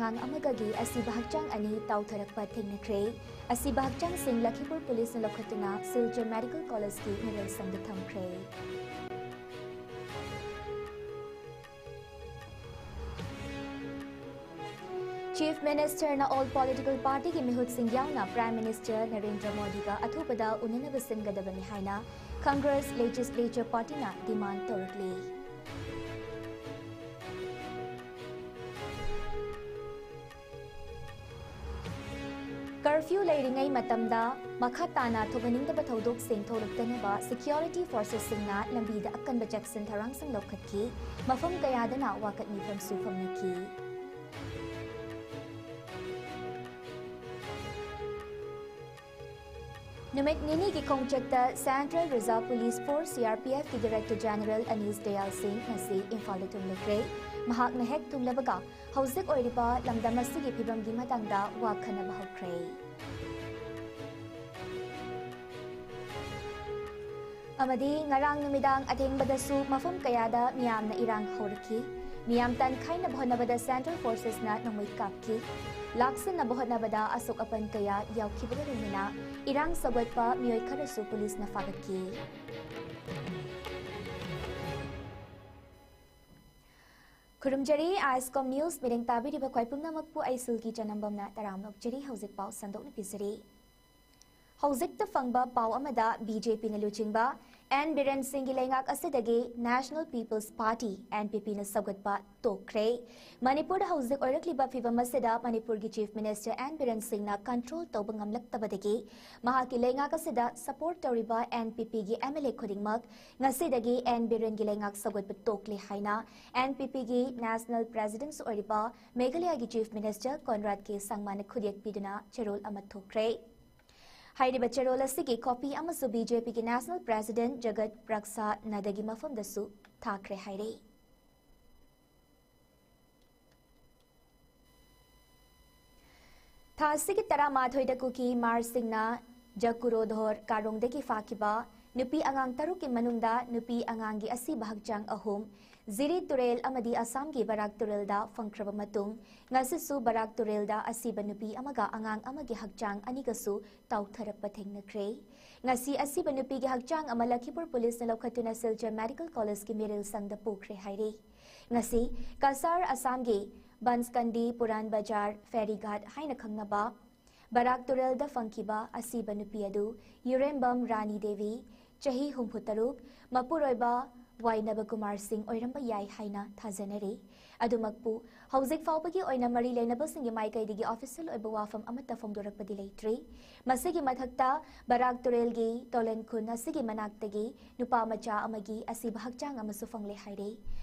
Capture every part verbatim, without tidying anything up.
ꯑꯉꯥꯡ ꯑꯃꯒꯒꯤ ꯑꯁꯤꯕ ꯍꯛꯆꯥꯡ ꯑꯅꯤ ꯇꯥꯎꯊꯔꯛꯄ ꯊꯦꯡꯅꯈ꯭ꯔꯦ꯫ ꯑꯁꯤꯕ ꯍꯛꯆꯥꯡꯁꯤꯡ ꯂꯈꯤꯄꯨꯔ ꯄꯨꯂꯤꯁꯅ ꯂꯧꯈꯠꯇꯨꯅ ꯁꯤꯜꯆꯔ ꯃꯦꯗꯤꯀꯦꯜ ꯀꯣꯂꯦꯖꯀꯤ ꯃꯤꯔꯣꯜꯁꯪꯗ ꯊꯝꯈ꯭ꯔꯦ꯫ ꯆꯤꯐ ꯃꯤꯅꯤꯁꯇꯔꯅ ꯑꯣꯜ ꯄꯣꯂꯤꯇꯤꯀꯦꯜ ꯄꯥꯔꯇꯤꯒꯤ ꯃꯤꯍꯨꯠꯁꯤꯡ ꯌꯥꯎꯅ ꯄ꯭ꯔꯥꯏꯝ ꯃꯤꯅꯤꯁꯇꯔ ꯅꯔꯦꯟꯗ꯭ꯔ ꯃꯣꯗꯤꯒ ꯑꯊꯨꯕꯗ ꯎꯅꯅꯕ ꯁꯤꯟꯒꯗꯕꯅꯤ ꯍꯥꯏꯅ ꯀꯪꯒ꯭ꯔꯦꯁ ꯂꯦꯖꯤꯁꯂꯦꯆꯔ ꯄꯥꯔꯇꯤꯅ ꯗꯤꯃꯥꯟ ꯇꯧꯔꯛꯂꯤ꯫ ꯀꯔꯐ꯭ꯌꯨ ꯂꯩꯔꯤꯉꯩ ꯃꯇꯝꯗ ꯃꯈꯥ ꯇꯥꯅ ꯊꯣꯛꯍꯟꯅꯤꯡꯗꯕ ꯊꯧꯗꯣꯛꯁꯤꯡ ꯊꯣꯛꯂꯛꯇꯅꯕ ꯁꯦꯀ꯭ꯌꯨꯔꯤꯇꯤ ꯐꯣꯔꯁꯦꯁꯁꯤꯡꯅ ꯂꯝꯕꯤꯗ ꯑꯀꯟꯕ ꯆꯦꯛꯁꯤꯟ ꯊꯧꯔꯥꯡꯁꯤꯡ ꯂꯧꯈꯠꯈꯤ꯫ ꯃꯐꯝ ꯀꯌꯥꯗꯅ ꯋꯥꯀꯠ ꯃꯤꯐꯝꯁꯨ ꯐꯝꯅꯈꯤ꯫ ꯅꯨꯃꯤꯠ ꯅꯤꯅꯤꯒꯤ ꯈꯣꯡꯆꯠꯇ Central Reserve Police Force, CRPFꯀꯤ Director General ꯑꯅꯤꯁ Dayal ꯁꯤꯡ ꯉꯁꯤ ꯏꯝꯐꯥꯜꯗ ꯊꯨꯡꯂꯈ꯭ꯔꯦ꯫ ꯃꯍꯥꯛꯅ ꯍꯦꯛ ꯊꯨꯡꯂꯕꯒ ꯍꯧꯖꯤꯛ ꯑꯣꯏꯔꯤꯕ ꯂꯝꯗꯝ ꯑꯁꯤꯒꯤ ꯐꯤꯕꯝꯒꯤ ꯃꯇꯥꯡꯗ ꯋꯥ ꯈꯟꯅꯕ ꯍꯧꯈ꯭ꯔꯦ꯫ ꯑꯃꯗꯤ ꯉꯔꯥꯡ ꯅꯨꯃꯤꯗꯥꯡ ꯑꯊꯦꯡꯕꯗꯁꯨ ꯃꯐꯝ ꯀꯌꯥꯗ ꯃꯤꯌꯥꯝꯅ ꯏꯔꯥꯡ ꯍꯧꯔꯛꯈꯤ꯫ ꯃꯤꯌꯥꯝ ꯇꯥꯟꯈꯥꯏꯅꯕ ꯍꯣꯠꯅꯕꯗ Central Forcesꯅ ꯅꯣꯡꯃꯩ ꯀꯥꯞꯈꯤ꯫ ꯂꯥꯛꯁꯤꯟꯅꯕ ꯍꯣꯠꯅꯕꯗ ꯑꯁꯣꯛ ꯑꯄꯟ ꯀꯌꯥ ꯌꯥꯎꯈꯤꯕꯒ ꯂꯣꯏꯅꯅ ꯏꯔꯥꯡ ꯁꯧꯒꯠꯄ ꯃꯤꯑꯣꯏ ꯈꯔꯁꯨ ꯄꯨꯂꯤꯁꯅ ꯐꯥꯒꯠꯈꯤ꯫ ꯈꯨꯔꯨꯝꯖꯔꯤ, ISCOM News ꯃꯤꯠꯌꯦꯡ ꯇꯥꯕꯤꯔꯤꯕ ꯈ꯭ꯋꯥꯏ ꯄꯨꯝꯅꯃꯛꯄꯨ ꯑꯩ ꯁꯤꯜꯒꯤ ꯆꯅꯝꯕꯝꯅ ꯇꯔꯥꯝꯅ ꯑꯣꯛꯆꯔꯤ꯫ ꯍꯧꯖꯤꯛ ꯄꯥꯎ ꯁꯟꯗꯣꯛꯅ ꯄꯤꯖꯔꯤ꯫ ꯍꯧꯖꯤꯛꯇ ꯐꯪꯕ ꯄꯥꯎ ꯑꯃꯗ BJPꯅ ꯂꯨꯆꯤꯡꯕ ꯑꯦꯟ ꯕꯤꯔꯦꯟ ꯁꯤꯡꯒꯤ ꯂꯩꯉꯥꯛ ꯑꯁꯤꯗꯒꯤ National People's Party, NPPꯅ ꯁꯧꯒꯠꯄ ꯇꯣꯛꯈ꯭ꯔꯦ꯫ ꯃꯅꯤꯄꯨꯔꯗ ꯍꯧꯖꯤꯛ ꯑꯣꯏꯔꯛꯂꯤꯕ ꯐꯤꯚꯝ ꯑꯁꯤꯗ ꯃꯅꯤꯄꯨꯔꯒꯤ Chief Minister ꯑꯦꯟ ꯕꯤꯔꯦꯟ ꯁꯤꯡꯅ control ꯇꯧꯕ ꯉꯝꯂꯛꯇꯕꯗꯒꯤ ꯃꯍꯥꯛꯀꯤ ꯂꯩꯉꯥꯛ ꯑꯁꯤꯗ support ꯇꯧꯔꯤꯕ NPPꯒꯤ MLA ꯈꯨꯗꯤꯡꯃꯛ ꯉꯁꯤꯗꯒꯤ ꯑꯦꯟ ꯕꯤꯔꯦꯟꯒꯤ ꯂꯩꯉꯥꯛ ꯁꯧꯒꯠꯄ ꯇꯣꯛꯂꯦ ꯍꯥꯏꯅ NPPꯒꯤ National Presidentꯁꯨ ꯑꯣꯏꯔꯤꯕ ꯃꯦꯘꯥꯂꯌꯥꯒꯤ Chief Minister ꯀꯣꯟꯔꯥꯗ ꯀꯦ ꯁꯪꯃꯥꯅ ꯈꯨꯗꯦꯛ ꯄꯤꯗꯨꯅ ꯆꯦꯔꯣꯜ ꯑꯃ ꯊꯣꯛꯈ꯭ꯔꯦ꯫ ꯍꯥꯏꯔꯤꯕ ꯆꯦꯔꯣꯜ ꯑꯁꯤꯒꯤ copy ꯑꯃꯁꯨ BJPꯒꯤ National President ꯖꯒꯠ ꯄ꯭ꯔꯛꯁꯥ ꯅꯗꯒꯤ ꯃꯐꯝꯗꯁꯨ ꯊꯥꯈ꯭ꯔꯦ ꯍꯥꯏꯔꯤ꯫ ꯊꯥ ꯑꯁꯤꯒꯤ ꯇꯔꯥꯃꯥꯊꯣꯏꯗ ꯀꯨꯀꯤ ꯃꯥꯔꯁꯤꯡꯅ ꯖꯀꯨꯔꯣꯙꯣꯔ ꯀꯥꯔꯣꯡꯗꯒꯤ ꯐꯥꯈꯤꯕ ꯅꯨꯄꯤ ꯑꯉꯥꯡ ꯇꯔꯨꯛꯀꯤ ꯃꯅꯨꯡꯗ ꯅꯨꯄꯤ ꯑꯉꯥꯡꯒꯤ ꯑꯁꯤꯕ ꯍꯛꯆꯥꯡ ꯑꯍꯨꯝ ꯖꯤꯔꯤ ꯇꯨꯔꯦꯜ ꯑꯃꯗꯤ ꯑꯁꯥꯝꯒꯤ ꯕꯔꯥꯛ ꯇꯨꯔꯦꯜꯗ ꯐꯪꯈ꯭ꯔꯕ ꯃꯇꯨꯡ, ꯉꯁꯤꯁꯨ ꯕꯔꯥꯛ ꯇꯨꯔꯦꯜꯗ ꯑꯁꯤꯕ ꯅꯨꯄꯤ ꯑꯃꯒ ꯑꯉꯥꯡ ꯑꯃꯒꯤ ꯍꯛꯆꯥꯡ ꯑꯅꯤꯒꯁꯨ ꯇꯥꯎꯊꯔꯛꯄ ꯊꯦꯡꯅꯈ꯭ꯔꯦ꯫ ꯉꯁꯤ ꯑꯁꯤꯕ ꯅꯨꯄꯤꯒꯤ ꯍꯛꯆꯥꯡ ꯑꯃ ꯂꯈꯤꯄꯨꯔ ꯄꯨꯂꯤꯁꯅ ꯂꯧꯈꯠꯇꯨꯅ ꯁꯤꯜꯆꯔ ꯃꯦꯗꯤꯀꯦꯜ ꯀꯣꯂꯦꯖꯀꯤ ꯃꯤꯔꯦꯜ ꯁꯪꯗ ꯄꯨꯈ꯭ꯔꯦ ꯍꯥꯏꯔꯤ꯫ ꯉꯁꯤ ꯀꯁꯥꯔ ꯑꯁꯥꯝꯒꯤ ꯕꯟꯁꯀꯟꯗꯤ ꯄꯨꯔꯥꯟ ꯕꯖꯥꯔ ꯐꯦꯔꯤꯘꯥꯠ ꯍꯥꯏꯅ ꯈꯪꯅꯕ ꯕꯔꯥꯛ ꯇꯨꯔꯦꯜꯗ ꯐꯪꯈꯤꯕ ꯑꯁꯤꯕ ꯅꯨꯄꯤ ꯑꯗꯨ ꯌꯨꯔꯦꯝꯕꯝ ꯔꯥꯅꯤ ꯗꯦꯕꯤ, ꯆꯍꯤ ꯍꯨꯝꯐꯨ ꯇꯔꯨꯛ, ꯃꯄꯨꯔꯣꯏꯕ ꯋꯥꯏꯅꯕ ꯀꯨꯃꯥꯔ ꯁꯤꯡ ꯑꯣꯏꯔꯝꯕ ꯌꯥꯏ ꯍꯥꯏꯅ ꯊꯥꯖꯅꯔꯤ꯫ ꯑꯗꯨꯃꯛꯄꯨ ꯍꯧꯖꯤꯛ ꯐꯥꯎꯕꯒꯤ ꯑꯣꯏꯅ ꯃꯔꯤ ꯂꯩꯅꯕꯁꯤꯡꯒꯤ ꯃꯥꯏꯀꯩꯗꯒꯤ ꯑꯣꯐꯤꯁꯤꯌꯦꯜ ꯑꯣꯏꯕ ꯋꯥꯐꯝ ꯑꯃꯠꯇ ꯐꯣꯡꯗꯣꯔꯛꯄꯗꯤ ꯂꯩꯇ꯭ꯔꯤ꯫ ꯃꯁꯤꯒꯤ ꯃꯊꯛꯇ ꯕꯔꯥꯛ ꯇꯨꯔꯦꯜꯒꯤ ꯇꯣꯂꯦꯟ ꯈꯨꯟ ꯑꯁꯤꯒꯤ ꯃꯅꯥꯛꯇꯒꯤ ꯅꯨꯄꯥ ꯃꯆꯥ ꯑꯃꯒꯤ ꯑꯁꯤꯕ ꯍꯛꯆꯥꯡ ꯑꯃꯁꯨ ꯐꯪꯂꯦ ꯍꯥꯏꯔꯤ꯫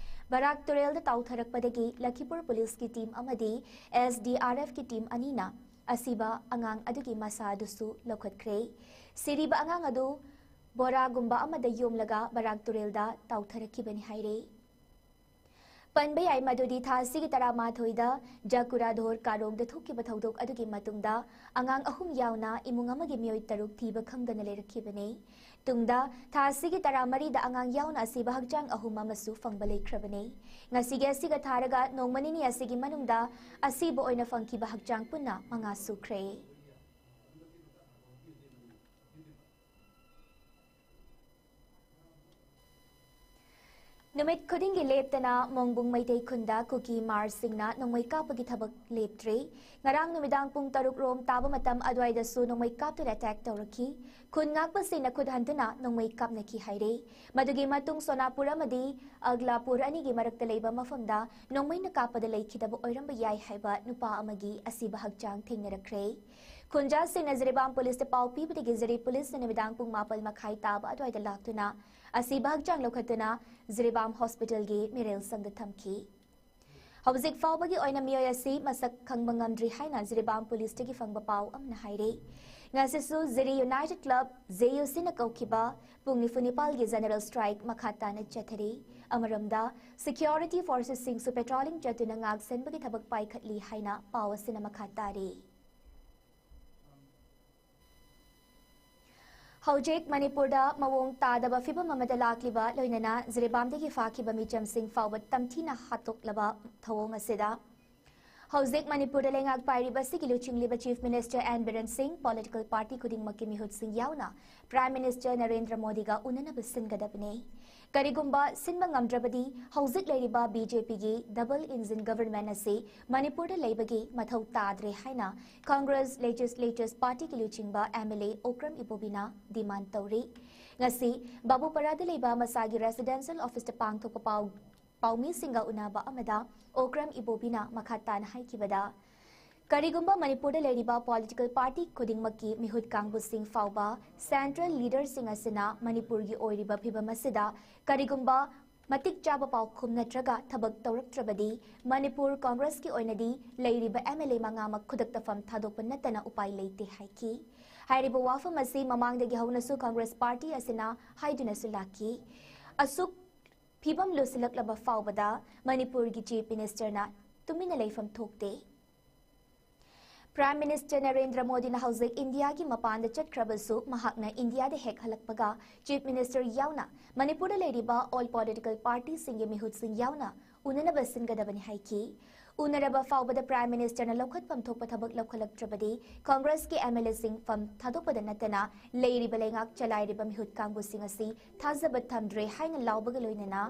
ꯕꯔꯥꯛ ꯇꯨꯔꯦꯜꯗ ꯇꯥꯎꯊꯔꯛꯄꯗꯒꯤ ꯂꯈꯤꯄꯨꯔ ꯄꯨꯂꯤꯁꯀꯤ ꯇꯤꯝ ꯑꯃꯗꯤ ꯑꯦꯁ ꯗꯤ ꯑꯥꯔ ꯑꯦꯐꯀꯤ ꯇꯤꯝ ꯑꯅꯤꯅ ꯑꯁꯤꯕ ꯑꯉꯥꯡ ꯑꯗꯨꯒꯤ ꯃꯁꯥ ꯑꯗꯨꯁꯨ ꯂꯧꯈꯠꯈ꯭ꯔꯦ꯫ ꯁꯤꯔꯤꯕ ꯑꯉꯥꯡ ꯑꯗꯨ ꯕꯣꯔꯥꯒꯨꯝꯕ ꯑꯃꯗ ꯌꯣꯝꯂꯒ ꯕꯔꯥꯛ ꯇꯨꯔꯦꯜꯗ ꯇꯥꯎꯊꯔꯛꯈꯤꯕꯅꯤ ꯍꯥꯏꯔꯦ꯫ ꯄꯟꯕ ꯌꯥꯏ ꯃꯗꯨꯗꯤ ꯊꯥ ꯑꯁꯤꯒꯤ ꯇꯔꯥꯃꯥꯊꯣꯏꯗ ꯖꯀꯨꯔꯥꯙꯣꯔ ꯀꯥꯔꯣꯡꯗ ꯊꯣꯛꯈꯤꯕ ꯊꯧꯗꯣꯛ ꯑꯗꯨꯒꯤ ꯃꯇꯨꯡꯗ ꯑꯉꯥꯡ ꯑꯍꯨꯝ ꯌꯥꯎꯅ ꯏꯃꯨꯡ ꯑꯃꯒꯤ ꯃꯤꯑꯣꯏ ꯇꯔꯨꯛ ꯊꯤꯕ ꯈꯪꯗꯅ ꯂꯩꯔꯛꯈꯤꯕꯅꯤ꯫ ꯇꯨꯡꯗ ꯊꯥ ꯑꯁꯤꯒꯤ ꯇꯔꯥꯃꯔꯤꯗ ꯑꯉꯥꯡ ꯌꯥꯎꯅ ꯑꯁꯤꯕ ꯍꯛꯆꯥꯡ ꯑꯍꯨꯝ ꯑꯃꯁꯨ ꯐꯪꯕ ꯂꯩꯈ꯭ꯔꯕꯅꯤ꯫ ꯉꯁꯤꯒꯤ ꯑꯁꯤꯒ ꯊꯥꯔꯒ ꯅꯣꯡꯃ ꯅꯤꯅꯤ ꯑꯁꯤꯒꯤ ꯃꯅꯨꯡꯗ ꯑꯁꯤꯕ ꯑꯣꯏꯅ ꯐꯪꯈꯤꯕ ꯍꯛꯆꯥꯡ ꯄꯨꯟꯅ ꯃꯉꯥ ꯁꯨꯈ꯭ꯔꯦ꯫ ꯅꯨꯃꯤꯠ ꯈꯨꯗꯤꯡꯒꯤ ꯂꯦꯞꯇꯅ ꯃꯣꯡꯕꯨꯡ ꯃꯩꯇꯩ ꯈꯨꯟꯗ ꯀꯨꯀꯤ ꯃꯥꯔꯁꯤꯡꯅ ꯅꯣꯡꯃꯩ ꯀꯥꯞꯄꯒꯤ ꯊꯕꯛ ꯂꯦꯞꯇ꯭ꯔꯤ꯫ ꯉꯔꯥꯡ ꯅꯨꯃꯤꯗꯥꯡ ꯄꯨꯡ ꯇꯔꯨꯛ ꯔꯣꯝ ꯇꯥꯕ ꯃꯇꯝ ꯑꯗꯨꯋꯥꯏꯗꯁꯨ ꯅꯣꯡꯃꯩ ꯀꯥꯞꯇꯨꯅ ꯑꯦꯇꯦꯛ ꯇꯧꯔꯛꯈꯤ꯫ ꯈꯨꯟ ꯉꯥꯛꯄꯁꯤꯡꯅ ꯈꯨꯠ ꯍꯟꯗꯨꯅ ꯅꯣꯡꯃꯩ ꯀꯥꯞꯅꯈꯤ ꯍꯥꯏꯔꯦ꯫ ꯃꯗꯨꯒꯤ ꯃꯇꯨꯡ ꯁꯣꯅꯥꯄꯨꯔ ꯑꯃꯗꯤ ꯑꯒꯂꯥꯄꯨꯔ ꯑꯅꯤꯒꯤ ꯃꯔꯛꯇ ꯂꯩꯕ ꯃꯐꯝꯗ ꯅꯣꯡꯃꯩꯅ ꯀꯥꯞꯄꯗ ꯂꯩꯈꯤꯗꯕ ꯑꯣꯏꯔꯝꯕ ꯌꯥꯏ ꯍꯥꯏꯕ ꯅꯨꯄꯥ ꯑꯃꯒꯤ ꯑꯁꯤꯕ ꯍꯛꯆꯥꯡ ꯊꯦꯡꯅꯔꯛꯈ꯭ꯔꯦ꯫ ꯈꯨꯟꯖꯥꯁꯤꯡꯅ ꯖꯤꯔꯤꯕꯥꯝ ꯄꯨꯂꯤꯁꯇ ꯄꯥꯎ ꯄꯤꯕꯗꯒꯤ ꯖꯤꯔꯤ ꯄꯨꯂꯤꯁꯅ ꯅꯨꯃꯤꯗꯥꯡ ꯄꯨꯡ ꯃꯥꯄꯜ ꯃꯈꯥꯏ ꯇꯥꯕ ꯑꯗꯨꯋꯥꯏꯗ ꯂꯥꯛꯇꯨꯅ ꯑꯁꯤꯕ ꯍꯛꯆꯥꯡ ꯂꯧꯈꯠꯇꯨꯅ ꯖꯤꯔꯤꯕꯥꯝ ꯍꯣꯁꯄꯤꯇꯥꯜꯒꯤ ꯃꯤꯔꯦꯜ ꯁꯪꯗ ꯊꯝꯈꯤ꯫ ꯍꯧꯖꯤꯛ ꯐꯥꯎꯕꯒꯤ ꯑꯣꯏꯅ ꯃꯤꯑꯣꯏ ꯑꯁꯤ ꯃꯁꯛ ꯈꯪꯕ ꯉꯝꯗ꯭ꯔꯤ ꯍꯥꯏꯅ ꯖꯤꯔꯤꯕꯥꯝ ꯄꯨꯂꯤꯁꯇꯒꯤ ꯐꯪꯕ ꯄꯥꯎ ꯑꯃꯅ ꯍꯥꯏꯔꯤ꯫ ꯉꯁꯤꯁꯨ ꯖꯤꯔꯤ ꯌꯨꯅꯥꯏꯇꯦꯗ ꯀ꯭ꯂꯕ, ꯖꯦ ꯌꯨ ꯁꯤꯅ ꯀꯧꯈꯤꯕ ꯄꯨꯡ ꯅꯤꯐꯨ ꯅꯤꯄꯥꯜꯒꯤ ꯖꯦꯅꯔꯦꯜ ꯁ꯭ꯇ꯭ꯔꯥꯏꯛ ꯃꯈꯥ ꯇꯥꯅ ꯆꯠꯊꯔꯤ꯫ ꯑꯃꯔꯣꯝꯗ, ꯁꯦꯀ꯭ꯌꯨꯔꯤꯇꯤ ꯐꯣꯔꯁꯦꯁꯁꯤꯡꯁꯨ ꯄꯦꯇ꯭ꯔꯣꯂꯤꯡ ꯆꯠꯇꯨꯅ ꯉꯥꯛ ꯁꯦꯟꯕꯒꯤ ꯊꯕꯛ ꯄꯥꯏꯈꯠꯂꯤ ꯍꯥꯏꯅ ꯄꯥꯎ ꯑꯁꯤꯅ ꯃꯈꯥ ꯇꯥꯔꯤ꯫ ꯍꯧꯖꯤꯛ ꯃꯅꯤꯄꯨꯔꯗ ꯃꯑꯣꯡ ꯇꯥꯗꯕ ꯐꯤꯕꯝ ꯑꯃꯗ ꯂꯥꯛꯂꯤꯕ ꯂꯣꯏꯅꯅ ꯖꯤꯔꯤꯕꯥꯝꯗꯒꯤ ꯐꯥꯈꯤꯕ ꯃꯤꯆꯝꯁꯤꯡ ꯐꯥꯎꯕ ꯇꯝꯊꯤꯅ ꯍꯥꯠꯇꯣꯛꯂꯕ ꯊꯧꯑꯣꯡ ꯑꯁꯤꯗ ꯍꯧꯖꯤꯛ ꯃꯅꯤꯄꯨꯔꯗ ꯂꯩꯉꯥꯛ ꯄꯥꯏꯔꯤꯕ ꯑꯁꯤꯒꯤ ꯂꯨꯆꯤꯡꯂꯤꯕ Chief Minister N Biren Singh political party ꯈꯨꯗꯤꯡꯃꯛꯀꯤ ꯃꯤꯍꯨꯠꯁꯤꯡ ꯌꯥꯎꯅ Prime Minister ꯅꯔꯦꯟꯗ꯭ꯔ ꯃꯣꯗꯤꯒ ꯎꯅꯅꯕ ꯁꯤꯟꯒꯗꯕꯅꯤ꯫ ꯀꯔꯤꯒꯨꯝꯕ ꯁꯤꯟꯕ ꯉꯝꯗ꯭ꯔꯕꯗꯤ ꯍꯧꯖꯤꯛ ꯂꯩꯔꯤꯕ BJPꯒꯤ double engine government ꯑꯁꯤ ꯃꯅꯤꯄꯨꯔꯗ ꯂꯩꯕꯒꯤ ꯃꯊꯧ ꯇꯥꯗ꯭ꯔꯦ ꯍꯥꯏꯅ Congress Legislatures Partyꯒꯤ ꯂꯨꯆꯤꯡꯕ MLA ꯑꯣꯀ꯭ꯔꯝ ꯏꯕꯣꯕꯤꯅ demand ꯇꯧꯔꯤ꯫ ꯉꯁꯤ ꯕꯥꯕꯨꯄꯥꯔꯥꯗ ꯂꯩꯕ ꯃꯁꯥꯒꯤ residential officeꯇ ꯄꯥꯡꯊꯣꯛꯄ ꯄꯥꯎ ꯄꯥꯎꯃꯤꯁꯤꯡꯒ ꯎꯅꯕ ꯑꯃꯗ ꯑꯣꯀ꯭ꯔꯝ ꯏꯕꯣꯕꯤꯅ ꯃꯈꯥ ꯇꯥꯅ ꯍꯥꯏꯈꯤꯕꯗ, ꯀꯔꯤꯒꯨꯝꯕ ꯃꯅꯤꯄꯨꯔꯗ ꯂꯩꯔꯤꯕ political party ꯈꯨꯗꯤꯡꯃꯛꯀꯤ ꯃꯤꯍꯨꯠ ꯀꯥꯡꯕꯨꯁꯤꯡ ꯐꯥꯎꯕ central leaderꯁꯤꯡ ꯑꯁꯤꯅ ꯃꯅꯤꯄꯨꯔꯒꯤ ꯑꯣꯏꯔꯤꯕ ꯐꯤꯕꯝ ꯑꯁꯤꯗ ꯀꯔꯤꯒꯨꯝꯕ ꯃꯇꯤꯛ ꯆꯥꯕ ꯄꯥꯎꯈꯨꯝ ꯅꯠꯇ꯭ꯔꯒ ꯊꯕꯛ ꯇꯧꯔꯛꯇ꯭ꯔꯕꯗꯤ ꯃꯅꯤꯄꯨꯔ Congressꯀꯤ ꯑꯣꯏꯅꯗꯤ ꯂꯩꯔꯤꯕ MLA ꯃꯉꯥꯃꯛ ꯈꯨꯗꯛꯇ ꯐꯝ ꯊꯥꯗꯣꯛꯄ ꯅꯠꯇꯅ ꯎꯄꯥꯏ ꯂꯩꯇꯦ ꯍꯥꯏꯈꯤ꯫ ꯍꯥꯏꯔꯤꯕ ꯋꯥꯐꯝ ꯑꯁꯤ ꯃꯃꯥꯡꯗꯒꯤ ꯍꯧꯅꯁꯨ Congress party ꯑꯁꯤꯅ ꯍꯥꯏꯗꯨꯅꯁꯨ ꯂꯥꯛꯈꯤ꯫ ꯑꯁꯨꯛ ꯐꯤꯕꯝ ꯂꯨꯁꯤꯜꯂꯛꯂꯕ ꯐꯥꯎꯕꯗ ꯃꯅꯤꯄꯨꯔꯒꯤ Chief Ministerꯅ ꯇꯨꯃꯤꯟꯅ ꯂꯩꯐꯝ ꯊꯣꯛꯇꯦ꯫ Prime Minister ꯅꯔꯦꯟꯗ꯭ꯔ ꯃꯣꯗꯤꯅ ꯍꯧꯖꯤꯛ ꯏꯟꯗꯤꯌꯥꯒꯤ ꯃꯄꯥꯟꯗ ꯆꯠꯈ꯭ꯔꯕꯁꯨ, ꯃꯍꯥꯛꯅ ꯏꯟꯗꯤꯌꯥꯗ ꯍꯦꯛ ꯍꯜꯂꯛꯄꯒ Chief Minister ꯌꯥꯎꯅ ꯃꯅꯤꯄꯨꯔꯗ ꯂꯩꯔꯤꯕ all political partyꯁꯤꯡꯒꯤ ꯃꯤꯍꯨꯠꯁꯤꯡ ꯌꯥꯎꯅ ꯎꯅꯅꯕ ꯁꯤꯟꯒꯗꯕꯅꯤ ꯍꯥꯏꯈꯤ꯫ ꯎꯅꯔꯕ ꯐꯥꯎꯕꯗ Prime Ministerꯅ ꯂꯧꯈꯠꯐꯝ ꯊꯣꯛꯄ ꯊꯕꯛ ꯂꯧꯈꯠꯂꯛꯇ꯭ꯔꯕꯗꯤ Congressꯀꯤ MLAꯁꯤꯡ ꯐꯝ ꯊꯥꯗꯣꯛꯄꯗ ꯅꯠꯇꯅ ꯂꯩꯔꯤꯕ ꯂꯩꯉꯥꯛ ꯆꯂꯥꯏꯔꯤꯕ ꯃꯤꯍꯨꯠ ꯀꯥꯡꯕꯨꯁꯤꯡ ꯑꯁꯤ ꯊꯥꯖꯕ ꯊꯝꯗ꯭ꯔꯦ ꯍꯥꯏꯅ ꯂꯥꯎꯕꯒ ꯂꯣꯏꯅꯅ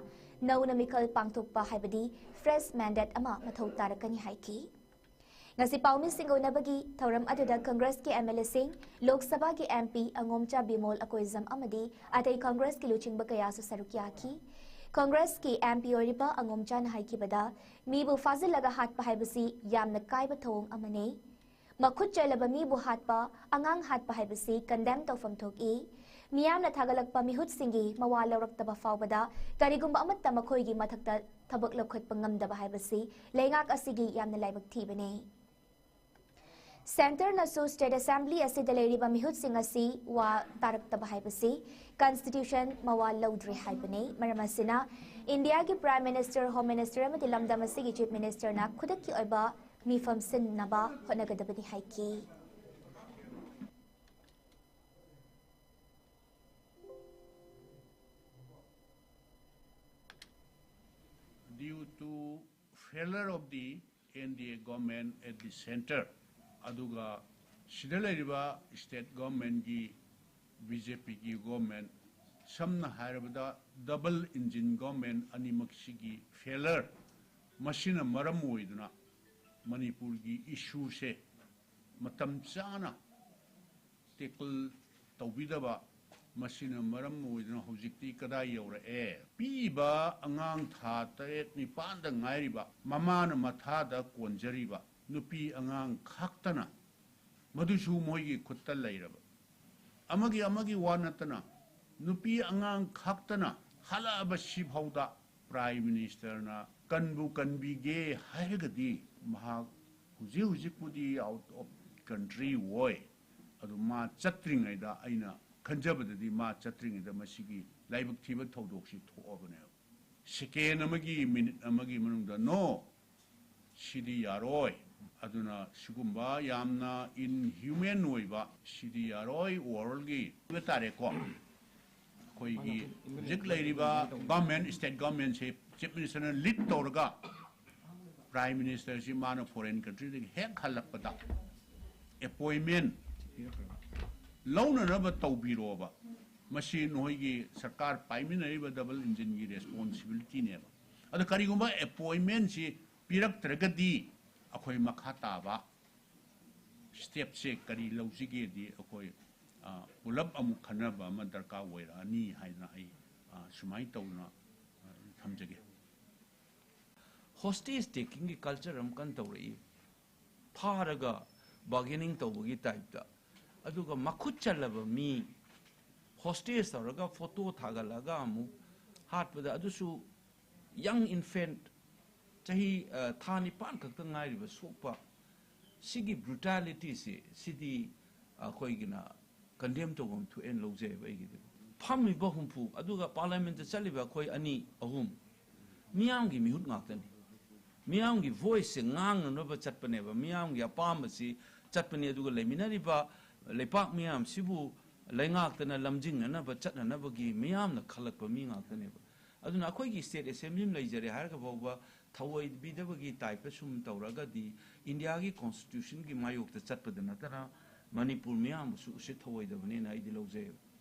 ꯅꯧꯅ ꯃꯤꯈꯜ ꯄꯥꯡꯊꯣꯛꯄ ꯍꯥꯏꯕꯗꯤ fresh mandate ꯑꯃ ꯃꯊꯧ ꯇꯥꯔꯛꯀꯅꯤ ꯍꯥꯏꯈꯤ꯫ ꯉꯁꯤ ꯄꯥꯎꯃꯤꯁꯤꯡꯒ ꯎꯅꯕꯒꯤ ꯊꯧꯔꯝ ꯑꯗꯨꯗ Congressꯀꯤ MLAꯁꯤꯡ, ꯂꯣꯛ ꯁꯚꯥꯒꯤ MP ꯑꯉꯣꯝꯆꯥ ꯕꯤꯃꯣꯜ ꯑꯀꯣꯏꯖꯝ ꯑꯃꯗꯤ ꯑꯇꯩ Congressꯀꯤ ꯂꯨꯆꯤꯡꯕ ꯀꯌꯥꯁꯨ ꯁꯔꯨꯛ ꯌꯥꯈꯤ꯫ Congressꯀꯤ MP ꯑꯣꯏꯔꯤꯕ ꯑꯉꯣꯝꯆꯥꯅ ꯍꯥꯏꯈꯤꯕꯗ, ꯃꯤꯕꯨ ꯐꯥꯖꯤꯜꯂꯒ ꯍꯥꯠꯄ ꯍꯥꯏꯕꯁꯤ ꯌꯥꯝꯅ ꯀꯥꯏꯕ ꯊꯧꯑꯣꯡ ꯑꯃꯅꯤ꯫ ꯃꯈꯨꯠ ꯆꯣꯜꯂꯕ ꯃꯤꯕꯨ ꯍꯥꯠꯄ, ꯑꯉꯥꯡ ꯍꯥꯠꯄ ꯍꯥꯏꯕꯁꯤ condemn ꯇꯧꯐꯝ ꯊꯣꯛꯏ꯫ ꯃꯤꯌꯥꯝꯅ ꯊꯥꯒꯠꯂꯛꯄ ꯃꯤꯍꯨꯠꯁꯤꯡꯒꯤ ꯃꯋꯥ ꯂꯧꯔꯛꯇꯕ ꯐꯥꯎꯕꯗ ꯀꯔꯤꯒꯨꯝꯕ ꯑꯃꯠꯇ ꯃꯈꯣꯏꯒꯤ ꯃꯊꯛꯇ ꯊꯕꯛ ꯂꯧꯈꯠꯄ ꯉꯝꯗꯕ ꯍꯥꯏꯕꯁꯤ ꯂꯩꯉꯥꯛ ꯑꯁꯤꯒꯤ ꯌꯥꯝꯅ ꯂꯥꯏꯕꯛ ꯊꯤꯕꯅꯤ꯫ Centreꯅꯁꯨ State Assembly ꯑꯁꯤꯗ ꯂꯩꯔꯤꯕ ꯃꯤꯍꯨꯠꯁꯤꯡ ꯑꯁꯤ ꯋꯥ ꯇꯥꯔꯛꯇꯕ ꯍꯥꯏꯕꯁꯤ Constitution ꯃꯋꯥ ꯂꯧꯗ꯭ꯔꯦ ꯍꯥꯏꯕꯅꯤ꯫ ꯃꯔꯝ ꯑꯁꯤꯅ ꯏꯟꯗꯤꯌꯥꯒꯤ Prime Minister, Home Minister ꯑꯃꯗꯤ ꯂꯝꯗꯝ ꯑꯁꯤꯒꯤ Chief Ministerꯅ ꯈꯨꯗꯛꯀꯤ ꯑꯣꯏꯕ ꯃꯤꯐꯝ ꯁꯤꯟꯅꯕ ꯍꯣꯠꯅꯒꯗꯕꯅꯤ ꯍꯥꯏꯈꯤ꯫ Due to failure of the N D A government at the center, ꯑꯗꯨꯒ ꯁꯤꯗ ꯂꯩꯔꯤꯕ state governmentꯀꯤ, B J Pꯒꯤ government, ꯁꯝꯅ ꯍꯥꯏꯔꯕꯗ double engine government ꯑꯅꯤꯃꯛꯁꯤꯒꯤ failure, ꯃꯁꯤꯅ ꯃꯔꯝ ꯑꯣꯏꯗꯨꯅ ꯃꯅꯤꯄꯨꯔꯒꯤ issueꯁꯦ ꯃꯇꯝ ꯆꯥꯅ tackle ꯇꯧꯕꯤꯗꯕ, ꯃꯁꯤꯅ ꯃꯔꯝ ꯑꯣꯏꯗꯨꯅ ꯍꯧꯖꯤꯛꯇꯤ ꯀꯗꯥꯏ ꯌꯧꯔꯛꯑꯦ? ꯄꯤꯛꯏꯕ ꯑꯉꯥꯡ ꯊꯥ ꯇꯔꯦꯠ ꯅꯤꯄꯥꯟꯗ ꯉꯥꯏꯔꯤꯕ, ꯃꯃꯥꯅ ꯃꯊꯥꯗ ꯀꯣꯟꯖꯔꯤꯕ ꯅꯨꯄꯤ ꯑꯉꯥꯡ ꯈꯛꯇꯅ, ꯃꯗꯨꯁꯨ ꯃꯣꯏꯒꯤ ꯈꯨꯠꯇ ꯂꯩꯔꯕ, ꯑꯃꯒꯤ ꯑꯃꯒꯤ ꯋꯥ ꯅꯠꯇꯅ ꯅꯨꯄꯤ ꯑꯉꯥꯡ ꯈꯛꯇꯅ ꯍꯜꯂꯛꯑꯕ ꯁꯤꯐꯥꯎꯗ Prime Ministerꯅ ꯀꯟꯕꯨ ꯀꯟꯕꯤꯒꯦ ꯍꯥꯏꯔꯒꯗꯤ, ꯃꯍꯥꯛ ꯍꯧꯖꯤꯛ ꯍꯧꯖꯤꯛꯄꯨꯗꯤ out of country ꯑꯣꯏ, ꯑꯗꯨ ꯃꯥ ꯆꯠꯇ꯭ꯔꯤꯉꯩꯗ, ꯑꯩꯅ ꯈꯟꯖꯕꯗꯗꯤ ꯃꯥ ꯆꯠꯇ꯭ꯔꯤꯉꯩꯗ ꯃꯁꯤꯒꯤ ꯂꯥꯏꯕꯛ ꯊꯤꯕ ꯊꯧꯗꯣꯛꯁꯤ ꯊꯣꯛꯑꯕꯅꯦꯕ꯫ Second ꯑꯃꯒꯤ, minute ꯑꯃꯒꯤ ꯃꯅꯨꯡꯗ, "No, ꯁꯤꯗꯤ ꯌꯥꯔꯣꯏ"꯫ ꯑꯗꯨꯅ ꯁꯤꯒꯨꯝꯕ ꯌꯥꯝꯅ inhuman ꯑꯣꯏꯕ, ꯁꯤꯗꯤ ꯌꯥꯔꯣꯏ, worldꯒꯤ ꯍꯥꯏꯕ ꯇꯥꯔꯦꯀꯣ, ꯑꯩꯈꯣꯏꯒꯤ ꯍꯧꯖꯤꯛ ꯂꯩꯔꯤꯕ government, state governmentꯁꯦ Chief Ministerꯅ lead ꯇꯧꯔꯒ, Prime Ministerꯁꯤ ꯃꯥꯅ foreign countryꯗꯒꯤ ꯍꯦꯛ ꯍꯜꯂꯛꯄꯗ appointment ꯂꯧꯅꯅꯕ ꯇꯧꯕꯤꯔꯣꯕ꯫ ꯃꯁꯤ ꯅꯈꯣꯏꯒꯤ ꯁꯔꯀꯥꯔ ꯄꯥꯏꯃꯤꯟꯅꯔꯤꯕ double engineꯒꯤ responsibilityꯅꯦꯕ꯫ ꯑꯗꯣ ꯀꯔꯤꯒꯨꯝꯕ appointmentꯁꯤ ꯄꯤꯔꯛꯇ꯭ꯔꯒꯗꯤ ꯑꯩꯈꯣꯏ ꯃꯈꯥ ꯇꯥꯕ stepꯁꯦ ꯀꯔꯤ ꯂꯧꯁꯤꯒꯦꯗꯤ ꯑꯩꯈꯣꯏ, ꯑ, ꯄꯨꯂꯞ ꯑꯃꯨꯛ ꯈꯟꯅꯕ ꯑꯃ ꯗꯔꯀꯥꯔ ꯑꯣꯏꯔꯛꯑꯅꯤ ꯍꯥꯏꯗꯅ ꯑꯩ, ꯑ, ꯁꯨꯃꯥꯏꯅ ꯇꯧꯗꯅ, ꯑ, ꯊꯝꯖꯒꯦ꯫ Hostage takingꯒꯤ culture ꯑꯃ ꯀꯟꯅ ꯇꯧꯔꯛꯏ꯫ ꯐꯥꯔꯒ bargaining ꯇꯧꯕꯒꯤ typeꯇ, ꯑꯗꯨꯒ ꯃꯈꯨꯠ ꯆꯜꯂꯕ ꯃꯤ hostage ꯇꯧꯔꯒ photo ꯊꯥꯒꯠꯂꯒ ꯑꯃꯨꯛ ꯍꯥꯠꯄꯗ, ꯑꯗꯨꯁꯨ young infant, ꯆꯍꯤ, ꯑ, ꯊꯥ ꯅꯤꯄꯥꯟ ꯈꯛꯇ ꯉꯥꯏꯔꯤꯕ ꯁꯣꯛꯄ, ꯁꯤꯒꯤ brutalityꯁꯤ, ꯁꯤꯗꯤ ꯑꯩꯈꯣꯏꯒꯤꯅ condemn ꯇꯧꯐꯝ ꯊꯣꯛꯑꯦꯅ ꯂꯧꯖꯩꯑꯕ ꯑꯩꯒꯤꯗꯤ꯫ ꯐꯝꯃꯤꯕ ꯍꯨꯝꯐꯨ, ꯑꯗꯨꯒ parliamentꯇ ꯆꯠꯂꯤꯕ ꯑꯩꯈꯣꯏ ꯑꯅꯤ ꯑꯍꯨꯝ, ꯃꯤꯌꯥꯝꯒꯤ ꯃꯤꯍꯨꯠ ꯉꯥꯛꯇꯅꯤ꯫ ꯃꯤꯌꯥꯝꯒꯤ voiceꯁꯦ ꯉꯥꯡꯅꯅꯕ ꯆꯠꯄꯅꯦꯕ, ꯃꯤꯌꯥꯝꯒꯤ ꯑꯄꯥꯝꯕꯁꯤ ꯆꯠꯄꯅꯤ, ꯑꯗꯨꯒ ꯂꯩꯃꯤꯟꯅꯔꯤꯕ ꯂꯩꯄꯥꯛ ꯃꯤꯌꯥꯝꯁꯤꯕꯨ ꯂꯩꯉꯥꯛꯇꯅ ꯂꯝꯖꯤꯡꯅꯅꯕ ꯆꯠꯅꯅꯕꯒꯤ ꯃꯤꯌꯥꯝꯅ ꯈꯜꯂꯛꯄ ꯃꯤ ꯉꯥꯛꯇꯅꯦꯕ꯫ ꯑꯗꯨꯅ ꯑꯩꯈꯣꯏꯒꯤ state assembly ꯑꯃ ꯂꯩꯖꯔꯦ ꯍꯥꯏꯔꯒ ꯐꯥꯎꯕ ꯊꯧꯑꯣꯏꯕꯤꯗꯕꯒꯤ type ꯇ ꯁꯨꯝ ꯇꯧꯔꯒꯗꯤ ꯏꯟꯗꯤꯌꯥꯒꯤ constitution ꯒꯤ ꯃꯥꯌꯣꯛꯇ ꯆꯠꯄꯗ ꯅꯠꯇꯅ ꯃꯅꯤꯄꯨꯔ ꯃꯤꯌꯥꯝꯕꯨꯁꯨ ꯎꯁꯤꯠ ꯊꯧꯑꯣꯏꯗꯕꯅꯦꯅ ꯑꯩꯗꯤ ꯂꯧꯖꯩ꯫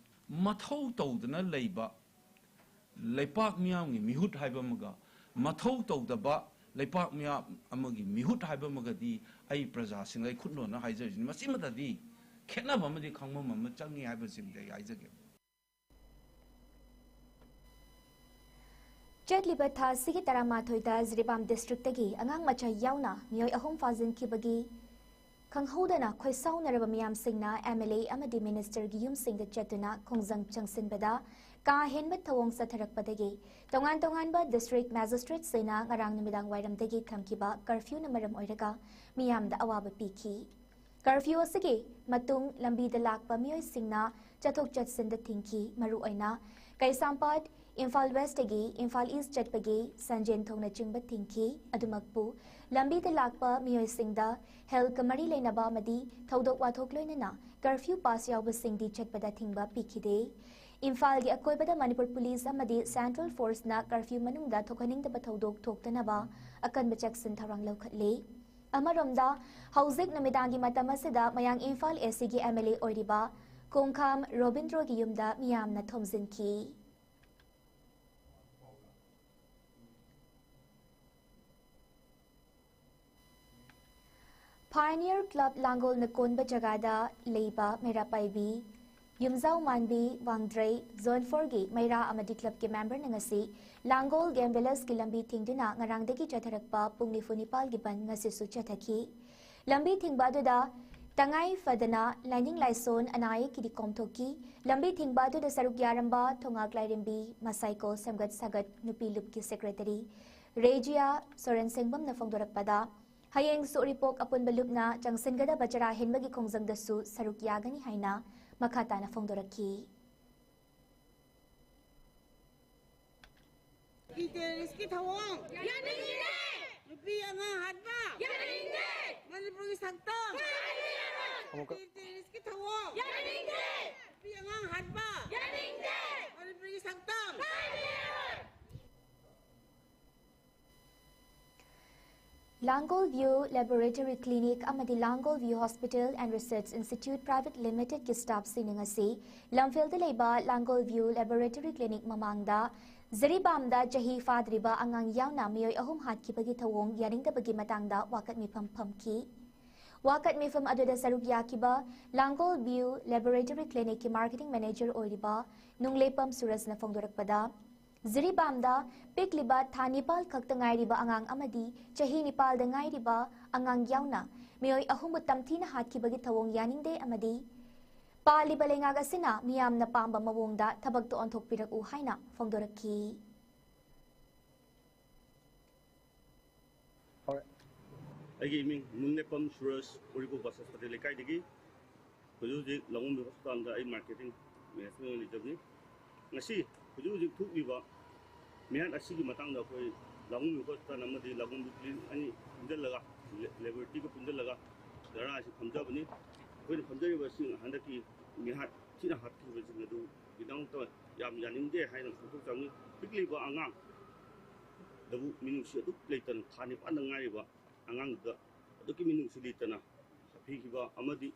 ꯃꯊꯧ ꯇꯧꯗꯅ ꯂꯩꯕ ꯂꯩꯄꯥꯛ ꯃꯤꯌꯥꯝꯒꯤ ꯃꯤꯍꯨꯠ ꯍꯥꯏꯕ ꯑꯃꯒ ꯃꯊꯧ ꯇꯧꯗꯕ ꯂꯩꯄꯥꯛ ꯃꯤꯌꯥꯝ ꯑꯃꯒꯤ ꯃꯤꯍꯨꯠ ꯍꯥꯏꯕ ꯑꯃꯒꯗꯤ ꯑꯩ ꯄ꯭ꯔꯖꯥꯁꯤꯡꯗ ꯑꯩ ꯈꯨꯠꯅꯣꯟꯅ ꯍꯥꯏꯖꯔꯤꯁꯤꯅꯤ꯫ ꯃꯁꯤꯃꯗꯗꯤ ꯈꯦꯠꯅꯕ ꯑꯃꯗꯤ ꯈꯪꯐꯝ ꯑꯃ ꯆꯪꯉꯤ ꯍꯥꯏꯕꯁꯤꯃꯗꯤ ꯑꯩ ꯍꯥꯏꯖꯒꯦ꯫ ꯆꯠꯂꯤꯕ ꯊꯥ ꯑꯁꯤꯒꯤ ꯇꯔꯥꯃꯥꯊꯣꯏꯗ ꯖꯤꯔꯤꯕꯥꯝ district ꯇꯒꯤ ꯑꯉꯥꯡ ꯃꯆꯥ ꯌꯥꯎꯅ ꯃꯤꯑꯣꯏ ꯑꯍꯨꯝ ꯐꯥꯖꯤꯟꯈꯤꯕꯒꯤ ꯈꯪꯍꯧꯗꯅ ꯈꯣꯏꯁꯥꯎꯅꯔꯕ ꯃꯤꯌꯥꯝꯁꯤꯡꯅ M L A ꯑꯃꯗꯤ minister ꯒꯤ ꯌꯨꯝꯁꯤꯡꯗ ꯆꯠꯇꯨꯅ ꯈꯣꯡꯖꯪ ꯆꯪꯁꯤꯟꯕꯗ ꯀꯥ ꯍꯦꯟꯕ ꯊꯧꯑꯣꯡ ꯆꯠꯊꯔꯛꯄꯗꯒꯤ ꯇꯣꯉꯥꯟ ꯇꯣꯉꯥꯟꯕ district magistrate ꯁꯤꯡꯅ ꯉꯔꯥꯡ ꯅꯨꯃꯤꯗꯥꯡ ꯋꯥꯏꯔꯝꯗꯒꯤ ꯊꯝꯈꯤꯕ curfew ꯅ ꯃꯔꯝ ꯑꯣꯏꯔꯒ ꯃꯤꯌꯥꯝꯗ ꯑꯋꯥꯕ ꯄꯤꯈꯤ꯫ Curfew ꯑꯁꯤꯒꯤ ꯃꯇꯨꯡ ꯂꯝꯕꯤꯗ ꯂꯥꯛꯄ ꯃꯤꯑꯣꯏꯁꯤꯡꯅ ꯆꯠꯊꯣꯛ ꯆꯠꯁꯤꯟꯗ ꯊꯤꯡꯈꯤ꯫ ꯃꯔꯨꯑꯣꯏꯅ ꯀꯩꯁꯥꯝꯄꯥꯠ, ꯏꯝꯐꯥꯜ West ꯇꯒꯤ ꯏꯝꯐꯥꯜ East ꯆꯠꯄꯒꯤ ꯁꯟꯖꯦꯟ ꯊꯣꯡꯅꯆꯤꯡꯕ ꯊꯤꯡꯈꯤ꯫ ꯑꯗꯨꯃꯛꯄꯨ ꯂꯝꯕꯤꯗ ꯂꯥꯛꯄ ꯃꯤꯑꯣꯏꯁꯤꯡꯗ health ꯀ ꯃꯔꯤ ꯂꯩꯅꯕ ꯑꯃꯗꯤ ꯊꯧꯗꯣꯛ ꯋꯥꯊꯣꯛ ꯂꯣꯏꯅꯅ curfew pass ꯌꯥꯎꯕꯁꯤꯡꯗꯤ ꯆꯠꯄꯗ ꯊꯤꯡꯕ ꯄꯤꯈꯤꯗꯦ꯫ ꯏꯝꯐꯥꯜꯒꯤ ꯑꯀꯣꯏꯕꯗ ꯃꯅꯤꯄꯨꯔ police ꯑꯃꯗꯤ central force ꯅ curfew ꯃꯅꯨꯡꯗ ꯊꯣꯛꯍꯟꯅꯤꯡꯗꯕ ꯊꯧꯗꯣꯛ ꯊꯣꯛꯇꯅꯕ ꯑꯀꯟꯕ ꯆꯦꯛꯁꯤꯟ ꯊꯧꯔꯥꯡ ꯂꯧꯈꯠꯂꯤ꯫ ꯑꯃꯔꯣꯝꯗ, ꯍꯧꯖꯤꯛ ꯅꯨꯃꯤꯗꯥꯡꯒꯤ ꯃꯇꯝ ꯑꯁꯤꯗ ꯃꯌꯥꯡ ꯏꯝꯐꯥꯜ A C ꯒꯤ M L A ꯑꯣꯏꯔꯤꯕ ꯀꯣꯡꯈꯥꯝ ꯔꯣꯕꯤꯟꯗ꯭ꯔꯣꯒꯤ ꯌꯨꯝꯗ ꯃꯤꯌꯥꯝꯅ ꯊꯣꯝꯖꯤꯟꯈꯤ꯫ Pioneer Club ꯂꯥꯡꯒꯣꯜꯅ ꯀꯣꯟꯕ ꯖꯒꯥꯗ ꯂꯩꯕ ꯃꯩꯔꯥ ꯄꯥꯏꯕꯤ ꯌꯨꯝꯖꯥꯎ ꯃꯥꯟꯕꯤ ꯋꯥꯡꯗ꯭ꯔꯩ Zone four ꯒꯤ ꯃꯩꯔꯥ ꯑꯃꯗꯤ club ꯀꯤ member ꯅ ꯉꯁꯤ ꯂꯥꯡꯒꯣꯜ Game Village ꯀꯤ ꯂꯝꯕꯤ ꯊꯤꯡꯗꯨꯅ ꯉꯔꯥꯡꯗꯒꯤ ꯆꯠꯊꯔꯛꯄ ꯄꯨꯡ ꯅꯤꯐꯨ ꯅꯤꯄꯥꯜꯒꯤ ꯕꯟ ꯉꯁꯤꯁꯨ ꯆꯠꯊꯈꯤ꯫ ꯂꯝꯕꯤ ꯊꯤꯡꯕ ꯑꯗꯨꯗ ꯇꯉꯥꯏ ꯐꯗꯅ ꯂꯥꯏꯅꯤꯡ ꯂꯥꯏꯁꯣꯟ ꯑꯅꯥ ꯑꯌꯦꯛꯀꯤꯗꯤ ꯀꯣꯝꯊꯣꯛꯈꯤ꯫ ꯂꯝꯕꯤ ꯊꯤꯡꯕ ꯑꯗꯨꯗ ꯁꯔꯨꯛ ꯌꯥꯔꯝꯕ ꯊꯣꯉꯥꯛ ꯂꯥꯏꯔꯦꯝꯕꯤ ꯃꯁꯥꯏꯀꯣ ꯁꯦꯝꯒꯠ ꯁꯥꯒꯠ ꯅꯨꯄꯤ ꯂꯨꯞꯀꯤ secretary ꯔꯦꯖꯤꯌꯥ ꯁꯣꯔꯦꯟ ꯁꯦꯡꯕꯝꯅ ꯐꯣꯡꯗꯣꯔꯛꯄꯗ, ꯍꯌꯦꯡꯁꯨ ꯎꯔꯤꯄꯣꯛ ꯑꯄꯨꯟꯕ ꯂꯨꯞꯅ ꯆꯪꯁꯤꯟꯒꯗꯕ ꯆꯔꯥ ꯍꯦꯟꯕꯒꯤ ꯈꯣꯡꯖꯪꯗꯁꯨ ꯁꯔꯨꯛ ꯌꯥꯒꯅꯤ ꯍꯥꯏꯅ ꯃꯈꯥ ꯇꯥꯅ ꯐꯣꯡꯗꯣꯔꯛꯈꯤ꯫ ꯅꯨꯄꯤ terrorist ꯀꯤ ꯊꯧꯑꯣꯡ, ꯅꯨꯄꯤ ꯑꯉꯥꯡ ꯍꯥꯠꯄ, ꯃꯅꯤꯄꯨꯔꯒꯤ ꯁꯛꯇꯝ, ꯅꯨꯄꯤ terrorist ꯀꯤ ꯊꯧꯑꯣꯡ꯫ ꯑꯉꯥꯡ ꯍꯥꯠꯄ ꯌꯥꯅꯤꯡꯗꯦ꯫ ꯃꯅꯤꯄꯨꯔꯒꯤ ꯁꯛꯇꯝ꯫ Langol View Laboratory Clinic ꯑꯃꯗꯤ Langol View Hospital and Research Institute Private Limited ꯀꯤ staff ꯁꯤꯡꯅ ꯉꯁꯤ ꯂꯝꯐꯦꯜꯗ ꯂꯩꯕ Langol View Laboratory Clinic ꯃꯃꯥꯡꯗ ꯖꯤꯔꯤꯕꯥꯝꯗ ꯆꯍꯤ ꯐꯥꯗ꯭ꯔꯤꯕ ꯑꯉꯥꯡ ꯌꯥꯎꯅ ꯃꯤꯑꯣꯏ ꯑꯍꯨꯝ ꯍꯥꯠꯈꯤꯕꯒꯤ ꯊꯧꯑꯣꯡ ꯌꯥꯅꯤꯡꯗꯕꯒꯤ ꯃꯇꯥꯡꯗ ꯋꯥꯀꯠ ꯃꯤꯐꯝ ꯐꯝꯈꯤ꯫ ꯋꯥꯀꯠ ꯃꯤꯐꯝ ꯑꯗꯨꯗ ꯁꯔꯨꯛ ꯌꯥꯈꯤꯕ Langol View Laboratory Clinic ꯀꯤ marketing manager ꯑꯣꯏꯔꯤꯕ ꯅꯨꯡꯂꯦꯄꯝ ꯁꯨꯔꯖꯅ ꯐꯣꯡꯗꯣꯔꯛꯄꯗ, ꯖꯤꯔꯤꯕꯥꯝꯗ ꯄꯤꯛꯂꯤꯕ ꯊꯥ ꯅꯤꯄꯥꯜ ꯈꯛꯇ ꯉꯥꯏꯔꯤꯕ ꯑꯉꯥꯡ ꯑꯃꯗꯤ ꯆꯍꯤ ꯅꯤꯄꯥꯜꯗ ꯉꯥꯏꯔꯤꯕ ꯑꯉꯥꯡ ꯌꯥꯎꯅ ꯃꯤꯑꯣꯏ ꯑꯍꯨꯝꯕꯨ ꯇꯝꯊꯤꯅ ꯍꯥꯠꯈꯤꯕꯒꯤ ꯊꯧꯑꯣꯡ ꯌꯥꯅꯤꯡꯗꯦ ꯑꯃꯗꯤ ꯄꯥꯜꯂꯤꯕ ꯂꯩꯉꯥꯛ ꯑꯁꯤꯅ ꯃꯤꯌꯥꯝꯅ ꯄꯥꯝꯕ ꯃꯑꯣꯡꯗ ꯊꯕꯛꯇ ꯑꯣꯟꯊꯣꯛꯄꯤꯔꯛꯎ ꯍꯥꯏꯅ ꯐꯣꯡꯗꯣꯔꯛꯈꯤ꯫ ꯑꯩꯒꯤ ꯏꯃꯤꯡ ꯅꯨꯡꯂꯦꯄꯝ ꯁꯨꯔꯖ, ꯎꯔꯤꯄꯣꯛ ꯕꯁꯁꯄꯇꯤ ꯂꯩꯀꯥꯏꯗꯒꯤ꯫ ꯍꯧꯖꯤꯛ ꯍꯧꯖꯤꯛ ꯂꯥꯡꯒꯣꯜ ꯍꯣꯁꯄꯤꯇꯥꯜꯗ ꯑꯩ marketing management ꯑꯣꯏꯅ ꯂꯩꯖꯕꯅꯤ꯫ ꯉꯁꯤ ꯍꯧꯖꯤꯛ ꯍꯧꯖꯤꯛ ꯊꯣꯛꯂꯤꯕ ꯃꯤꯍꯥꯠ ꯑꯁꯤꯒꯤ ꯃꯇꯥꯡꯗ ꯑꯩꯈꯣꯏ ꯂꯥꯡꯒꯣꯜ ꯍꯣꯁꯄꯤꯇꯥꯜ ꯑꯃꯗꯤ ꯂꯥꯡꯒꯣꯜ clinic ꯑꯅꯤ ꯄꯨꯟꯁꯤꯜꯂꯒ, laboratoryꯒ ꯄꯨꯟꯁꯤꯜꯂꯒ ꯙꯔꯅꯥ ꯑꯁꯤ ꯐꯝꯖꯕꯅꯤ꯫ ꯑꯩꯈꯣꯏꯅ ꯐꯝꯖꯔꯤꯕ ꯑꯁꯤ ꯍꯟꯗꯛꯀꯤ ꯃꯤꯍꯥꯠ ꯊꯤꯅ ꯍꯥꯠꯈꯤꯕꯁꯤꯡ ꯑꯗꯨꯒꯤꯗꯃꯛꯇ ꯌꯥꯝ ꯌꯥꯅꯤꯡꯗꯦ ꯍꯥꯏꯅ ꯐꯣꯡꯗꯣꯛꯆꯕꯅꯤ꯫ ꯄꯤꯛꯂꯤꯕ ꯑꯉꯥꯡꯗꯕꯨ ꯃꯤꯅꯨꯡꯁꯤ ꯑꯗꯨꯛ ꯂꯩꯇꯅ, ꯊꯥ ꯅꯤꯄꯥꯟꯗ ꯉꯥꯏꯔꯤꯕ ꯑꯉꯥꯡꯗꯨꯗ ꯑꯗꯨꯛꯀꯤ ꯃꯤꯅꯨꯡꯁꯤ ꯂꯩꯇꯅ ꯍꯥꯠꯄꯤꯈꯤꯕ ꯑꯃꯗꯤ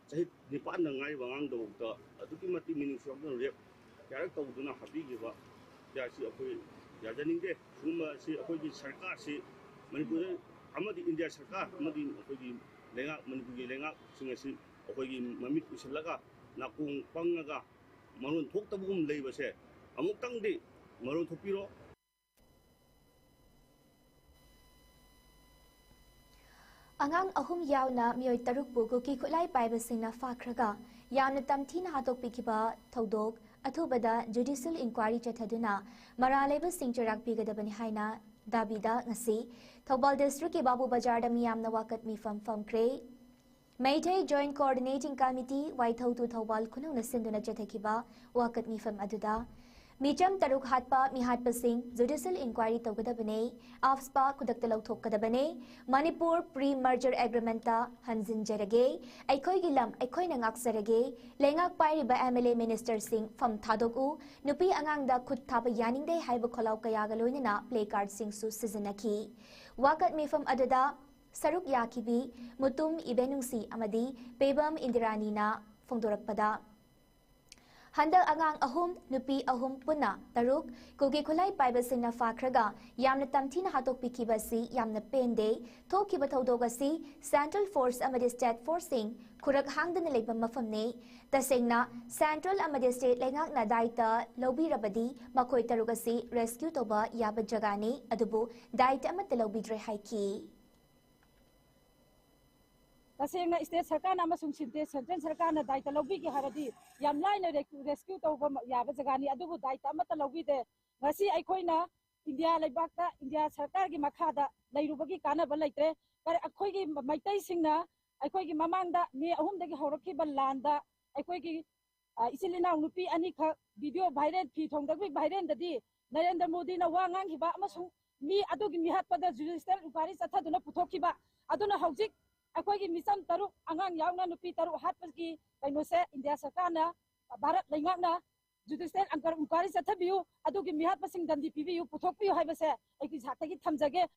ꯆꯍꯤ ꯅꯤꯄꯥꯟꯗ ꯉꯥꯏꯔꯤꯕ ꯑꯉꯥꯡꯗꯐꯥꯎꯗ ꯑꯗꯨꯛꯀꯤ ꯃꯇꯤꯛ ꯃꯤꯅꯨꯡꯁꯤ ꯌꯥꯎꯗꯅ rape ꯀꯌꯥꯔꯛ ꯇꯧꯗꯨꯅ ꯍꯥꯠꯄꯤꯈꯤꯕ ꯀꯌꯥꯁꯤ ꯑꯩꯈꯣꯏ ꯌꯥꯖꯅꯤꯡꯗꯦ꯫ ꯁꯤꯒꯨꯝꯕ ꯑꯁꯤ ꯑꯩꯈꯣꯏꯒꯤ ꯁꯔꯀꯥꯔꯁꯤ, ꯃꯅꯤꯄꯨꯔꯗ ꯑꯃꯗꯤ ꯏꯟꯗꯤꯌꯥ ꯁꯔꯀꯥꯔ ꯑꯃꯗꯤ ꯑꯩꯈꯣꯏꯒꯤ ꯂꯩꯉꯥꯛ, ꯃꯅꯤꯄꯨꯔꯒꯤ ꯂꯩꯉꯥꯛꯁꯤꯡ ꯑꯁꯤ ꯑꯩꯈꯣꯏꯒꯤ ꯃꯃꯤꯠ ꯎꯏꯁꯤꯜꯂꯒ ꯅꯥꯀꯣꯡ ꯄꯪꯉꯒ ꯃꯔꯣꯟ ꯊꯣꯛꯇꯕꯒꯨꯝ ꯂꯩꯕꯁꯦ ꯑꯃꯨꯛꯇꯪꯗꯤ ꯃꯔꯣꯟ ꯊꯣꯛꯄꯤꯔꯣ꯫ ꯑꯉꯥꯡ ꯑꯍꯨꯝ ꯌꯥꯎꯅ ꯃꯤꯑꯣꯏ ꯇꯔꯨꯛꯄꯨ ꯀꯨꯀꯤ ꯈꯨꯠꯂꯥꯏ ꯄꯥꯏꯕꯁꯤꯡꯅ ꯐꯥꯈ꯭ꯔꯒ ꯌꯥꯝꯅ ꯇꯝꯊꯤꯅ ꯍꯥꯠꯇꯣꯛꯄꯤꯈꯤꯕ ꯊꯧꯗꯣꯛ ꯑꯊꯨꯕꯗ judicial inquiry ꯆꯠꯊꯗꯨꯅ ꯃꯔꯥꯜ ꯂꯩꯕꯁꯤꯡ ꯆꯩꯔꯥꯛ ꯄꯤꯒꯗꯕꯅꯤ ꯍꯥꯏꯅ ꯗꯥꯕꯤꯗ ꯉꯁꯤ ꯊꯧꯕꯥꯜ districtꯀꯤ ꯕꯥꯕꯨ ꯕꯖꯥꯔꯗ ꯃꯤꯌꯥꯝꯅ ꯋꯥꯀꯠ ꯃꯤꯐꯝ ꯐꯝꯈ꯭ꯔꯦ꯫ Meitei Joint Coordinating Committee, Waithou to Thoubal ꯈꯨꯅꯧꯅ ꯁꯤꯟꯗꯨꯅ ꯆꯠꯊꯈꯤꯕ ꯋꯥꯀꯠ ꯃꯤꯐꯝ ꯑꯗꯨꯗ ꯃꯤꯆꯝ ꯇꯔꯨꯛ ꯍꯥꯠꯄ ꯃꯤꯍꯥꯠꯄꯁꯤꯡ judicial inquiry ꯇꯧꯒꯗꯕꯅꯦ꯫ AFSPA ꯈꯨꯗꯛꯇ ꯂꯧꯊꯣꯛꯀꯗꯕꯅꯦ꯫ Manipur pre merger agreement ꯍꯟꯖꯤꯟꯖꯔꯒꯦ꯫ ꯑꯩꯈꯣꯏꯒꯤ ꯂꯝ ꯑꯩꯈꯣꯏꯅ ꯉꯥꯛꯆꯔꯒꯦ꯫ ꯂꯩꯉꯥꯛ ꯄꯥꯏꯔꯤꯕ MLA ministerꯁꯤꯡ ꯐꯝ ꯊꯥꯗꯣꯛꯎ꯫ ꯅꯨꯄꯤ ꯑꯉꯥꯡꯗ ꯈꯨꯠ ꯊꯥꯕ ꯌꯥꯅꯤꯡꯗꯦ ꯍꯥꯏꯕ ꯈꯣꯜꯂꯥꯎ ꯀꯌꯥꯒ ꯂꯣꯏꯅꯅ placardꯁꯤꯡꯁꯨ ꯁꯤꯖꯤꯟꯅꯈꯤ꯫ ꯋꯥꯀꯠ ꯃꯤꯐꯝ ꯑꯗꯨꯗ ꯁꯔꯨꯛ ꯌꯥꯈꯤꯕꯤ ꯃꯨꯇꯨꯝ ꯏꯕꯦꯅꯨꯡꯁꯤ ꯑꯃꯗꯤ ꯄꯦꯕꯝ ꯏꯟꯗꯤꯔꯥꯅꯤꯅ ꯐꯣꯡꯗꯣꯔꯛꯄꯗ, ꯍꯟꯗꯛ ꯑꯉꯥꯡ ꯑꯍꯨꯝ, ꯅꯨꯄꯤ ꯑꯍꯨꯝ, ꯄꯨꯟꯅ ꯇꯔꯨꯛ ꯀꯨꯀꯤ ꯈꯨꯠꯂꯥꯏ ꯄꯥꯏꯕꯁꯤꯡꯅ ꯐꯥꯈ꯭ꯔꯒ ꯌꯥꯝꯅ ꯇꯝꯊꯤꯅ ꯍꯥꯠꯇꯣꯛꯄꯤꯈꯤꯕ ꯑꯁꯤ ꯌꯥꯝꯅ ꯄꯦꯟꯗꯦ꯫ ꯊꯣꯛꯈꯤꯕ ꯊꯧꯗꯣꯛ ꯑꯁꯤ central force ꯑꯃꯗꯤ state forceꯁꯤꯡ ꯈꯨꯔꯛ ꯍꯥꯡꯗꯅ ꯂꯩꯕ ꯃꯐꯝꯅꯤ꯫ ꯇꯁꯦꯡꯅ central ꯑꯃꯗꯤ state ꯂꯩꯉꯥꯛꯅ ꯗꯥꯏꯇ ꯂꯧꯕꯤꯔꯕꯗꯤ ꯃꯈꯣꯏ ꯇꯔꯨꯛ ꯑꯁꯤ rescue ꯇꯧꯕ ꯌꯥꯕ ꯖꯒꯥꯅꯤ, ꯑꯗꯨꯕꯨ ꯗꯥꯏꯇ ꯑꯃꯠꯇ ꯂꯧꯕꯤꯗ꯭ꯔꯦ ꯍꯥꯏꯈꯤ꯫ ꯇꯁꯦꯡꯅ state ꯁꯔꯀꯥꯔꯅ ꯑꯃꯁꯨꯡ central ꯁꯔꯀꯥꯔꯅ ꯗꯥꯏꯇ ꯂꯧꯕꯤꯒꯦ ꯍꯥꯏꯔꯗꯤ ꯌꯥꯝ ꯂꯥꯏꯅ rescue ꯇꯧꯕ ꯌꯥꯕ ꯖꯒꯥꯅꯤ, ꯑꯗꯨꯕꯨ ꯗꯥꯏꯇ ꯑꯃꯠꯇ ꯂꯧꯕꯤꯗꯦ꯫ ꯉꯁꯤ ꯑꯩꯈꯣꯏꯅ ꯏꯟꯗꯤꯌꯥ ꯂꯩꯕꯥꯛꯇ ꯏꯟꯗꯤꯌꯥ ꯁꯔꯀꯥꯔꯒꯤ ꯃꯈꯥꯗ ꯂꯩꯔꯨꯕꯒꯤ ꯀꯥꯟꯅꯕ ꯂꯩꯇ꯭ꯔꯦ꯫ ꯀꯔꯤ, ꯑꯩꯈꯣꯏꯒꯤ ꯃꯩꯇꯩꯁꯤꯡꯅ ꯑꯩꯈꯣꯏꯒꯤ ꯃꯃꯥꯡꯗ ꯃꯦ ꯑꯍꯨꯝꯗꯒꯤ ꯍꯧꯔꯛꯈꯤꯕ ꯂꯥꯟꯗ ꯑꯩꯈꯣꯏꯒꯤ, ꯑ, ꯏꯆꯤꯜ ꯏꯅꯥꯎ ꯅꯨꯄꯤ ꯑꯅꯤꯈꯛ video viral, ꯐꯤ ꯊꯣꯡꯗꯕꯤ viralꯗꯗꯤ ꯅꯔꯦꯟꯗ꯭ꯔ ꯃꯣꯗꯤꯅ ꯋꯥ ꯉꯥꯡꯈꯤꯕ ꯑꯃꯁꯨꯡ ꯃꯤ ꯑꯗꯨꯒꯤ ꯃꯤꯍꯥꯠꯄꯗ judicial inquiry ꯆꯠꯊꯗꯨꯅ ꯄꯨꯊꯣꯛꯈꯤꯕ꯫ ꯑꯗꯨꯅ ꯍꯧꯖꯤꯛ ꯑꯩꯈꯣꯏꯒꯤ ꯃꯤꯆꯝ ꯇꯔꯨꯛ, ꯑꯉꯥꯡ ꯌꯥꯎꯅ ꯅꯨꯄꯤ ꯇꯔꯨꯛ ꯍꯥꯠꯄꯒꯤ ꯀꯩꯅꯣꯁꯦ ꯏꯟꯗꯤꯌꯥ ꯁꯔꯀꯥꯔꯅ, ꯚꯥꯔꯠ ꯂꯩꯉꯥꯛꯅ judicial inquiry ꯆꯠꯊꯕꯤꯌꯨ, ꯑꯗꯨꯒꯤ ꯃꯤꯍꯥꯠꯄꯁꯤꯡ ꯗꯟꯗꯤ ꯄꯤꯕꯤꯌꯨ, ꯄꯨꯊꯣꯛꯄꯤꯌꯨ ꯍꯥꯏꯕꯁꯦ ꯑꯩꯒꯤ ꯁꯥꯏꯠꯇꯒꯤ ꯊꯝꯖꯒꯦ꯫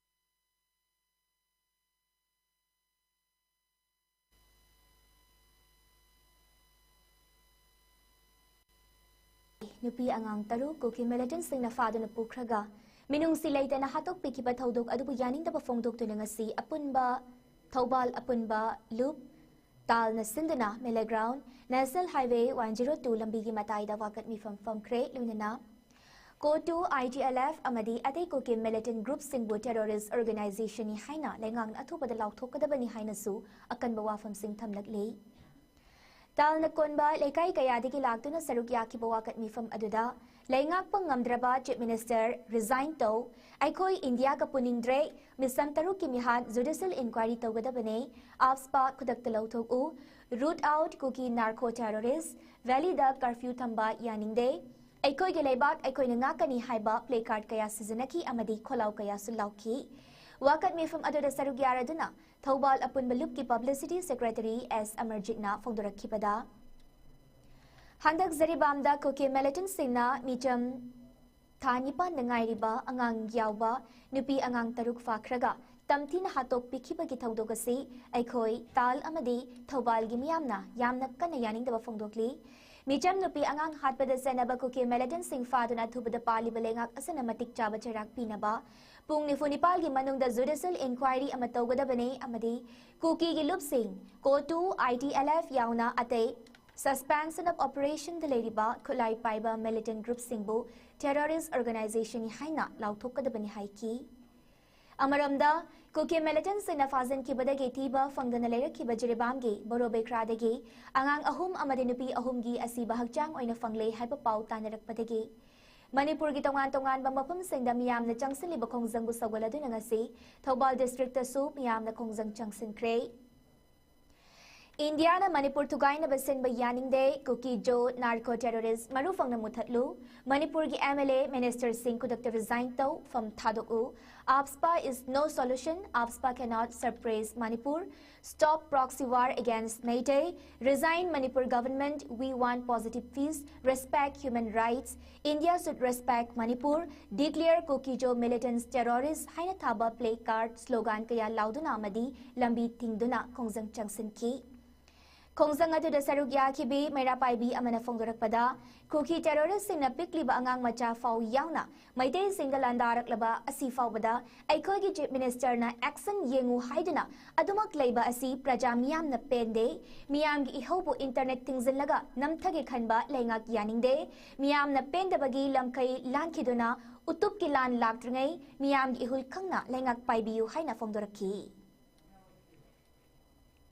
ꯅꯨꯄꯤ ꯑꯉꯥꯡ ꯇꯔꯨꯛ ꯀꯨꯀꯤ militantꯁꯤꯡꯅ ꯐꯥꯗꯨꯅ ꯄꯨꯈ꯭ꯔꯒ ꯃꯤꯅꯨꯡꯁꯤ ꯂꯩꯇꯅ ꯍꯥꯠꯇꯣꯛꯄꯤꯈꯤꯕ ꯊꯧꯗꯣꯛ ꯑꯗꯨꯕꯨ ꯌꯥꯅꯤꯡꯗꯕ ꯐꯣꯡꯗꯣꯛꯇꯨꯅ ꯉꯁꯤ ꯑꯄꯨꯟꯕ ꯊꯧꯕꯥꯜ ꯑꯄꯨꯟꯕ ꯂꯨꯞ ꯇꯥꯜꯅ ꯁꯤꯟꯗꯨꯅ ꯃꯦꯂꯦꯒ꯭ꯔꯥꯎꯟ National Highway one zero two ꯂꯝꯕꯤꯒꯤ ꯃꯇꯥꯏꯗ ꯋꯥꯀꯠ ꯃꯤꯐꯝ ꯐꯝꯈ꯭ꯔꯦ꯫ ꯂꯣꯏꯅꯅ COTU, ITLF ꯑꯃꯗꯤ ꯑꯇꯩ ꯀꯨꯀꯤ militant groupꯁꯤꯡꯕꯨ terrorist organizationꯅꯤ ꯍꯥꯏꯅ ꯂꯩꯉꯥꯛꯅ ꯑꯊꯨꯕꯗ ꯂꯥꯎꯊꯣꯛꯀꯗꯕꯅꯤ ꯍꯥꯏꯅꯁꯨ ꯑꯀꯟꯕ ꯋꯥꯐꯝꯁꯤꯡ ꯊꯝꯂꯛꯂꯤ꯫ ꯇꯥꯜꯅ ꯀꯣꯟꯕ ꯂꯩꯀꯥꯏ ꯀꯌꯥꯗꯒꯤ ꯂꯥꯛꯇꯨꯅ ꯁꯔꯨꯛ ꯌꯥꯈꯤꯕ ꯋꯥꯀꯠ ꯃꯤꯐꯝ ꯑꯗꯨꯗ ꯂꯩꯉꯥꯛꯄ ꯉꯝꯗ꯭ꯔꯕ Chief Minister resign ꯇꯧ, ꯑꯩꯈꯣꯏ ꯏꯟꯗꯤꯌꯥꯒ ꯄꯨꯅꯤꯡꯗ꯭ꯔꯦ, ꯃꯤꯆꯝ ꯇꯔꯨꯛꯀꯤ ꯃꯤꯍꯥꯠ judicial inquiry ꯇꯧꯒꯗꯕꯅꯦ, AFSPA ꯈꯨꯗꯛꯇ ꯂꯧꯊꯣꯛꯎ, root out ꯀꯨꯀꯤ narco terrorist, valleyꯗ curfew ꯊꯝꯕ ꯌꯥꯅꯤꯡꯗꯦ, ꯑꯩꯈꯣꯏꯒꯤ ꯂꯩꯕꯥꯛ ꯑꯩꯈꯣꯏꯅ ꯉꯥꯛꯀꯅꯤ ꯍꯥꯏꯕ placard ꯀꯌꯥ ꯁꯤꯖꯤꯟꯅꯈꯤ ꯑꯃꯗꯤ ꯈꯣꯜꯂꯥꯎ ꯀꯌꯥꯁꯨ ꯂꯥꯎꯈꯤ꯫ ꯋꯥꯀꯠ ꯃꯤꯐꯝ ꯑꯗꯨꯗ ꯁꯔꯨꯛ ꯌꯥꯔꯗꯨꯅ ꯊꯧꯕꯥꯜ ꯑꯄꯨꯟꯕ ꯂꯨꯞꯀꯤ publicity secretary ꯑꯦꯁ ꯑꯃꯔꯖꯤꯠꯅ ꯐꯣꯡꯗꯣꯔꯛꯈꯤꯕꯗ, ꯍꯟꯗꯛ ꯖꯔꯤꯕꯥꯝꯗ ꯀꯨꯀꯤ militantꯁꯤꯡꯅ ꯃꯤꯆꯝ ꯊꯥ ꯅꯤꯄꯥꯟꯗ ꯉꯥꯏꯔꯤꯕ ꯑꯉꯥꯡ ꯌꯥꯎꯕ ꯅꯨꯄꯤ ꯑꯉꯥꯡ ꯇꯔꯨꯛ ꯐꯥꯈ꯭ꯔꯒ ꯇꯝꯊꯤꯅ ꯍꯥꯠꯇꯣꯛꯄꯤꯈꯤꯕꯒꯤ ꯊꯧꯗꯣꯛ ꯑꯁꯤ ꯑꯩꯈꯣꯏ ꯇꯥꯜ ꯑꯃꯗꯤ ꯊꯧꯕꯥꯜꯒꯤ ꯃꯤꯌꯥꯝꯅ ꯌꯥꯝꯅ ꯀꯟꯅ ꯌꯥꯅꯤꯡꯗꯕ ꯐꯣꯡꯗꯣꯛꯂꯤ꯫ ꯃꯤꯆꯝ ꯅꯨꯄꯤ ꯑꯉꯥꯡ ꯍꯥꯠꯄꯗ ꯆꯦꯟꯅꯕ ꯀꯨꯀꯤ militantꯁꯤꯡ ꯐꯥꯗꯨꯅ ꯑꯊꯨꯕꯗ ꯄꯥꯜꯂꯤꯕ ꯂꯩꯉꯥꯛ ꯑꯁꯤꯅ ꯃꯇꯤꯛ ꯆꯥꯕ ꯆꯩꯔꯥꯛ ꯄꯤꯅꯕ ꯄꯨꯡ ꯅꯤꯐꯨ ꯅꯤꯄꯥꯜꯒꯤ ꯃꯅꯨꯡꯗ judicial inquiry ꯑꯃ ꯇꯧꯒꯗꯕꯅꯤ ꯑꯃꯗꯤ ꯀꯨꯀꯤꯒꯤ ꯂꯨꯞꯁꯤꯡ COTU, ITLF ꯌꯥꯎꯅ ꯑꯇꯩ suspension of operationꯗ ꯂꯩꯔꯤꯕ ꯈꯨꯠꯂꯥꯏ ꯄꯥꯏꯕ militant groupꯁꯤꯡꯕꯨ terrorist organizationꯅꯤ ꯍꯥꯏꯅ ꯂꯥꯎꯊꯣꯛꯀꯗꯕꯅꯤ ꯍꯥꯏꯈꯤ꯫ ꯑꯃꯔꯣꯝꯗ, ꯀꯨꯀꯤ militantꯁꯤꯡꯅ ꯐꯥꯖꯤꯟꯈꯤꯕꯗꯒꯤ ꯊꯤꯕ ꯐꯪꯗꯅ ꯂꯩꯔꯛꯈꯤꯕ ꯖꯤꯔꯤꯕꯥꯝꯒꯤ ꯕꯣꯔꯣꯕꯩꯈ꯭ꯔꯥꯗꯒꯤ ꯑꯉꯥꯡ ꯑꯍꯨꯝ ꯑꯃꯗꯤ ꯅꯨꯄꯤ ꯑꯍꯨꯝꯒꯤ ꯑꯁꯤꯕ ꯍꯛꯆꯥꯡ ꯑꯣꯏꯅ ꯐꯪꯂꯦ ꯍꯥꯏꯕ ꯄꯥꯎ ꯇꯥꯅꯔꯛꯄꯗꯒꯤ ꯃꯅꯤꯄꯨꯔꯒꯤ ꯇꯣꯉꯥꯟ ꯇꯣꯉꯥꯟꯕ ꯃꯐꯝꯁꯤꯡꯗ ꯃꯤꯌꯥꯝꯅ ꯆꯪꯁꯤꯜꯂꯤꯕ ꯈꯣꯡꯖꯪꯕꯨ ꯁꯧꯒꯠꯂꯗꯨꯅ ꯉꯁꯤ ꯊꯧꯕꯥꯜ districtꯇꯁꯨ ꯃꯤꯌꯥꯝꯅ ꯈꯣꯡꯖꯪ ꯆꯪꯁꯤꯟꯈ꯭ꯔꯦ꯫ ꯏꯟꯗꯤꯌꯥꯅ ꯃꯅꯤꯄꯨꯔ ꯊꯨꯒꯥꯏꯅꯕ ꯁꯤꯟꯕ ꯌꯥꯅꯤꯡꯗꯦ, ꯀꯨꯀꯤ ꯖꯣ narco terrorist ꯃꯔꯨ ꯐꯪꯅ ꯃꯨꯊꯠꯂꯨ, ꯃꯅꯤꯄꯨꯔꯒꯤ MLA ministerꯁꯤꯡ ꯈꯨꯗꯛꯇ resign ꯇꯧ, ꯐꯝ ꯊꯥꯗꯣꯛꯎ, AFSPA is no solution, AFSPA cannot suppress Manipur, stop proxy war against Meitei, resign Manipur government, we want positive peace, respect human rights, India should respect Manipur, declare Kuki-Zo militants terrorists ꯍꯥꯏꯅ ꯊꯥꯕ placard, slogan ꯀꯌꯥ ꯂꯥꯎꯗꯨꯅ ꯑꯃꯗꯤ ꯂꯝꯕꯤ ꯊꯤꯡꯗꯨꯅ ꯈꯣꯡꯖꯪ ꯆꯪꯁꯤꯟꯈꯤ꯫ ꯈꯣꯡꯖꯪ ꯑꯗꯨꯗ ꯁꯔꯨꯛ ꯌꯥꯈꯤꯕꯤ ꯃꯩꯔꯥ ꯄꯥꯏꯕꯤ ꯑꯃꯅ ꯐꯣꯡꯗꯣꯔꯛꯄꯗ, ꯀꯨꯀꯤ terroristꯁꯤꯡꯅ ꯄꯤꯛꯂꯤꯕ ꯑꯉꯥꯡ ꯃꯆꯥ ꯐꯥꯎ ꯌꯥꯎꯅ ꯃꯩꯇꯩꯁꯤꯡꯗ ꯂꯥꯟꯗꯥꯔꯛꯂꯕ ꯑꯁꯤ ꯐꯥꯎꯕꯗ ꯑꯩꯈꯣꯏꯒꯤ Chief Ministerꯅ action ꯌꯦꯡꯉꯨ ꯍꯥꯏꯗꯨꯅ ꯑꯗꯨꯃꯛ ꯂꯩꯕ ꯑꯁꯤ ꯄ꯭ꯔꯖꯥ ꯃꯤꯌꯥꯝꯅ ꯄꯦꯟꯗꯦ꯫ ꯃꯤꯌꯥꯝꯒꯤ ꯏꯍꯧꯕꯨ internet ꯊꯤꯡꯖꯤꯜꯂꯒ ꯅꯝꯊꯒꯦ ꯈꯟꯕ ꯂꯩꯉꯥꯛ ꯌꯥꯅꯤꯡꯗꯦ꯫ ꯃꯤꯌꯥꯝꯅ ꯄꯦꯟꯗꯕꯒꯤ ꯂꯝꯈꯩ ꯂꯥꯟꯈꯤꯗꯨꯅ ꯎꯇꯨꯞꯀꯤ ꯂꯥꯟ ꯂꯥꯛꯇ꯭ꯔꯤꯉꯩ ꯃꯤꯌꯥꯝꯒꯤ ꯏꯍꯨꯜ ꯈꯪꯅ ꯂꯩꯉꯥꯛ ꯄꯥꯏꯕꯤꯌꯨ ꯍꯥꯏꯅ ꯐꯣꯡꯗꯣꯔꯛꯈꯤ꯫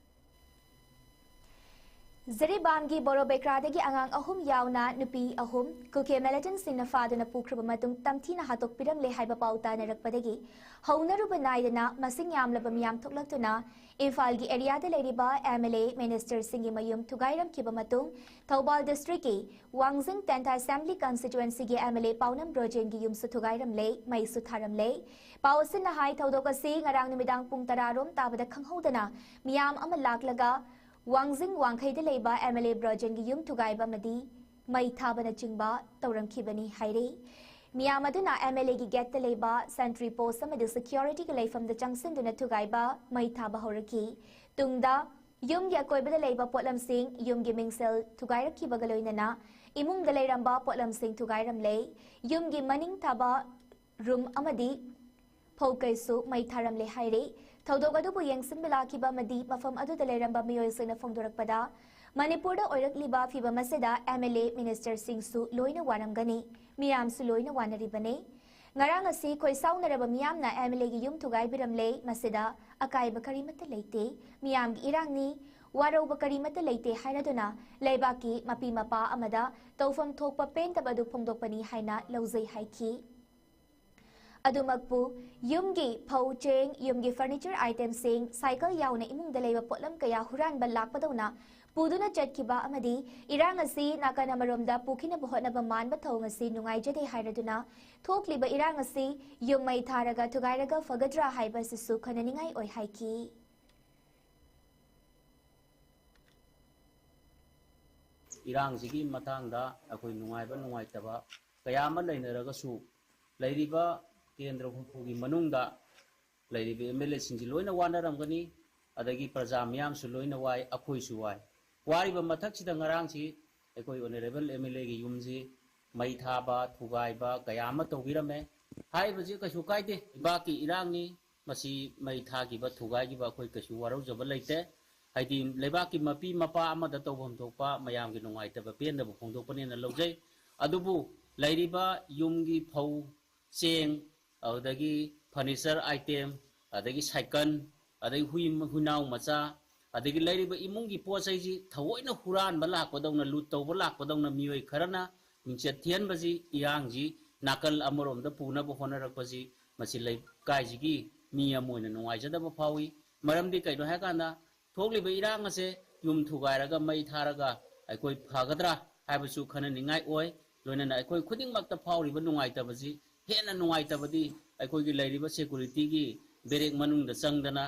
ꯖꯤꯔꯤꯕꯥꯝꯒꯤ ꯕꯣꯔꯣꯕꯦꯀ꯭ꯔꯥꯗꯒꯤ ꯑꯉꯥꯡ ꯑꯍꯨꯝ ꯌꯥꯎꯅ ꯅꯨꯄꯤ ꯑꯍꯨꯝ ꯀꯨꯀꯤ militant ꯁꯤꯡꯅ ꯐꯥꯗꯨꯅ ꯄꯨꯈ꯭ꯔꯕ ꯃꯇꯨꯡ ꯇꯝꯊꯤꯅ ꯍꯥꯠꯇꯣꯛꯄꯤꯔꯝꯂꯦ ꯍꯥꯏꯕ ꯄꯥꯎ ꯇꯥꯅꯔꯛꯄꯗꯒꯤ ꯍꯧꯅꯔꯨꯕ ꯅꯥꯏꯗꯅ ꯃꯁꯤꯡ ꯌꯥꯝꯂꯕ ꯃꯤꯌꯥꯝ ꯊꯣꯛꯂꯛꯇꯨꯅ ꯏꯝꯐꯥꯜꯒꯤ area ꯗ ꯂꯩꯔꯤꯕ MLA minister ꯁꯤꯡꯒꯤ ꯃꯌꯨꯝ ꯊꯨꯒꯥꯏꯔꯝꯈꯤꯕ ꯃꯇꯨꯡ ꯊꯧꯕꯥꯜ district ꯀꯤ ꯋꯥꯡꯖꯤꯡ Tenthad Assembly Constituency ꯒꯤ MLA ꯄꯥꯎꯅꯝ ꯕ꯭ꯔꯣꯖꯦꯟꯒꯤ ꯌꯨꯝꯁꯨ ꯊꯨꯒꯥꯏꯔꯝꯂꯦ, ꯃꯩꯁꯨ ꯊꯥꯔꯝꯂꯦ꯫ ꯄꯥꯎ ꯑꯁꯤꯅ ꯍꯥꯏ ꯊꯧꯗꯣꯛ ꯑꯁꯤ ꯉꯔꯥꯡ ꯅꯨꯃꯤꯗꯥꯡ ꯄꯨꯡ ꯇꯔꯥ ꯔꯣꯝ ꯇꯥꯕꯗ ꯈꯪꯍꯧꯗꯅ ꯃꯤꯌꯥꯝ ꯑꯃ ꯂꯥꯛꯂꯒ ꯋꯥꯡꯖꯤꯡ ꯋꯥꯡꯈꯩꯗ ꯂꯩꯕ MLA ꯕ꯭ꯔꯣꯖꯦꯟꯒꯤ ꯌꯨꯝ ꯊꯨꯒꯥꯏꯕ ꯑꯃꯗꯤ ꯃꯩ ꯊꯥꯕꯅꯆꯤꯡꯕ ꯇꯧꯔꯝꯈꯤꯕꯅꯤ ꯍꯥꯏꯔꯤ꯫ ꯃꯤꯌꯥꯝ ꯑꯗꯨꯅ MLA ꯒꯤ gate ꯇ ꯂꯩꯕ sentry post ꯑꯃꯗꯤ security ꯒꯤ ꯂꯩꯐꯝꯗ ꯆꯪꯁꯤꯟꯗꯨꯅ ꯊꯨꯒꯥꯏꯕ ꯃꯩ ꯊꯥꯕ ꯍꯧꯔꯛꯈꯤ꯫ ꯇꯨꯡꯗ ꯌꯨꯝꯒꯤ ꯑꯀꯣꯏꯕꯗ ꯂꯩꯕ ꯄꯣꯠꯂꯝꯁꯤꯡ, ꯌꯨꯝꯒꯤ ꯃꯤꯡꯁꯦꯜ ꯊꯨꯒꯥꯏꯔꯛꯈꯤꯕꯒ ꯂꯣꯏꯅꯅ ꯏꯃꯨꯡꯗ ꯂꯩꯔꯝꯕ ꯄꯣꯠꯂꯝꯁꯤꯡ ꯊꯨꯒꯥꯏꯔꯝꯂꯦ꯫ ꯌꯨꯝꯒꯤ ꯃꯅꯤꯡ ꯊꯥꯕ room ꯑꯃꯗꯤ ꯐꯧ ꯀꯩꯁꯨ ꯃꯩ ꯊꯥꯔꯝꯂꯦ ꯍꯥꯏꯔꯤ꯫ ꯊꯧꯗꯣꯛ ꯑꯗꯨꯕꯨ ꯌꯦꯡꯁꯤꯟꯕ ꯂꯥꯛꯈꯤꯕ ꯑꯃꯗꯤ ꯃꯐꯝ ꯑꯗꯨꯗ ꯂꯩꯔꯝꯕ ꯃꯤꯑꯣꯏꯁꯤꯡꯅ ꯐꯣꯡꯗꯣꯔꯛꯄꯗ, ꯃꯅꯤꯄꯨꯔꯗ ꯑꯣꯏꯔꯛꯂꯤꯕ ꯐꯤꯚꯝ ꯑꯁꯤꯗ MLA minister ꯁꯤꯡꯁꯨ ꯂꯣꯏꯅ ꯋꯥꯔꯝꯒꯅꯤ, ꯃꯤꯌꯥꯝꯁꯨ ꯂꯣꯏꯅ ꯋꯥꯅꯔꯤꯕꯅꯤ꯫ ꯉꯔꯥꯡ ꯑꯁꯤ ꯈꯣꯏꯁꯥꯎꯅꯔꯕ ꯃꯤꯌꯥꯝꯅ MLA ꯒꯤ ꯌꯨꯝ ꯊꯨꯒꯥꯏꯕꯤꯔꯝꯂꯦ, ꯃꯁꯤꯗ ꯑꯀꯥꯏꯕ ꯀꯔꯤꯃꯠꯇ ꯂꯩꯇꯦ, ꯃꯤꯌꯥꯝꯒꯤ ꯏꯔꯥꯡꯅꯤ, ꯋꯥꯔꯧꯕ ꯀꯔꯤꯃꯠꯇ ꯂꯩꯇꯦ ꯍꯥꯏꯔꯗꯨꯅ ꯂꯩꯕꯥꯛꯀꯤ ꯃꯄꯤ ꯃꯄꯥ ꯑꯃꯗ ꯇꯧꯐꯝ ꯊꯣꯛꯄ ꯄꯦꯟꯗꯕ ꯑꯗꯨ ꯐꯣꯡꯗꯣꯛꯄꯅꯤ ꯍꯥꯏꯅ ꯂꯧꯖꯩ ꯍꯥꯏꯈꯤ꯫ ꯑꯗꯨꯃꯛꯄꯨ, ꯌꯨꯝꯒꯤ ꯐꯧ, ꯆꯦꯡ, ꯌꯨꯝꯒꯤ furniture item ꯁꯤꯡ, cycle ꯌꯥꯎꯅ ꯏꯃꯨꯡꯗ ꯂꯩꯕ ꯄꯣꯠꯂꯝ ꯀꯌꯥ ꯍꯨꯔꯥꯟꯕ ꯂꯥꯛꯄꯗꯧꯅ ꯄꯨꯗꯨꯅ ꯆꯠꯈꯤꯕ ꯑꯃꯗꯤ ꯏꯔꯥꯡ ꯑꯁꯤ ꯅꯥꯀꯟ ꯑꯃꯔꯣꯝꯗ ꯄꯨꯈꯤꯅꯕ ꯍꯣꯠꯅꯕ ꯃꯥꯟꯕ ꯊꯧꯑꯣꯡ ꯑꯁꯤ ꯅꯨꯡꯉꯥꯏꯖꯗꯦ ꯍꯥꯏꯔꯗꯨꯅ ꯊꯣꯛꯂꯤꯕ ꯏꯔꯥꯡ ꯑꯁꯤ ꯌꯨꯝ ꯃꯩ ꯊꯥꯔꯒ ꯊꯨꯒꯥꯏꯔꯒ ꯐꯒꯗ꯭ꯔꯥ ꯍꯥꯏꯕ ꯑꯁꯤꯁꯨ ꯈꯟꯅꯅꯤꯡꯉꯥꯏ ꯑꯣꯏ ꯍꯥꯏꯈꯤ꯫ ꯏꯔꯥꯡꯁꯤꯒꯤ ꯃꯇꯥꯡꯗ ꯑꯩꯈꯣꯏ ꯅꯨꯡꯉꯥꯏꯕ ꯅꯨꯡꯉꯥꯏꯇꯕ ꯀꯌꯥ ꯑꯃ ꯂꯩꯅꯔꯒꯁꯨ, ꯂꯩꯔꯤꯕ ꯀꯦꯟꯗ꯭ꯔ ꯍꯨꯝꯐꯨꯒꯤ ꯃꯅꯨꯡꯗ ꯂꯩꯔꯤꯕ MLA ꯁꯤꯡꯁꯤ ꯂꯣꯏꯅ ꯋꯥꯅꯔꯝꯒꯅꯤ, ꯑꯗꯒꯤ ꯄ꯭ꯔꯖꯥ ꯃꯤꯌꯥꯝꯁꯨ ꯂꯣꯏꯅ ꯋꯥꯏ, ꯑꯩꯈꯣꯏꯁꯨ ꯋꯥꯏ꯫ ꯋꯥꯔꯤꯕ ꯃꯊꯛꯁꯤꯗ ꯉꯔꯥꯡꯁꯤ ꯑꯩꯈꯣꯏ honourable MLA ꯒꯤ ꯌꯨꯝꯁꯤ ꯃꯩ ꯊꯥꯕ, ꯊꯨꯒꯥꯏꯕ ꯀꯌꯥ ꯑꯃ ꯇꯧꯕꯤꯔꯝꯃꯦ꯫ ꯍꯥꯏꯔꯤꯕꯁꯤ ꯀꯩꯁꯨ ꯀꯥꯏꯗꯦ, ꯂꯩꯕꯥꯛꯀꯤ ꯏꯔꯥꯡꯅꯤ, ꯃꯁꯤ ꯃꯩ ꯊꯥꯈꯤꯕ, ꯊꯨꯒꯥꯏꯈꯤꯕ ꯑꯩꯈꯣꯏ ꯀꯩꯁꯨ ꯋꯥꯔꯧꯖꯕ ꯂꯩꯇꯦ꯫ ꯍꯥꯏꯗꯤ ꯂꯩꯕꯥꯛꯀꯤ ꯃꯄꯤ ꯃꯄꯥ ꯑꯃꯗ ꯇꯧꯐꯝ ꯊꯣꯛꯄ ꯃꯌꯥꯝꯒꯤ ꯅꯨꯡꯉꯥꯏꯇꯕ ꯄꯦꯟꯗꯕ ꯐꯣꯡꯗꯣꯛꯄꯅꯦꯅ ꯂꯧꯖꯩ꯫ ꯑꯗꯨꯕꯨ ꯂꯩꯔꯤꯕ ꯌꯨꯝꯒꯤ ꯐꯧ, ꯆꯦꯡ, ꯑꯗꯨꯗꯒꯤ furniture item, ꯑꯗꯒꯤ cycle, ꯑꯗꯒꯤ ꯍꯨꯏ, ꯍꯨꯏꯅꯥꯎ ꯃꯆꯥ, ꯑꯗꯒꯤ ꯂꯩꯔꯤꯕ ꯏꯃꯨꯡꯒꯤ ꯄꯣꯠ ꯆꯩꯁꯤ ꯊꯑꯣꯏꯅ ꯍꯨꯔꯥꯟꯕ ꯂꯥꯛꯄꯗꯧꯅ, ꯂꯨꯠ ꯇꯧꯕ ꯂꯥꯛꯄꯗꯧꯅ ꯃꯤꯑꯣꯏ ꯈꯔꯅ ꯃꯤꯡꯆꯠ ꯊꯤꯍꯟꯕꯁꯤ, ꯏꯔꯥꯡꯁꯤ ꯅꯥꯀꯜ ꯑꯃꯔꯣꯝꯗ ꯄꯨꯅꯕ ꯍꯣꯠꯅꯔꯛꯄꯁꯤ, ꯃꯁꯤ ꯂꯩꯀꯥꯏꯁꯤꯒꯤ ꯃꯤ ꯑꯃ ꯑꯣꯏꯅ ꯅꯨꯡꯉꯥꯏꯖꯗꯕ ꯐꯥꯎꯏ꯫ ꯃꯔꯝꯗꯤ ꯀꯩꯅꯣ ꯍꯥꯏꯀꯥꯟꯗ, ꯊꯣꯛꯂꯤꯕ ꯏꯔꯥꯡ ꯑꯁꯦ ꯌꯨꯝ ꯊꯨꯒꯥꯏꯔꯒ ꯃꯩ ꯊꯥꯔꯒ ꯑꯩꯈꯣꯏ ꯐꯒꯗ꯭ꯔꯥ ꯍꯥꯏꯕꯁꯨ ꯈꯟꯅꯅꯤꯡꯉꯥꯏ ꯑꯣꯏ꯫ ꯂꯣꯏꯅꯅ ꯑꯩꯈꯣꯏ ꯈꯨꯗꯤꯡꯃꯛꯇ ꯐꯥꯎꯔꯤꯕ ꯅꯨꯡꯉꯥꯏꯇꯕꯁꯤ, ꯍꯦꯟꯅ ꯅꯨꯡꯉꯥꯏꯇꯕꯗꯤ ꯑꯩꯈꯣꯏꯒꯤ ꯂꯩꯔꯤꯕ ꯁꯦꯀꯨꯔꯤꯇꯤꯒꯤ ꯕꯦꯔꯦꯛ ꯃꯅꯨꯡꯗ ꯆꯪꯗꯅ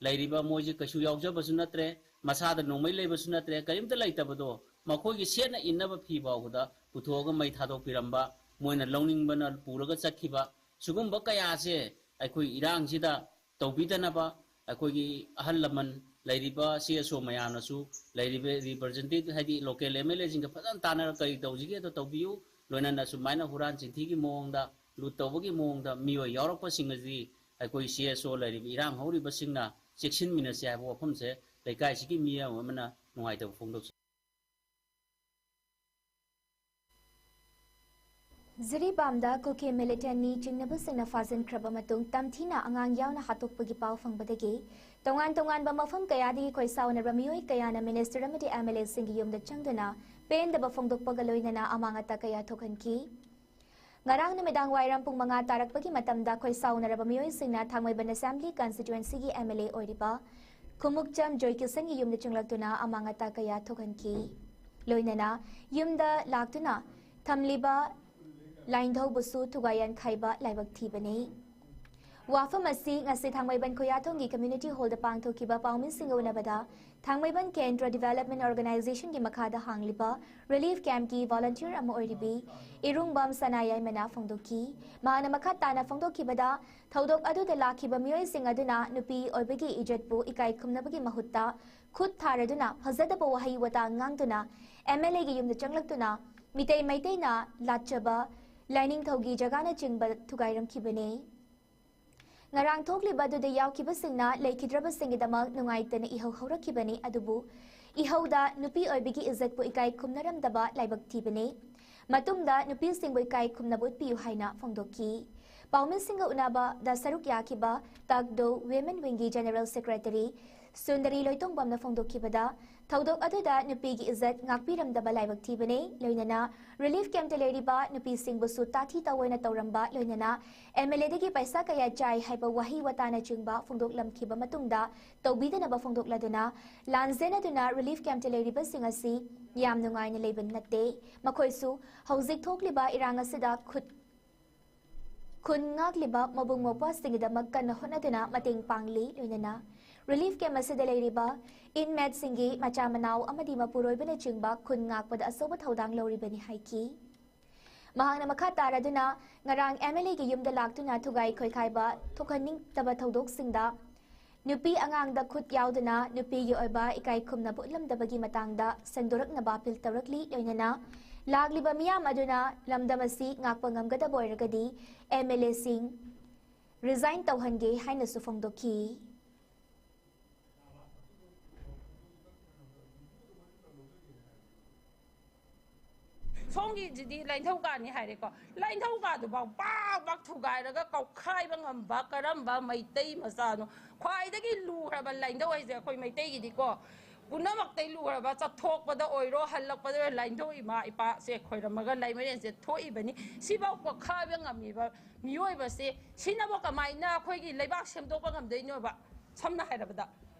ꯂꯩꯔꯤꯕ, ꯃꯣꯏꯁꯦ ꯀꯩꯁꯨ ꯌꯥꯎꯖꯕꯁꯨ ꯅꯠꯇ꯭ꯔꯦ, ꯃꯁꯥꯗ ꯅꯣꯡꯃꯩ ꯂꯩꯕꯁꯨ ꯅꯠꯇ꯭ꯔꯦ, ꯀꯔꯤꯝꯇ ꯂꯩꯇꯕꯗꯣ ꯃꯈꯣꯏꯒꯤ ꯁꯦꯠꯅ ꯏꯟꯅꯕ ꯐꯤ ꯐꯥꯎꯕꯗ ꯄꯨꯊꯣꯛꯑꯒ ꯃꯩ ꯊꯥꯗꯣꯛꯄꯤꯔꯝꯕ, ꯃꯣꯏꯅ ꯂꯧꯅꯤꯡꯕꯅ ꯄꯨꯔꯒ ꯆꯠꯈꯤꯕ, ꯁꯤꯒꯨꯝꯕ ꯀꯌꯥꯁꯦ ꯑꯩꯈꯣꯏ ꯏꯔꯥꯡꯁꯤꯗ ꯇꯧꯕꯤꯗꯅꯕ ꯑꯩꯈꯣꯏꯒꯤ ꯑꯍꯜ ꯂꯃꯟ, ꯂꯩꯔꯤꯕ ꯁꯤ ꯑꯦꯁ ꯑꯣ ꯃꯌꯥꯝꯅꯁꯨ ꯂꯩꯔꯤꯕ ꯔꯤꯄ꯭ꯔꯖꯦꯟꯇꯦꯇꯤꯚ, ꯍꯥꯏꯗꯤ ꯂꯣꯀꯦꯜ ꯑꯦꯝ ꯑꯦꯜ ꯑꯦꯁꯤꯡꯒ ꯐꯖꯅ ꯇꯥꯟꯅꯔꯒ ꯀꯔꯤ ꯇꯧꯁꯤꯒꯦꯗꯣ ꯇꯧꯕꯤꯌꯨ꯫ ꯂꯣꯏꯅꯅ ꯁꯨꯃꯥꯏꯅ ꯍꯨꯔꯥꯟ ꯆꯤꯟꯊꯤꯒꯤ ꯃꯑꯣꯡꯗ, ꯂꯨꯠ ꯇꯧꯕꯒꯤ ꯃꯑꯣꯡꯗ ꯃꯤꯑꯣꯏ ꯌꯥꯎꯔꯛꯄꯁꯤꯡ ꯑꯁꯤ ꯑꯩꯈꯣꯏ ꯁꯤ ꯑꯦꯁ ꯑꯣ ꯂꯩꯔꯤꯕ ꯏꯔꯥꯡ ꯍꯧꯔꯤꯕꯁꯤꯡꯅ ꯆꯦꯛꯁꯤꯟꯃꯤꯟꯅꯁꯤ ꯍꯥꯏꯕ ꯋꯥꯐꯝꯁꯦ ꯂꯩꯀꯥꯏꯁꯤꯒꯤ ꯃꯤ ꯑꯃ ꯑꯃꯅ ꯅꯨꯡꯉꯥꯏꯇꯕ ꯐꯣꯡꯗꯣꯛꯆꯩ꯫ ꯖꯤꯔꯤꯕꯥꯝꯗ ꯀꯨꯀꯤ ꯃꯤꯂꯤꯇꯦꯟꯅꯤ ꯆꯤꯡꯅꯕꯁꯤꯡꯅ ꯐꯥꯖꯤꯟꯈ꯭ꯔꯕ ꯃꯇꯨꯡ ꯇꯝꯊꯤꯅ ꯑꯉꯥꯡ ꯌꯥꯎꯅ ꯍꯥꯠꯇꯣꯛꯄꯒꯤ ꯄꯥꯎ ꯐꯪꯕꯗꯒꯤ ꯇꯣꯉꯥꯟ ꯇꯣꯉꯥꯟꯕ ꯃꯐꯝ ꯀꯌꯥꯗꯒꯤ ꯈꯣꯏꯁꯥꯎꯅꯔꯕ ꯃꯤꯑꯣꯏ ꯀꯌꯥꯅ ꯃꯤꯅꯤꯁꯇꯔ ꯑꯃꯗꯤ ꯑꯦꯝ ꯑꯦꯜ ꯑꯦꯁꯤꯡꯒꯤ ꯌꯨꯝꯗ ꯆꯪꯗꯨꯅ ꯄꯦꯟꯗꯕ ꯐꯣꯡꯗꯣꯛꯄꯒ ꯂꯣꯏꯅꯅ ꯑꯃꯥꯡ ꯑꯇꯥ ꯀꯌꯥ ꯊꯣꯛꯍꯟꯈꯤ꯫ ꯉꯔꯥꯡ ꯅꯨꯃꯤꯗꯥꯡ ꯋꯥꯏꯔꯝ ꯄꯨꯡ ꯃꯉꯥ ꯇꯥꯔꯛꯄꯒꯤ ꯃꯇꯝꯗ ꯈꯣꯏꯁꯥꯎꯅꯔꯕ ꯃꯤꯑꯣꯏꯁꯤꯡꯅ ꯊꯥꯡꯃꯩꯕꯟ ꯑꯦꯁꯦꯝꯕ꯭ꯂꯤ ꯀꯟꯁꯇꯤꯇ꯭ꯋꯦꯟꯁꯤꯒꯤ ꯑꯦꯝ ꯑꯦꯜ ꯑꯦ ꯑꯣꯏꯔꯤꯕ ꯈꯨꯃꯨꯛꯆꯝ ꯖꯣꯏꯀꯤꯁꯟꯒꯤ ꯌꯨꯝꯗ ꯆꯪꯂꯛꯇꯨꯅ ꯑꯃꯥꯡ ꯑꯇꯥ ꯀꯌꯥ ꯊꯣꯛꯍꯟꯈꯤ꯫ ꯂꯣꯏꯅꯅ ꯌꯨꯝꯗ ꯂꯥꯛꯇꯨꯅ ꯊꯝꯂꯤꯕ ꯂꯥꯏꯟꯙꯧꯕꯨꯁꯨ ꯊꯨꯒꯥꯏ ꯌꯥꯟꯈꯥꯏꯕ ꯂꯥꯏꯕꯛ ꯊꯤꯕꯅꯤ꯫ ꯋꯥꯐꯝ ꯑꯁꯤ ꯉꯁꯤ ꯊꯥꯡꯃꯩꯕꯟ ꯈꯨꯌꯥꯊꯣꯡꯒꯤ ꯀꯝꯃ꯭ꯌꯨꯅꯤꯇꯤ ꯍꯣꯜꯗ ꯄꯥꯡꯊꯣꯛꯈꯤꯕ ꯄꯥꯎꯃꯤꯁꯤꯡꯒ ꯎꯅꯕꯗ ꯊꯥꯡꯃꯩꯕꯟ ꯀꯦꯟꯗ꯭ꯔ ꯗꯤꯚꯦꯂꯞꯃꯦꯟ ꯑꯣꯔꯒꯅꯥꯏꯖꯦꯁꯟꯒꯤ ꯃꯈꯥꯗ ꯍꯥꯡꯂꯤꯕ ꯔꯤꯂꯤꯐ ꯀꯦꯝꯞꯀꯤ ꯚꯣꯂꯨꯟꯇꯤꯌꯔ ꯑꯃ ꯑꯣꯏꯔꯤꯕꯤ ꯏꯔꯨꯡꯕꯝ ꯁꯅꯥꯌꯥꯏꯃꯅ ꯐꯣꯡꯗꯣꯛꯈꯤ꯫ ꯃꯍꯥꯛꯅ ꯃꯈꯥ ꯇꯥꯅ ꯐꯣꯡꯗꯣꯛꯈꯤꯕꯗ, ꯊꯧꯗꯣꯛ ꯑꯗꯨꯗ ꯂꯥꯛꯈꯤꯕ ꯃꯤꯑꯣꯏꯁꯤꯡ ꯑꯗꯨꯅ ꯅꯨꯄꯤ ꯑꯣꯏꯕꯒꯤ ꯏꯖꯠꯄꯨ ꯏꯀꯥꯏ ꯈꯨꯝꯅꯕꯒꯤ ꯃꯍꯨꯠꯇ ꯈꯨꯠ ꯊꯥꯔꯗꯨꯅ ꯐꯖꯗꯕ ꯋꯥꯍꯩ ꯋꯥꯇꯥ ꯉꯥꯡꯗꯨꯅ ꯑꯦꯝ ꯑꯦꯜ ꯑꯦꯒꯤ ꯌꯨꯝꯗ ꯆꯪꯂꯛꯇꯨꯅ ꯃꯤꯇꯩ ꯃꯩꯇꯩꯅ ꯂꯥꯠꯆꯕ ꯂꯥꯏꯅꯤꯡꯊꯧꯒꯤ ꯖꯒꯥꯅꯆꯤꯡꯕ ꯊꯨꯒꯥꯏꯔꯝꯈꯤꯕꯅꯤ꯫ ꯉꯔꯥꯡ ꯊꯣꯛꯂꯤꯕ ꯑꯗꯨꯗ ꯌꯥꯎꯈꯤꯕꯁꯤꯡꯅ ꯂꯩꯈꯤꯗ꯭ꯔꯕꯁꯤꯡꯒꯤꯗꯃꯛ ꯅꯨꯡꯉꯥꯏꯇꯅ ꯏꯍꯧ ꯍꯧꯔꯛꯈꯤꯕꯅꯤ, ꯑꯗꯨꯕꯨ ꯏꯍꯧꯗ ꯅꯨꯄꯤ ꯑꯣꯏꯕꯒꯤ ꯏꯖꯠꯄꯨ ꯏꯀꯥꯏ ꯈꯨꯝꯅꯔꯝꯗꯕ ꯂꯥꯏꯕꯛ ꯊꯤꯕꯅꯤ꯫ ꯃꯇꯨꯡꯗ ꯅꯨꯄꯤꯁꯤꯡꯕꯨ ꯏꯀꯥꯏ ꯈꯨꯝꯅꯕ ꯎꯠꯄꯤꯌꯨ ꯍꯥꯏꯅ ꯐꯣꯡꯗꯣꯛꯈꯤ꯫ ꯄꯥꯎꯃꯤꯁꯤꯡꯒ ꯎꯅꯕꯗ ꯁꯔꯨꯛ ꯌꯥꯈꯤꯕ ꯇꯥꯛꯗꯣ ꯋꯤꯃꯦꯟ ꯋꯤꯡꯒꯤ ꯖꯦꯅꯔꯦꯜ ꯁꯦꯀ꯭ꯔꯦꯇꯔꯤ ꯁꯨꯟꯗꯔꯤ ꯂꯣꯏꯇꯣꯡꯕꯝꯅ ꯐꯣꯡꯗꯣꯛꯈꯤꯕꯗ, ꯊꯧꯗꯣꯛ ꯑꯗꯨꯗ ꯅꯨꯄꯤꯒꯤ ꯏꯖꯠ ꯉꯥꯛꯄꯤꯔꯝꯗꯕ ꯂꯥꯏꯕꯛ ꯊꯤꯕꯅꯤ꯫ ꯂꯣꯏꯅꯅ relief camp ꯇ ꯂꯩꯔꯤꯕ ꯅꯨꯄꯤꯁꯤꯡꯕꯨꯁꯨ ꯇꯥꯊꯤ ꯇꯥꯑꯣꯏꯅ ꯇꯧꯔꯝꯕ, ꯂꯣꯏꯅꯅ M L A ꯗꯒꯤ ꯄꯩꯁꯥ ꯀꯌꯥ ꯆꯥꯏ ꯍꯥꯏꯕ ꯋꯥꯍꯩ ꯋꯥꯇꯥꯅꯆꯤꯡꯕ ꯐꯣꯡꯗꯣꯛꯂꯝꯈꯤꯕ ꯃꯇꯨꯡꯗ, ꯇꯧꯕꯤꯗꯅꯕ ꯐꯣꯡꯗꯣꯛꯂꯗꯨꯅ, ꯂꯥꯟꯖꯦꯟꯅꯗꯨꯅ relief camp ꯇ ꯂꯩꯔꯤꯕꯁꯤꯡ ꯑꯁꯤ ꯌꯥꯝ ꯅꯨꯡꯉꯥꯏꯅ ꯂꯩꯕ ꯅꯠꯇꯦ꯫ ꯃꯈꯣꯏꯁꯨ ꯍꯧꯖꯤꯛ ꯊꯣꯛꯂꯤꯕ ꯏꯔꯥꯡ ꯑꯁꯤꯗ ꯈꯨꯠ ꯈꯨꯟ ꯉꯥꯛꯂꯤꯕ ꯃꯕꯨꯡ ꯃꯧꯄ꯭ꯋꯥꯁꯤꯡꯒꯤꯗꯃꯛ ꯀꯟꯅ ꯍꯣꯠꯅꯗꯨꯅ ꯃꯇꯦꯡ ꯄꯥꯡꯂꯤ꯫ ꯂꯣꯏꯅꯅ relief camp ꯑꯁꯤꯗ ꯂꯩꯔꯤꯕ inmate ꯁꯤꯡꯒꯤ ꯃꯆꯥ ꯃꯅꯥꯎ ꯑꯃꯗꯤ ꯃꯄꯨꯔꯣꯏꯕꯅꯆꯤꯡꯕ ꯈꯨꯟ ꯉꯥꯛꯄꯗ ꯑꯆꯧꯕ ꯊꯧꯗꯥꯡ ꯂꯧꯔꯤꯕꯅꯤ ꯍꯥꯏꯈꯤ꯫ ꯃꯍꯥꯛꯅ ꯃꯈꯥ ꯇꯥꯔꯗꯨꯅ, ꯉꯔꯥꯡ M L A ꯒꯤ ꯌꯨꯝꯗ ꯂꯥꯛꯇꯨꯅ ꯊꯨꯒꯥꯏ ꯈꯣꯏꯈꯥꯏꯕ ꯊꯣꯛꯍꯟꯅꯤꯡꯗꯕ ꯊꯧꯗꯣꯛꯁꯤꯡꯗ ꯅꯨꯄꯤ ꯑꯉꯥꯡꯗ ꯈꯨꯠ ꯌꯥꯎꯗꯅ ꯅꯨꯄꯤꯒꯤ ꯑꯣꯏꯕ ꯏꯀꯥꯏ ꯈꯨꯝꯅꯕ ꯎꯠꯂꯝꯗꯕꯒꯤ ꯃꯇꯥꯡꯗ ꯁꯦꯡꯗꯣꯔꯛꯅꯕ ꯑꯄꯤꯜ ꯇꯧꯔꯛꯂꯤ꯫ ꯂꯣꯏꯅꯅ ꯂꯥꯛꯂꯤꯕ ꯃꯤꯌꯥꯝ ꯑꯗꯨꯅ ꯂꯝꯗꯝ ꯑꯁꯤ ꯉꯥꯛꯄ ꯉꯝꯒꯗꯕ ꯑꯣꯏꯔꯒꯗꯤ M L A ꯁꯤꯡ resign ꯇꯧꯍꯟꯒꯦ ꯍꯥꯏꯅꯁꯨ ꯐꯣꯡꯗꯣꯛꯈꯤ꯫ ꯁꯣꯝꯒꯤꯁꯤꯗꯤ ꯂꯥꯏꯅꯤꯡꯊꯧ ꯀꯥꯅꯤ ꯍꯥꯏꯔꯦꯀꯣ꯫ ꯂꯥꯏꯅꯤꯡꯊꯧ ꯀꯥꯗꯨꯐꯥꯎ ꯄꯥꯛ ꯄꯥꯛ ꯊꯨꯒꯥꯏꯔꯒ ꯀꯧꯈꯥꯏꯕ ꯉꯝꯕ ꯀꯔꯝꯕ ꯃꯩꯇꯩ ꯃꯆꯥꯅꯣ? ꯈ꯭ꯋꯥꯏꯗꯒꯤ ꯂꯨꯈ꯭ꯔꯕ ꯂꯥꯏꯅꯤꯡꯊꯧ ꯍꯥꯏꯁꯦ ꯑꯩꯈꯣꯏ ꯃꯩꯇꯩꯒꯤꯗꯤꯀꯣ, ꯄꯨꯝꯅꯃꯛꯇꯩ ꯂꯨꯈ꯭ꯔꯕ, ꯆꯠꯊꯣꯛꯄꯗ ꯑꯣꯏꯔꯣ, ꯍꯜꯂꯛꯄꯗ ꯑꯣꯏꯔꯣ, ꯂꯥꯏꯅꯤꯡꯊꯧ ꯏꯃꯥ ꯏꯄꯥꯁꯦ ꯈꯣꯏꯔꯝꯃꯒ ꯂꯥꯏꯃꯔꯦꯟꯁꯦ ꯊꯣꯛꯏꯕꯅꯤ꯫ ꯁꯤꯐꯥꯎ ꯀꯧꯈꯥꯏꯕ ꯉꯝꯃꯤꯕ ꯃꯤꯑꯣꯏꯕꯁꯦ, ꯁꯤꯅꯕꯨ ꯀꯃꯥꯏꯅ ꯑꯩꯈꯣꯏꯒꯤ ꯂꯩꯕꯥꯛ ꯁꯦꯝꯗꯣꯛꯄ ꯉꯝꯗꯣꯏꯅꯣꯕ? ꯁꯝꯅ ꯍꯥꯏꯔꯕꯗ,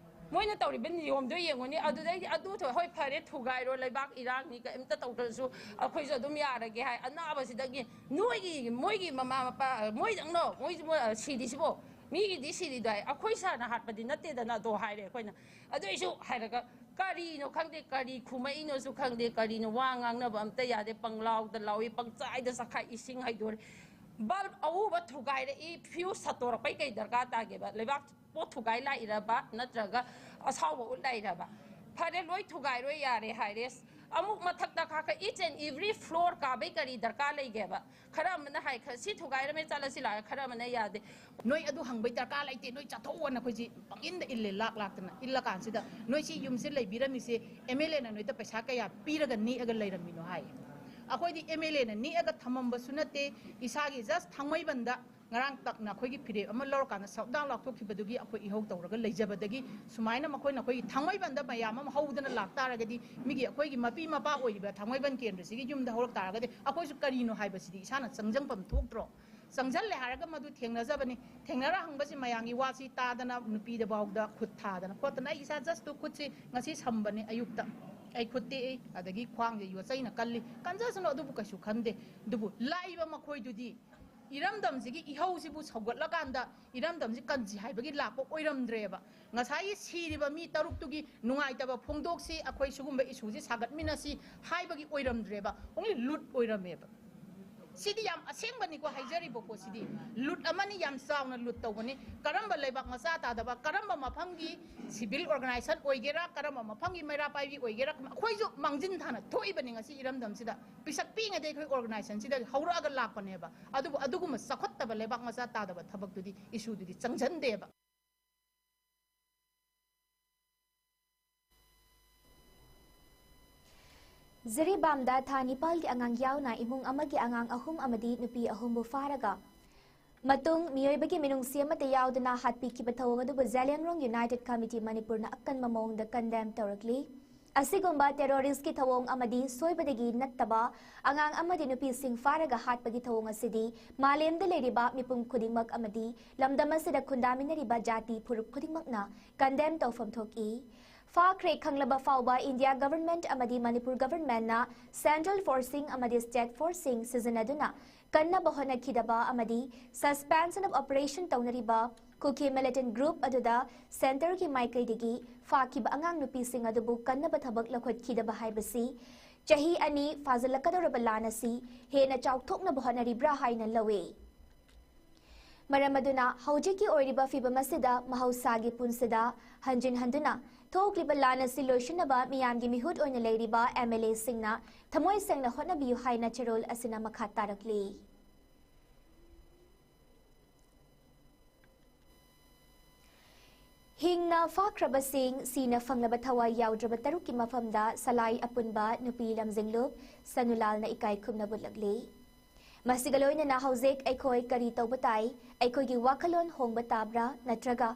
ꯃꯣꯏꯅ ꯇꯧꯔꯤꯕ ꯅꯤꯌꯣꯝꯗꯣ ꯌꯦꯡꯉꯨꯅꯦ꯫ ꯑꯗꯨꯗꯩꯗꯤ ꯑꯗꯨ ꯊꯣ-, ꯍꯣꯏ, ꯐꯔꯦ, ꯊꯨꯒꯥꯏꯔꯣ, ꯂꯩꯕꯥꯛ ꯏꯔꯥꯡꯅꯤ, ꯀꯔꯤꯝꯇ ꯇꯧꯗ꯭ꯔꯁꯨ ꯑꯩꯈꯣꯏꯁꯨ ꯑꯗꯨꯝ ꯌꯥꯔꯒꯦ ꯍꯥꯏ꯫ ꯑꯅꯥꯕꯁꯤꯗꯒꯤ ꯅꯣꯏꯒꯤ, ꯃꯣꯏꯒꯤ ꯃꯃꯥ ꯃꯄꯥ, ꯃꯣꯏꯗꯪꯅꯣ, ꯃꯣꯏꯁꯨ, ꯃꯣꯏ, ꯑ, ꯁꯤꯔꯤꯁꯤꯕꯣ? ꯃꯤꯒꯤꯗꯤ ꯁꯤꯔꯤꯗꯣ ꯍꯥꯏ, ꯑꯩꯈꯣꯏ ꯁꯥꯔꯅ ꯍꯥꯠꯄꯗꯤ ꯅꯠꯇꯦꯗꯅ ꯑꯗꯣ ꯍꯥꯏꯔꯦ ꯑꯩꯈꯣꯏꯅ꯫ ꯑꯗꯨꯏꯁꯨ ꯍꯥꯏꯔꯒ ꯀꯔꯤꯅꯣ ꯈꯪꯗꯦ, ꯀꯔꯤ ꯈꯨꯝꯃꯛꯏꯅꯣꯁꯨ ꯈꯪꯗꯦ, ꯀꯔꯤꯅꯣ ꯋꯥ ꯉꯥꯡꯅꯕ ꯑꯝꯇ ꯌꯥꯗꯦ, ꯄꯪꯂꯥꯎꯗ ꯂꯥꯎꯏ, ꯄꯪꯆꯥꯏꯗ ꯆꯈꯥꯏ, ꯏꯁꯤꯡ ꯍꯩꯗꯣꯔꯦ꯫ Bulb ꯑꯎꯕ ꯊꯨꯒꯥꯏꯔꯛꯏ, fuse ꯁꯠꯇꯣꯔꯛꯄꯩ ꯀꯩ ꯗꯔꯀꯥꯔ ꯇꯥꯒꯦꯕ? ꯂꯩꯕꯥꯛ ꯄꯣꯠ ꯊꯨꯒꯥꯏ ꯂꯥꯛꯏꯔꯕ, ꯅꯠꯇ꯭ꯔꯒ ꯑꯁꯥꯎꯕ ꯎꯠ ꯂꯥꯛꯏꯔꯕ? ꯐꯔꯦ, ꯂꯣꯏ ꯊꯨꯒꯥꯏꯔꯣꯏ ꯌꯥꯔꯦ ꯍꯥꯏꯔꯦ꯫ ꯑꯃꯨꯛ ꯃꯊꯛꯇ ꯀꯥꯈꯠ, each and every floor ꯀꯥꯕꯩ ꯀꯔꯤ ꯗꯔꯀꯥꯔ ꯂꯩꯒꯦꯕ? ꯈꯔ ꯑꯃꯅ ꯍꯥꯏ, "ꯈ-, ꯁꯤ ꯊꯨꯒꯥꯏꯔꯝꯃꯦ, ꯆꯠꯂꯁꯤ ꯂꯥꯛꯑꯦ", ꯈꯔ ꯑꯃꯅ ꯌꯥꯗꯦ꯫ ꯅꯣꯏ ꯑꯗꯨ ꯍꯪꯕꯩ ꯗꯔꯀꯥꯔ ꯂꯩꯇꯦ, ꯅꯣꯏ ꯆꯠꯊꯣꯛꯑꯣꯅ ꯑꯩꯈꯣꯏꯁꯤ ꯄꯪꯏꯟꯗ ꯏꯜꯂꯦ, ꯂꯥꯛ ꯂꯥꯛꯇꯅ ꯏꯜꯂꯀꯥꯟꯁꯤꯗ, ꯅꯣꯏ ꯁꯤ ꯌꯨꯝꯁꯦ ꯂꯩꯕꯤꯔꯝꯃꯤꯁꯦ M L A ꯅ ꯅꯣꯏꯗ ꯄꯩꯁꯥ ꯀꯌꯥ ꯄꯤꯔꯒ ꯅꯦꯛꯑꯒ ꯂꯩꯔꯝꯃꯤꯅꯣ ꯍꯥꯏ꯫ ꯑꯩꯈꯣꯏꯗꯤ M L A ꯅ ꯅꯦꯛꯑꯒ ꯊꯝꯃꯝꯕꯁꯨ ꯅꯠꯇꯦ, ꯏꯁꯥꯒꯤ just ꯊꯥꯡꯃꯩꯕꯟꯗ ꯉꯔꯥꯡ ꯇꯛꯅ ꯑꯩꯈꯣꯏꯒꯤ ꯐꯤꯔꯦꯞ ꯑꯃ ꯂꯧꯔꯀꯥꯟꯗ shutdown ꯂꯥꯎꯊꯣꯛꯈꯤꯕꯗꯨꯒꯤ ꯑꯩꯈꯣꯏ ꯏꯍꯧ ꯇꯧꯔꯒ ꯂꯩꯖꯕꯗꯒꯤ, ꯁꯨꯃꯥꯏꯅ ꯃꯈꯣꯏꯅ ꯑꯩꯈꯣꯏꯒꯤ ꯊꯥꯡꯃꯩꯕꯟꯗ ꯃꯌꯥꯝ ꯑꯃ ꯍꯧꯗꯅ ꯂꯥꯛꯇꯥꯔꯒꯗꯤ, ꯃꯤꯒꯤ ꯑꯩꯈꯣꯏꯒꯤ ꯃꯄꯤ ꯃꯄꯥ ꯑꯣꯏꯔꯤꯕ ꯊꯥꯡꯃꯩꯕꯟ ꯀꯦꯟꯗ꯭ꯔꯁꯤꯒꯤ ꯌꯨꯝꯗ ꯍꯧꯔꯛ ꯇꯥꯔꯒꯗꯤ, ꯑꯩꯈꯣꯏꯁꯨ ꯀꯔꯤꯅꯣ ꯍꯥꯏꯕꯁꯤꯗꯤ ꯏꯁꯥꯅ ꯆꯪꯖꯪꯐꯝ ꯊꯣꯛꯇ꯭ꯔꯣ? ꯆꯪꯁꯤꯜꯂꯦ ꯍꯥꯏꯔꯒ ꯃꯗꯨ ꯊꯦꯡꯅꯖꯕꯅꯤ꯫ ꯊꯦꯡꯅꯔ ꯍꯪꯕꯁꯤ ꯃꯌꯥꯝꯒꯤ ꯋꯥꯁꯤ ꯇꯥꯗꯅ, ꯅꯨꯄꯤꯗꯐꯥꯎꯗ ꯈꯨꯠ ꯊꯥꯗꯅ ꯈꯣꯠꯇꯅ, ꯑꯩ ꯏꯁꯥ just ꯈꯨꯠꯁꯤ ꯉꯁꯤ ꯁꯝꯕꯅꯤ ꯑꯌꯨꯛꯇ꯫ ꯑꯩ ꯈꯨꯠ ꯇꯦꯛꯏ, ꯑꯗꯒꯤ ꯈ꯭ꯋꯥꯡꯁꯦ ꯌꯣꯠꯆꯩꯅ ꯀꯜꯂꯤ꯫ ꯀꯟꯖꯁꯅꯨ, ꯑꯗꯨꯕꯨ ꯀꯩꯁꯨ ꯈꯟꯗꯦ꯫ ꯑꯗꯨꯕꯨ ꯂꯥꯛꯏꯕ ꯃꯈꯣꯏꯗꯨꯗꯤ ꯏꯔꯝꯗꯝꯁꯤꯒꯤ ꯏꯍꯧꯁꯤꯕꯨ ꯁꯧꯒꯠꯂꯀꯥꯟꯗ ꯏꯔꯝꯗꯝꯁꯤ ꯀꯟꯁꯤ ꯍꯥꯏꯕꯒꯤ ꯂꯥꯛꯄ ꯑꯣꯏꯔꯝꯗ꯭ꯔꯦꯕ꯫ ꯉꯁꯥꯏꯒꯤ ꯁꯤꯔꯤꯕ ꯃꯤ ꯇꯔꯨꯛꯇꯨꯒꯤ ꯅꯨꯡꯉꯥꯏꯇꯕ ꯐꯣꯡꯗꯣꯛꯁꯤ, ꯑꯩꯈꯣꯏ ꯁꯤꯒꯨꯝꯕ issueꯁꯤ ꯁꯥꯒꯠꯃꯤꯟꯅꯁꯤ ꯍꯥꯏꯕꯒꯤ ꯑꯣꯏꯔꯝꯗ꯭ꯔꯦꯕ, only ꯂꯨꯠ ꯑꯣꯏꯔꯝꯃꯦꯕ꯫ ꯁꯤꯗꯤ ꯌꯥꯝ ꯑꯁꯦꯡꯕꯅꯤꯀꯣ, ꯍꯥꯏꯖꯔꯤꯕ ꯄꯣꯠꯁꯤꯗꯤ ꯂꯨꯠ ꯑꯃꯅꯤ, ꯌꯥꯝ ꯆꯥꯎꯅ ꯂꯨꯠ ꯇꯧꯕꯅꯤ꯫ ꯀꯔꯝꯕ ꯂꯩꯕꯥꯛ ꯃꯆꯥ ꯇꯥꯗꯕ, ꯀꯔꯝꯕ ꯃꯐꯝꯒꯤ civil organisation ꯑꯣꯏꯒꯦꯔꯥ, ꯀꯔꯝꯕ ꯃꯐꯝꯒꯤ ꯃꯩꯔꯥ ꯄꯥꯏꯕꯤ ꯑꯣꯏꯒꯦꯔꯥ, ꯑꯩꯈꯣꯏꯁꯨ ꯃꯥꯡꯖꯤꯟ ꯊꯥꯅ ꯊꯣꯛꯏꯕꯅꯤ ꯉꯁꯤ ꯏꯔꯝꯗꯝꯁꯤꯗ꯫ ꯄꯤꯁꯛ ꯄꯤꯛꯏꯉꯩꯗꯒꯤ ꯑꯩꯈꯣꯏ organisationꯁꯤꯗ ꯍꯧꯔꯛꯑꯒ ꯂꯥꯛꯄꯅꯦꯕ꯫ ꯑꯗꯨꯕꯨ ꯑꯗꯨꯒꯨꯝꯕ ꯆꯥꯎꯈꯠꯇꯕ ꯂꯩꯕꯥꯛ ꯃꯆꯥ ꯇꯥꯗꯕ ꯊꯕꯛꯇꯨꯗꯤ, issueꯗꯨꯗꯤ ꯆꯪꯁꯤꯟꯗꯦꯕ꯫ ꯖꯤꯔꯤꯕꯥꯝꯗ ꯊꯥ ꯅꯤꯄꯥꯜꯒꯤ ꯑꯉꯥꯡ ꯌꯥꯎꯅ ꯏꯃꯨꯡ ꯑꯃꯒꯤ ꯑꯉꯥꯡ ꯑꯍꯨꯝ ꯑꯃꯗꯤ ꯅꯨꯄꯤ ꯑꯍꯨꯝꯕꯨ ꯐꯥꯔꯒ ꯃꯇꯨꯡ ꯃꯤꯑꯣꯏꯕꯒꯤ ꯃꯤꯅꯨꯡꯁꯤ ꯑꯃꯠꯇ ꯌꯥꯎꯗꯅ ꯍꯥꯠꯄꯤꯈꯤꯕ ꯊꯧꯑꯣꯡ ꯑꯗꯨꯕꯨ ꯖꯂꯤꯌꯥꯡꯔꯣꯡ United Committee ꯃꯅꯤꯄꯨꯔꯅ ꯑꯀꯟꯕ ꯃꯑꯣꯡꯗ condemn ꯇꯧꯔꯛꯂꯤ꯫ ꯑꯁꯤꯒꯨꯝꯕ terroristꯀꯤ ꯊꯧꯑꯣꯡ ꯑꯃꯗꯤ ꯁꯣꯏꯕꯗꯒꯤ ꯅꯠꯇꯕ ꯑꯉꯥꯡ ꯑꯃꯗꯤ ꯅꯨꯄꯤꯁꯤꯡ ꯐꯥꯔꯒ ꯍꯥꯠꯄꯒꯤ ꯊꯧꯑꯣꯡ ꯑꯁꯤꯗꯤ ꯃꯥꯂꯦꯝꯗ ꯂꯩꯔꯤꯕ ꯃꯤꯄꯨꯝ ꯈꯨꯗꯤꯡꯃꯛ ꯑꯃꯗꯤ ꯂꯝꯗꯝ ꯑꯁꯤꯗ ꯈꯨꯟꯗꯥꯃꯤꯟꯅꯔꯤꯕ ꯖꯥꯇꯤ ꯐꯨꯔꯨꯞ ꯈꯨꯗꯤꯡꯃꯛꯅ condemn ꯇꯧꯐꯝ ꯊꯣꯛꯏ꯫ ꯐꯥꯈ꯭ꯔꯦ ꯈꯪꯂꯕ ꯐꯥꯎꯕ India Government ꯑꯃꯗꯤ ꯃꯅꯤꯄꯨꯔ Governmentꯅ central forceꯁꯤꯡ ꯑꯃꯗꯤ state forceꯁꯤꯡ ꯁꯤꯖꯤꯟꯅꯗꯨꯅ ꯀꯟꯅꯕ ꯍꯣꯠꯅꯈꯤꯗꯕ ꯑꯃꯗꯤ suspension of operation ꯇꯧꯅꯔꯤꯕ ꯀꯨꯀꯤ militant group ꯑꯗꯨꯗ centreꯒꯤ ꯃꯥꯏꯀꯩꯗꯒꯤ ꯐꯥꯈꯤꯕ ꯑꯉꯥꯡ ꯅꯨꯄꯤꯁꯤꯡ ꯑꯗꯨꯕꯨ ꯀꯟꯅꯕ ꯊꯕꯛ ꯂꯧꯈꯠꯈꯤꯗꯕ ꯍꯥꯏꯕꯁꯤ ꯆꯍꯤ ꯑꯅꯤ ꯐꯥꯖꯤꯜꯂꯛꯀꯗꯧꯔꯕ ꯂꯥꯟ ꯑꯁꯤ ꯍꯦꯟꯅ ꯆꯥꯎꯊꯣꯛꯅꯕ ꯍꯣꯠꯅꯔꯤꯕ꯭ꯔꯥ ꯍꯥꯏꯅ ꯂꯧꯏ꯫ ꯃꯔꯝ ꯑꯗꯨꯅ ꯍꯧꯖꯤꯛꯀꯤ ꯑꯣꯏꯔꯤꯕ ꯐꯤꯚꯝ ꯑꯁꯤꯗ ꯃꯍꯧꯁꯥꯒꯤ ꯄꯨꯟꯁꯤꯗ ꯍꯟꯖꯤꯟ ꯍꯟꯗꯨꯅ ꯊꯣꯛꯂꯤꯕ ꯂꯥꯟ ꯑꯁꯤ ꯂꯣꯏꯁꯤꯟꯅꯕ ꯃꯤꯌꯥꯝꯒꯤ ꯃꯤꯍꯨꯠ ꯑꯣꯏꯅ ꯂꯩꯔꯤꯕ MLAꯁꯤꯡꯅ ꯊꯃꯣꯏ ꯁꯦꯡꯅ ꯍꯣꯠꯅꯕꯤꯌꯨ ꯍꯥꯏꯅ ꯆꯦꯔꯣꯜ ꯑꯁꯤꯅ ꯃꯈꯥ ꯇꯥꯔꯛꯂꯤ꯫ ꯍꯤꯡꯅ ꯐꯥꯈ꯭ꯔꯕꯁꯤꯡ ꯁꯤꯅ ꯐꯪꯂꯕ ꯊꯋꯥꯏ ꯌꯥꯎꯗ꯭ꯔꯕ ꯇꯔꯨꯛꯀꯤ ꯃꯐꯝꯗ ꯁꯂꯥꯏ ꯑꯄꯨꯟꯕ ꯅꯨꯄꯤ ꯂꯝꯖꯤꯡꯂꯨꯞ ꯁꯅꯨꯂꯥꯜꯅ ꯏꯀꯥꯏ ꯈꯨꯝꯅꯕ ꯎꯠꯂꯛꯂꯤ꯫ ꯃꯁꯤꯒ ꯂꯣꯏꯅꯅ ꯍꯧꯖꯤꯛ ꯑꯩꯈꯣꯏ ꯀꯔꯤ ꯇꯧꯕ ꯇꯥꯏ? ꯑꯩꯈꯣꯏꯒꯤ ꯋꯥꯈꯜꯂꯣꯟ ꯍꯣꯡꯕ ꯇꯥꯕ꯭ꯔꯥ, ꯅꯠꯇ꯭ꯔꯒ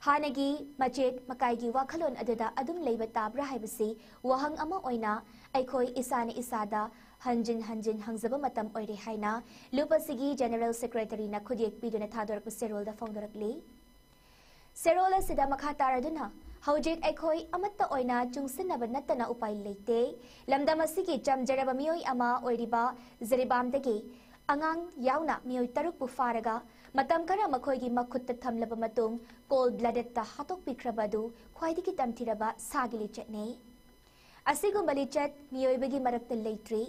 ꯍꯥꯟꯅꯒꯤ ꯃꯆꯦꯠ ꯃꯀꯥꯏꯒꯤ ꯋꯥꯈꯜꯂꯣꯟ ꯑꯗꯨꯗ ꯑꯗꯨꯝ ꯂꯩꯕ ꯇꯥꯕ꯭ꯔꯥ ꯍꯥꯏꯕꯁꯤ ꯋꯥꯍꯪ ꯑꯃ ꯑꯣꯏꯅ ꯑꯩꯈꯣꯏ ꯏꯁꯥꯅ ꯏꯁꯥꯗ ꯍꯟꯖꯤꯟ ꯍꯟꯖꯤꯟ ꯍꯪꯖꯕ ꯃꯇꯝ ꯑꯣꯏꯔꯦ ꯍꯥꯏꯅ ꯂꯨꯞ ꯑꯁꯤꯒꯤ General Secretaryꯅ ꯈꯨꯠꯌꯦꯛ ꯄꯤꯗꯨꯅ ꯊꯥꯗꯣꯔꯛꯄ ꯆꯦꯔꯣꯜꯗ ꯐꯣꯡꯗꯣꯔꯛꯂꯤ꯫ ꯆꯦꯔꯣꯜ ꯑꯁꯤꯗ ꯃꯈꯥ ꯇꯥꯔꯗꯨꯅ, ꯍꯧꯖꯤꯛ ꯑꯩꯈꯣꯏ ꯑꯃꯠꯇ ꯑꯣꯏꯅ ꯆꯨꯡꯁꯤꯟꯅꯕ ꯅꯠꯇꯅ ꯎꯄꯥꯏ ꯂꯩꯇꯦ꯫ ꯂꯝꯗꯝ ꯑꯁꯤꯒꯤ ꯆꯝꯖꯔꯕ ꯃꯤꯑꯣꯏ ꯑꯃ ꯑꯣꯏꯔꯤꯕ ꯖꯤꯔꯤꯕꯥꯝꯗꯒꯤ ꯑꯉꯥꯡ ꯌꯥꯎꯅ ꯃꯤꯑꯣꯏ ꯇꯔꯨꯛꯄꯨ ꯐꯥꯔꯒ ꯃꯇꯝ ꯈꯔ ꯃꯈꯣꯏꯒꯤ ꯃꯈꯨꯠꯇ ꯊꯝꯂꯕ ꯃꯇꯨꯡ cold bloodedꯇ ꯍꯥꯠꯇꯣꯛꯄꯤꯈ꯭ꯔꯕ ꯑꯗꯨ ꯈ꯭ꯋꯥꯏꯗꯒꯤ ꯇꯝꯊꯤꯔꯕ ꯁꯥꯒꯤ ꯂꯤꯆꯠꯅꯤ꯫ ꯑꯁꯤꯒꯨꯝꯕ ꯂꯤꯆꯠ ꯃꯤꯑꯣꯏꯕꯒꯤ ꯃꯔꯛꯇ ꯂꯩꯇ꯭ꯔꯤ꯫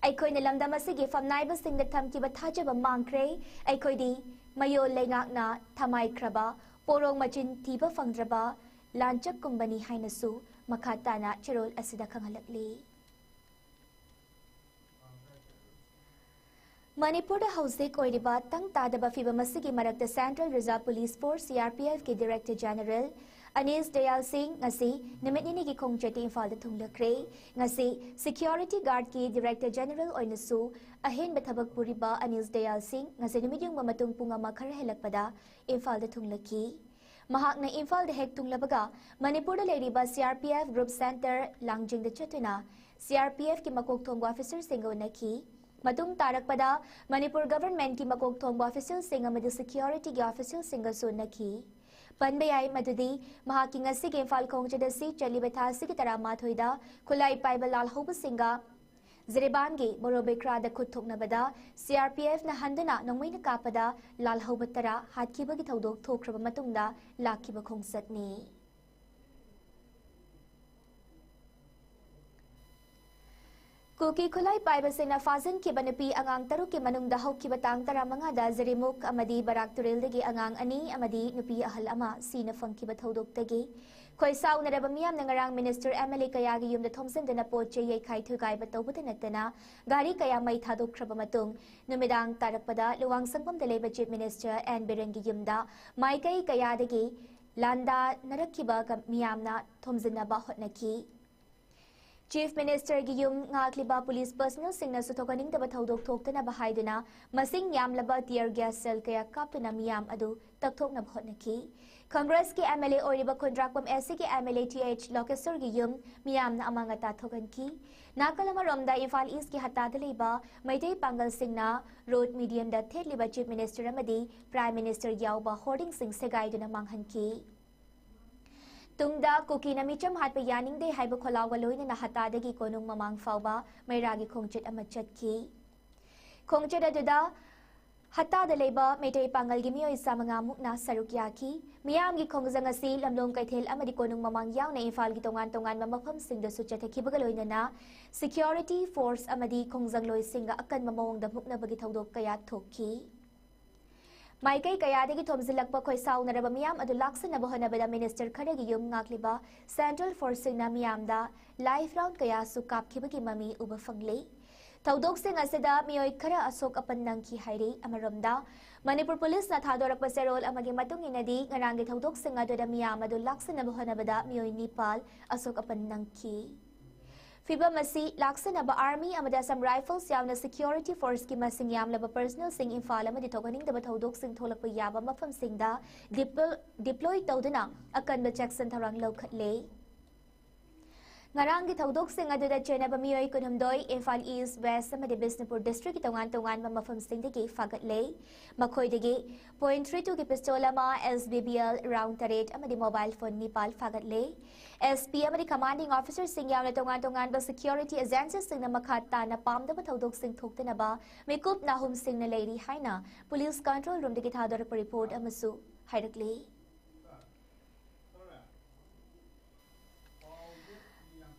ꯑꯩꯈꯣꯏꯅ ꯂꯝꯗꯝ ꯑꯁꯤꯒꯤ ꯐꯝꯅꯥꯏꯕꯁꯤꯡꯗ ꯊꯝꯈꯤꯕ ꯊꯥꯖꯕ ꯃꯥꯡꯈ꯭ꯔꯦ꯫ ꯑꯩꯈꯣꯏꯗꯤ ꯃꯌꯣꯜ ꯂꯩꯉꯥꯛꯅ ꯊꯃꯥꯏꯈ꯭ꯔꯕ, ꯄꯣꯔꯣꯡ ꯃꯆꯤꯟ ꯊꯤꯕ ꯐꯪꯗ꯭ꯔꯕ ꯂꯥꯟꯆꯛꯀꯨꯝꯕꯅꯤ ꯍꯥꯏꯅꯁꯨ ꯃꯈꯥ ꯇꯥꯅ ꯆꯦꯔꯣꯜ ꯑꯁꯤꯗ ꯈꯪꯍꯜꯂꯛꯂꯤ꯫ ꯃꯅꯤꯄꯨꯔꯗ ꯍꯧꯖꯤꯛ ꯑꯣꯏꯔꯤꯕ ꯇꯪ ꯇꯥꯗꯕ ꯐꯤꯚꯝ ꯑꯁꯤꯒꯤ ꯃꯔꯛꯇ Central Reserve Police Force, CRPFꯀꯤ Director General ꯑꯅꯤꯁ Dayal ꯁꯤꯡ ꯉꯁꯤ ꯅꯨꯃꯤꯠ ꯅꯤꯅꯤꯒꯤ ꯈꯣꯡꯆꯠꯇ ꯏꯝꯐꯥꯜꯗ ꯊꯨꯡꯂꯈ꯭ꯔꯦ꯫ ꯉꯁꯤ Security Guardꯀꯤ Director General ꯑꯣꯏꯅꯁꯨ ꯑꯍꯦꯟꯕ ꯊꯕꯛ ꯄꯨꯔꯤꯕ ꯑꯅꯤꯁ ꯗꯌꯥꯜ ꯁꯤꯡ ꯉꯁꯤ ꯅꯨꯃꯤꯠ ꯌꯨꯡꯕ ꯃꯇꯨꯡ ꯄꯨꯡ ꯑꯃ ꯈꯔ ꯍꯦꯜꯂꯛꯄꯗ ꯏꯝꯐꯥꯜꯗ ꯊꯨꯡꯂꯈꯤ꯫ ꯃꯍꯥꯛꯅ ꯏꯝꯐꯥꯜꯗ ꯍꯦꯛ ꯊꯨꯡꯂꯕꯒ ꯃꯅꯤꯄꯨꯔꯗ ꯂꯩꯔꯤꯕ CRPF Group Centre ꯂꯥꯡꯖꯤꯡꯗ ꯆꯠꯇꯨꯅ CRPFꯀꯤ ꯃꯀꯣꯛ ꯊꯣꯡꯕ officerꯁꯤꯡꯒ ꯎꯅꯈꯤ꯫ ꯃꯇꯨꯡ ꯇꯥꯔꯛꯄꯗ ꯃꯅꯤꯄꯨꯔ governmentꯀꯤ ꯃꯀꯣꯛ ꯊꯣꯡꯕ officialꯁꯤꯡ ꯑꯃꯗꯤ securityꯒꯤ officialꯁꯤꯡꯒꯁꯨ ꯎꯅꯈꯤ꯫ ꯄꯟꯕ ꯌꯥꯏ ꯃꯗꯨꯗꯤ ꯃꯍꯥꯛꯀꯤ ꯉꯁꯤꯒꯤ ꯏꯝꯐꯥꯜ ꯈꯣꯡꯆꯠ ꯑꯁꯤ ꯆꯠꯂꯤꯕ ꯊꯥ ꯑꯁꯤꯒꯤ ꯇꯔꯥꯃꯥꯊꯣꯏꯗ ꯈꯨꯠꯂꯥꯏ ꯄꯥꯏꯕ ꯂꯥꯜꯍꯧꯕꯁꯤꯡꯒ ꯖꯤꯔꯤꯕꯥꯝꯒꯤ ꯕꯣꯔꯣꯕꯤꯈ꯭ꯔꯥꯗ ꯈꯨꯠ ꯊꯣꯛꯅꯕꯗ CRPFꯅ ꯍꯟꯗꯨꯅ ꯅꯣꯡꯃꯩꯅ ꯀꯥꯞꯄꯗ ꯂꯥꯜꯍꯧꯕ ꯇꯔꯥ ꯍꯥꯠꯈꯤꯕꯒꯤ ꯊꯧꯗꯣꯛ ꯊꯣꯛꯈ꯭ꯔꯕ ꯃꯇꯨꯡꯗ ꯂꯥꯛꯈꯤꯕ ꯈꯣꯡꯆꯠꯅꯤ꯫ ꯀꯨꯀꯤ ꯈꯨꯠꯂꯥꯏ ꯄꯥꯏꯕꯁꯤꯡꯅ ꯐꯥꯖꯤꯟꯈꯤꯕ ꯅꯨꯄꯤ ꯑꯉꯥꯡ ꯇꯔꯨꯛꯀꯤ ꯃꯅꯨꯡꯗ ꯍꯧꯈꯤꯕ ꯇꯥꯡ ꯇꯔꯥꯃꯉꯥꯗ ꯖꯤꯔꯤꯃꯨꯛ ꯑꯃꯗꯤ ꯕꯔꯥꯛ ꯇꯨꯔꯦꯜꯗꯒꯤ ꯑꯉꯥꯡ ꯑꯅꯤ ꯑꯃꯗꯤ ꯅꯨꯄꯤ ꯑꯍꯜ ꯑꯃ ꯁꯤꯅ ꯐꯪꯈꯤꯕ ꯊꯧꯗꯣꯛꯇꯒꯤ ꯈꯣꯏꯁꯥꯎꯅꯔꯕ ꯃꯤꯌꯥꯝꯅ ꯉꯔꯥꯡ minister, MLA ꯀꯌꯥꯒꯤ ꯌꯨꯝꯗ ꯊꯣꯝꯖꯤꯟꯗꯨꯅ ꯄꯣꯠ ꯆꯩ ꯌꯩꯈꯥꯏ ꯊꯨꯒꯥꯏꯕ ꯇꯧꯕꯇ ꯅꯠꯇꯅ ꯒꯥꯔꯤ ꯀꯌꯥ ꯃꯩ ꯊꯥꯗꯣꯛꯈ꯭ꯔꯕ ꯃꯇꯨꯡ ꯅꯨꯃꯤꯗꯥꯡ ꯇꯥꯔꯛꯄꯗ ꯂꯨꯋꯥꯡꯁꯪꯕꯝꯗ ꯂꯩꯕ Chief Minister ꯑꯦꯟ ꯕꯤꯔꯦꯟꯒꯤ ꯌꯨꯝꯗ ꯃꯥꯏꯀꯩ ꯀꯌꯥꯗꯒꯤ ꯂꯥꯟꯗꯥꯅꯔꯛꯈꯤꯕ ꯀ-, ꯃꯤꯌꯥꯝꯅ ꯊꯣꯝꯖꯤꯟꯅꯕ ꯍꯣꯠꯅꯈꯤ꯫ Chief Ministerꯒꯤ ꯌꯨꯝ ꯉꯥꯛꯂꯤꯕ police personnelꯁꯤꯡꯅꯁꯨ ꯊꯣꯛꯍꯟꯅꯤꯡꯗꯕ ꯊꯧꯗꯣꯛ ꯊꯣꯛꯇꯅꯕ ꯍꯥꯏꯗꯨꯅ ꯃꯁꯤꯡ ꯌꯥꯝꯂꯕ tear gas shell ꯀꯌꯥ ꯀꯥꯞꯇꯨꯅ ꯃꯤꯌꯥꯝ ꯑꯗꯨ ꯇꯛꯊꯣꯛꯅꯕ ꯍꯣꯠꯅꯈꯤ꯫ Congressꯀꯤ MLA ꯑꯣꯏꯔꯤꯕ ꯈꯨꯟꯗ꯭ꯔꯥꯛꯄꯝ SCꯒꯤ MLA th ꯂꯣꯀꯦꯁꯣꯔꯒꯤ ꯌꯨꯝ ꯃꯤꯌꯥꯝꯅ ꯑꯃꯥꯡ ꯑꯇꯥ ꯊꯣꯛꯍꯟꯈꯤ꯫ ꯅꯥꯀꯜ ꯑꯃꯔꯣꯝꯗ ꯏꯝꯐꯥꯜ Eastꯀꯤ ꯍꯠꯇꯥꯗ ꯂꯩꯕ ꯃꯩꯇꯩ ꯄꯥꯡꯒꯜꯁꯤꯡꯅ road mediumꯗ ꯊꯦꯠꯂꯤꯕ Chief Minister ꯑꯃꯗꯤ Prime Minister ꯌꯥꯎꯕ hoardingꯁꯤꯡ ꯁꯦꯒꯥꯏꯗꯨꯅ ꯃꯥꯡꯍꯟꯈꯤ꯫ ꯇꯨꯡꯗ ꯀꯨꯀꯤꯅ ꯃꯤꯆꯝ ꯍꯥꯠꯄ ꯌꯥꯅꯤꯡꯗꯦ ꯍꯥꯏꯕ ꯈꯣꯜꯂꯥꯎꯒ ꯂꯣꯏꯅꯅ ꯍꯠꯇꯥꯗꯒꯤ ꯀꯣꯅꯨꯡ ꯃꯃꯥꯡ ꯐꯥꯎꯕ ꯃꯩꯔꯥꯒꯤ ꯈꯣꯡꯆꯠ ꯑꯃ ꯆꯠꯈꯤ꯫ ꯈꯣꯡꯆꯠ ꯑꯗꯨꯗ ꯍꯠꯇꯥꯗ ꯂꯩꯕ ꯃꯩꯇꯩ ꯄꯥꯡꯒꯜꯒꯤ ꯃꯤꯑꯣꯏ ꯆꯥꯃꯉꯥ ꯃꯨꯛꯅ ꯁꯔꯨꯛ ꯌꯥꯈꯤ꯫ ꯃꯤꯌꯥꯝꯒꯤ ꯈꯣꯡꯖꯪ ꯑꯁꯤ ꯂꯝꯂꯣꯡ ꯀꯩꯊꯦꯜ ꯑꯃꯗꯤ ꯀꯣꯅꯨꯡ ꯃꯃꯥꯡ ꯌꯥꯎꯅ ꯏꯝꯐꯥꯜꯒꯤ ꯇꯣꯉꯥꯟ ꯇꯣꯉꯥꯟꯕ ꯃꯐꯝꯁꯤꯡꯗꯁꯨ ꯆꯠꯊꯈꯤꯕꯒ ꯂꯣꯏꯅꯅ security force ꯑꯃꯗꯤ ꯈꯣꯡꯖꯪꯂꯣꯏꯁꯤꯡꯒ ꯑꯀꯟꯕ ꯃꯑꯣꯡꯗ ꯃꯨꯛꯅꯕꯒꯤ ꯊꯧꯗꯣꯛ ꯀꯌꯥ ꯊꯣꯛꯈꯤ꯫ ꯃꯥꯏꯀꯩ ꯀꯌꯥꯗꯒꯤ ꯊꯣꯝꯖꯤꯜꯂꯛꯄ ꯈꯣꯏꯁꯥꯎꯅꯔꯕ ꯃꯤꯌꯥꯝ ꯑꯗꯨ ꯂꯥꯛꯁꯤꯟꯅꯕ ꯍꯣꯠꯅꯕꯗ minister ꯈꯔꯒꯤ ꯌꯨꯝ ꯉꯥꯛꯂꯤꯕ central forceꯁꯤꯡꯅ ꯃꯤꯌꯥꯝꯗ live round ꯀꯌꯥꯁꯨ ꯀꯥꯞꯈꯤꯕꯒꯤ ꯃꯃꯤ ꯎꯕ ꯐꯪꯂꯤ꯫ ꯊꯧꯗꯣꯛꯁꯤꯡ ꯑꯁꯤꯗ ꯃꯤꯑꯣꯏ ꯈꯔ ꯑꯁꯣꯛ ꯑꯄꯟ ꯅꯪꯈꯤ ꯍꯥꯏꯔꯤ꯫ ꯑꯃꯔꯣꯝꯗ, ꯃꯅꯤꯄꯨꯔ policeꯅ ꯊꯥꯗꯣꯔꯛꯄ ꯆꯦꯔꯣꯜ ꯑꯃꯒꯤ ꯃꯇꯨꯡ ꯏꯟꯅꯗꯤ, ꯉꯔꯥꯡꯒꯤ ꯊꯧꯗꯣꯛꯁꯤꯡ ꯑꯗꯨꯗ ꯃꯤꯌꯥꯝ ꯑꯗꯨ ꯂꯥꯛꯁꯤꯟꯅꯕ ꯍꯣꯠꯅꯕꯗ ꯃꯤꯑꯣꯏ ꯅꯤꯄꯥꯜ ꯑꯁꯣꯛ ꯑꯄꯟ ꯅꯪꯈꯤ꯫ ꯐꯤꯚꯝ ꯑꯁꯤ ꯂꯥꯛꯁꯤꯟꯅꯕ army ꯑꯃꯗꯤ Assam Rifles ꯌꯥꯎꯅ security forceꯀꯤ ꯃꯁꯤꯡ ꯌꯥꯝꯂꯕ personnelꯁꯤꯡ ꯏꯝꯐꯥꯜ ꯑꯃꯗꯤ ꯊꯣꯛꯍꯟꯅꯤꯡꯗꯕ ꯊꯧꯗꯣꯛꯁꯤꯡ ꯊꯣꯛꯂꯛꯄ ꯌꯥꯕ ꯃꯐꯝꯁꯤꯡꯗ deplo-, deploy ꯇꯧꯗꯨꯅ ꯑꯀꯟꯕ ꯆꯦꯛꯁꯤꯟ ꯊꯧꯔꯥꯡ ꯂꯧꯈꯠꯂꯦ꯫ ꯉꯔꯥꯡꯒꯤ ꯊꯧꯗꯣꯛꯁꯤꯡ ꯑꯗꯨꯗ ꯆꯦꯟꯅꯕ ꯃꯤꯑꯣꯏ ꯀꯨꯟꯍꯨꯝꯗꯣꯏ ꯏꯝꯐꯥꯜ East, West ꯑꯃꯗꯤ ꯕꯤꯁꯅꯨꯄꯨꯔ districtꯀꯤ ꯇꯣꯉꯥꯟ ꯇꯣꯉꯥꯟꯕ ꯃꯐꯝꯁꯤꯡꯗꯒꯤ ꯐꯥꯒꯠꯂꯦ꯫ ꯃꯈꯣꯏꯗꯒꯤ point three twoꯒꯤ pistol ꯑꯃ, S B B L round ꯇꯔꯦꯠ ꯑꯃꯗꯤ mobile phone ꯅꯤꯄꯥꯜ ꯐꯥꯒꯠꯂꯦ꯫ S P ꯑꯃꯗꯤ commanding officerꯁꯤꯡ ꯌꯥꯎꯅ ꯇꯣꯉꯥꯟ ꯇꯣꯉꯥꯟꯕ security agencyꯁꯤꯡꯅ ꯃꯈꯥ ꯇꯥꯅ ꯄꯥꯝꯗꯕ ꯊꯧꯗꯣꯛꯁꯤꯡ ꯊꯣꯛꯇꯅꯕ ꯃꯤꯀꯨꯞ ꯅꯥꯍꯨꯝꯁꯤꯡꯅ ꯂꯩꯔꯤ ꯍꯥꯏꯅ police control roomꯗꯒꯤ ꯊꯥꯗꯣꯔꯛꯄ report ꯑꯃꯁꯨ ꯍꯥꯏꯔꯛꯂꯤ꯫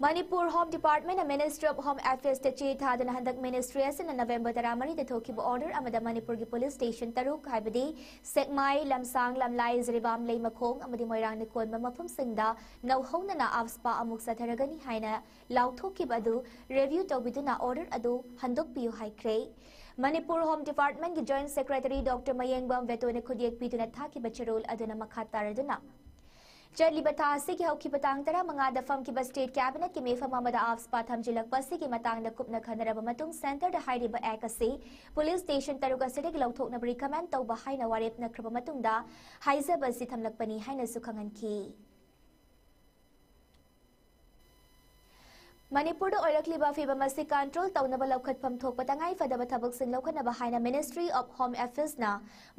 Manipur Home Departmentꯅ Ministry of Home Affairsꯇ ꯆꯦ ꯊꯥꯗꯨꯅ ꯍꯟꯗꯛ ministry ꯑꯁꯤꯅ November ꯇꯔꯥꯃꯔꯤꯗ ꯊꯣꯛꯈꯤꯕ order ꯑꯃꯗ ꯃꯅꯤꯄꯨꯔꯒꯤ police station ꯇꯔꯨꯛ, ꯍꯥꯏꯕꯗꯤ ꯁꯦꯛꯃꯥꯏ, ꯂꯝꯁꯥꯡ, ꯂꯝꯂꯥꯏ, ꯖꯤꯔꯤꯕꯥꯝ, ꯂꯩꯃꯈꯣꯡ ꯑꯃꯗꯤ ꯃꯣꯏꯔꯥꯡꯅ ꯀꯣꯟꯕ ꯃꯐꯝꯁꯤꯡꯗ ꯅꯧꯍꯧꯅꯅ AFSPA ꯑꯃꯨꯛ ꯆꯠꯊꯔꯒꯅꯤ ꯍꯥꯏꯅ ꯂꯥꯎꯊꯣꯛꯈꯤꯕ ꯑꯗꯨ review ꯇꯧꯕꯤꯗꯨꯅ order ꯑꯗꯨ ꯍꯟꯗꯣꯛꯄꯤꯌꯨ ꯍꯥꯏꯈ꯭ꯔꯦ꯫ Manipur Home Departmentꯀꯤ Joint Secretary Doctor ꯃꯌꯦꯡꯕꯝ ꯕꯦꯇꯣꯅ ꯈꯨꯠꯌꯦꯛ ꯄꯤꯗꯨꯅ ꯊꯥꯈꯤꯕ ꯆꯦꯔꯣꯜ ꯑꯗꯨꯅ ꯃꯈꯥ ꯇꯥꯔꯗꯨꯅ, ꯆꯠꯂꯤꯕ ꯊꯥ ꯑꯁꯤꯒꯤ ꯍꯧꯈꯤꯕ ꯇꯥꯡ ꯇꯔꯥꯃꯉꯥꯗ ꯐꯝꯈꯤꯕ State Cabinet ꯀꯤ ꯃꯤꯐꯝ ꯑꯃꯗ AFSPA ꯊꯝꯖꯤꯜꯂꯛꯄ ꯑꯁꯤꯒꯤ ꯃꯇꯥꯡꯗ ꯀꯨꯞꯅ ꯈꯟꯅꯔꯕ ꯃꯇꯨꯡ, Centre ꯗ ꯍꯥꯏꯔꯤꯕ Act ꯑꯁꯤ police station ꯇꯔꯨꯛ ꯑꯁꯤꯗꯒꯤ ꯂꯧꯊꯣꯛꯅꯕ recommend ꯇꯧꯕ ꯍꯥꯏꯅ ꯋꯥꯔꯦꯞꯅꯈ꯭ꯔꯕ ꯃꯇꯨꯡꯗ ꯍꯥꯏꯖꯕ ꯑꯁꯤ ꯊꯝꯂꯛꯄꯅꯤ ꯍꯥꯏꯅꯁꯨ ꯈꯪꯍꯟꯈꯤ꯫ ꯃꯅꯤꯄꯨꯔꯗ ꯑꯣꯏꯔꯛꯂꯤꯕ ꯐꯤꯚꯝ ꯑꯁꯤ control ꯇꯧꯅꯕ ꯂꯧꯈꯠꯐꯝ ꯊꯣꯛꯄ ꯇꯉꯥꯏ ꯐꯗꯕ ꯊꯕꯛꯁꯤꯡ ꯂꯧꯈꯠꯅꯕ ꯍꯥꯏꯅ Ministry of Home Affairs ꯅ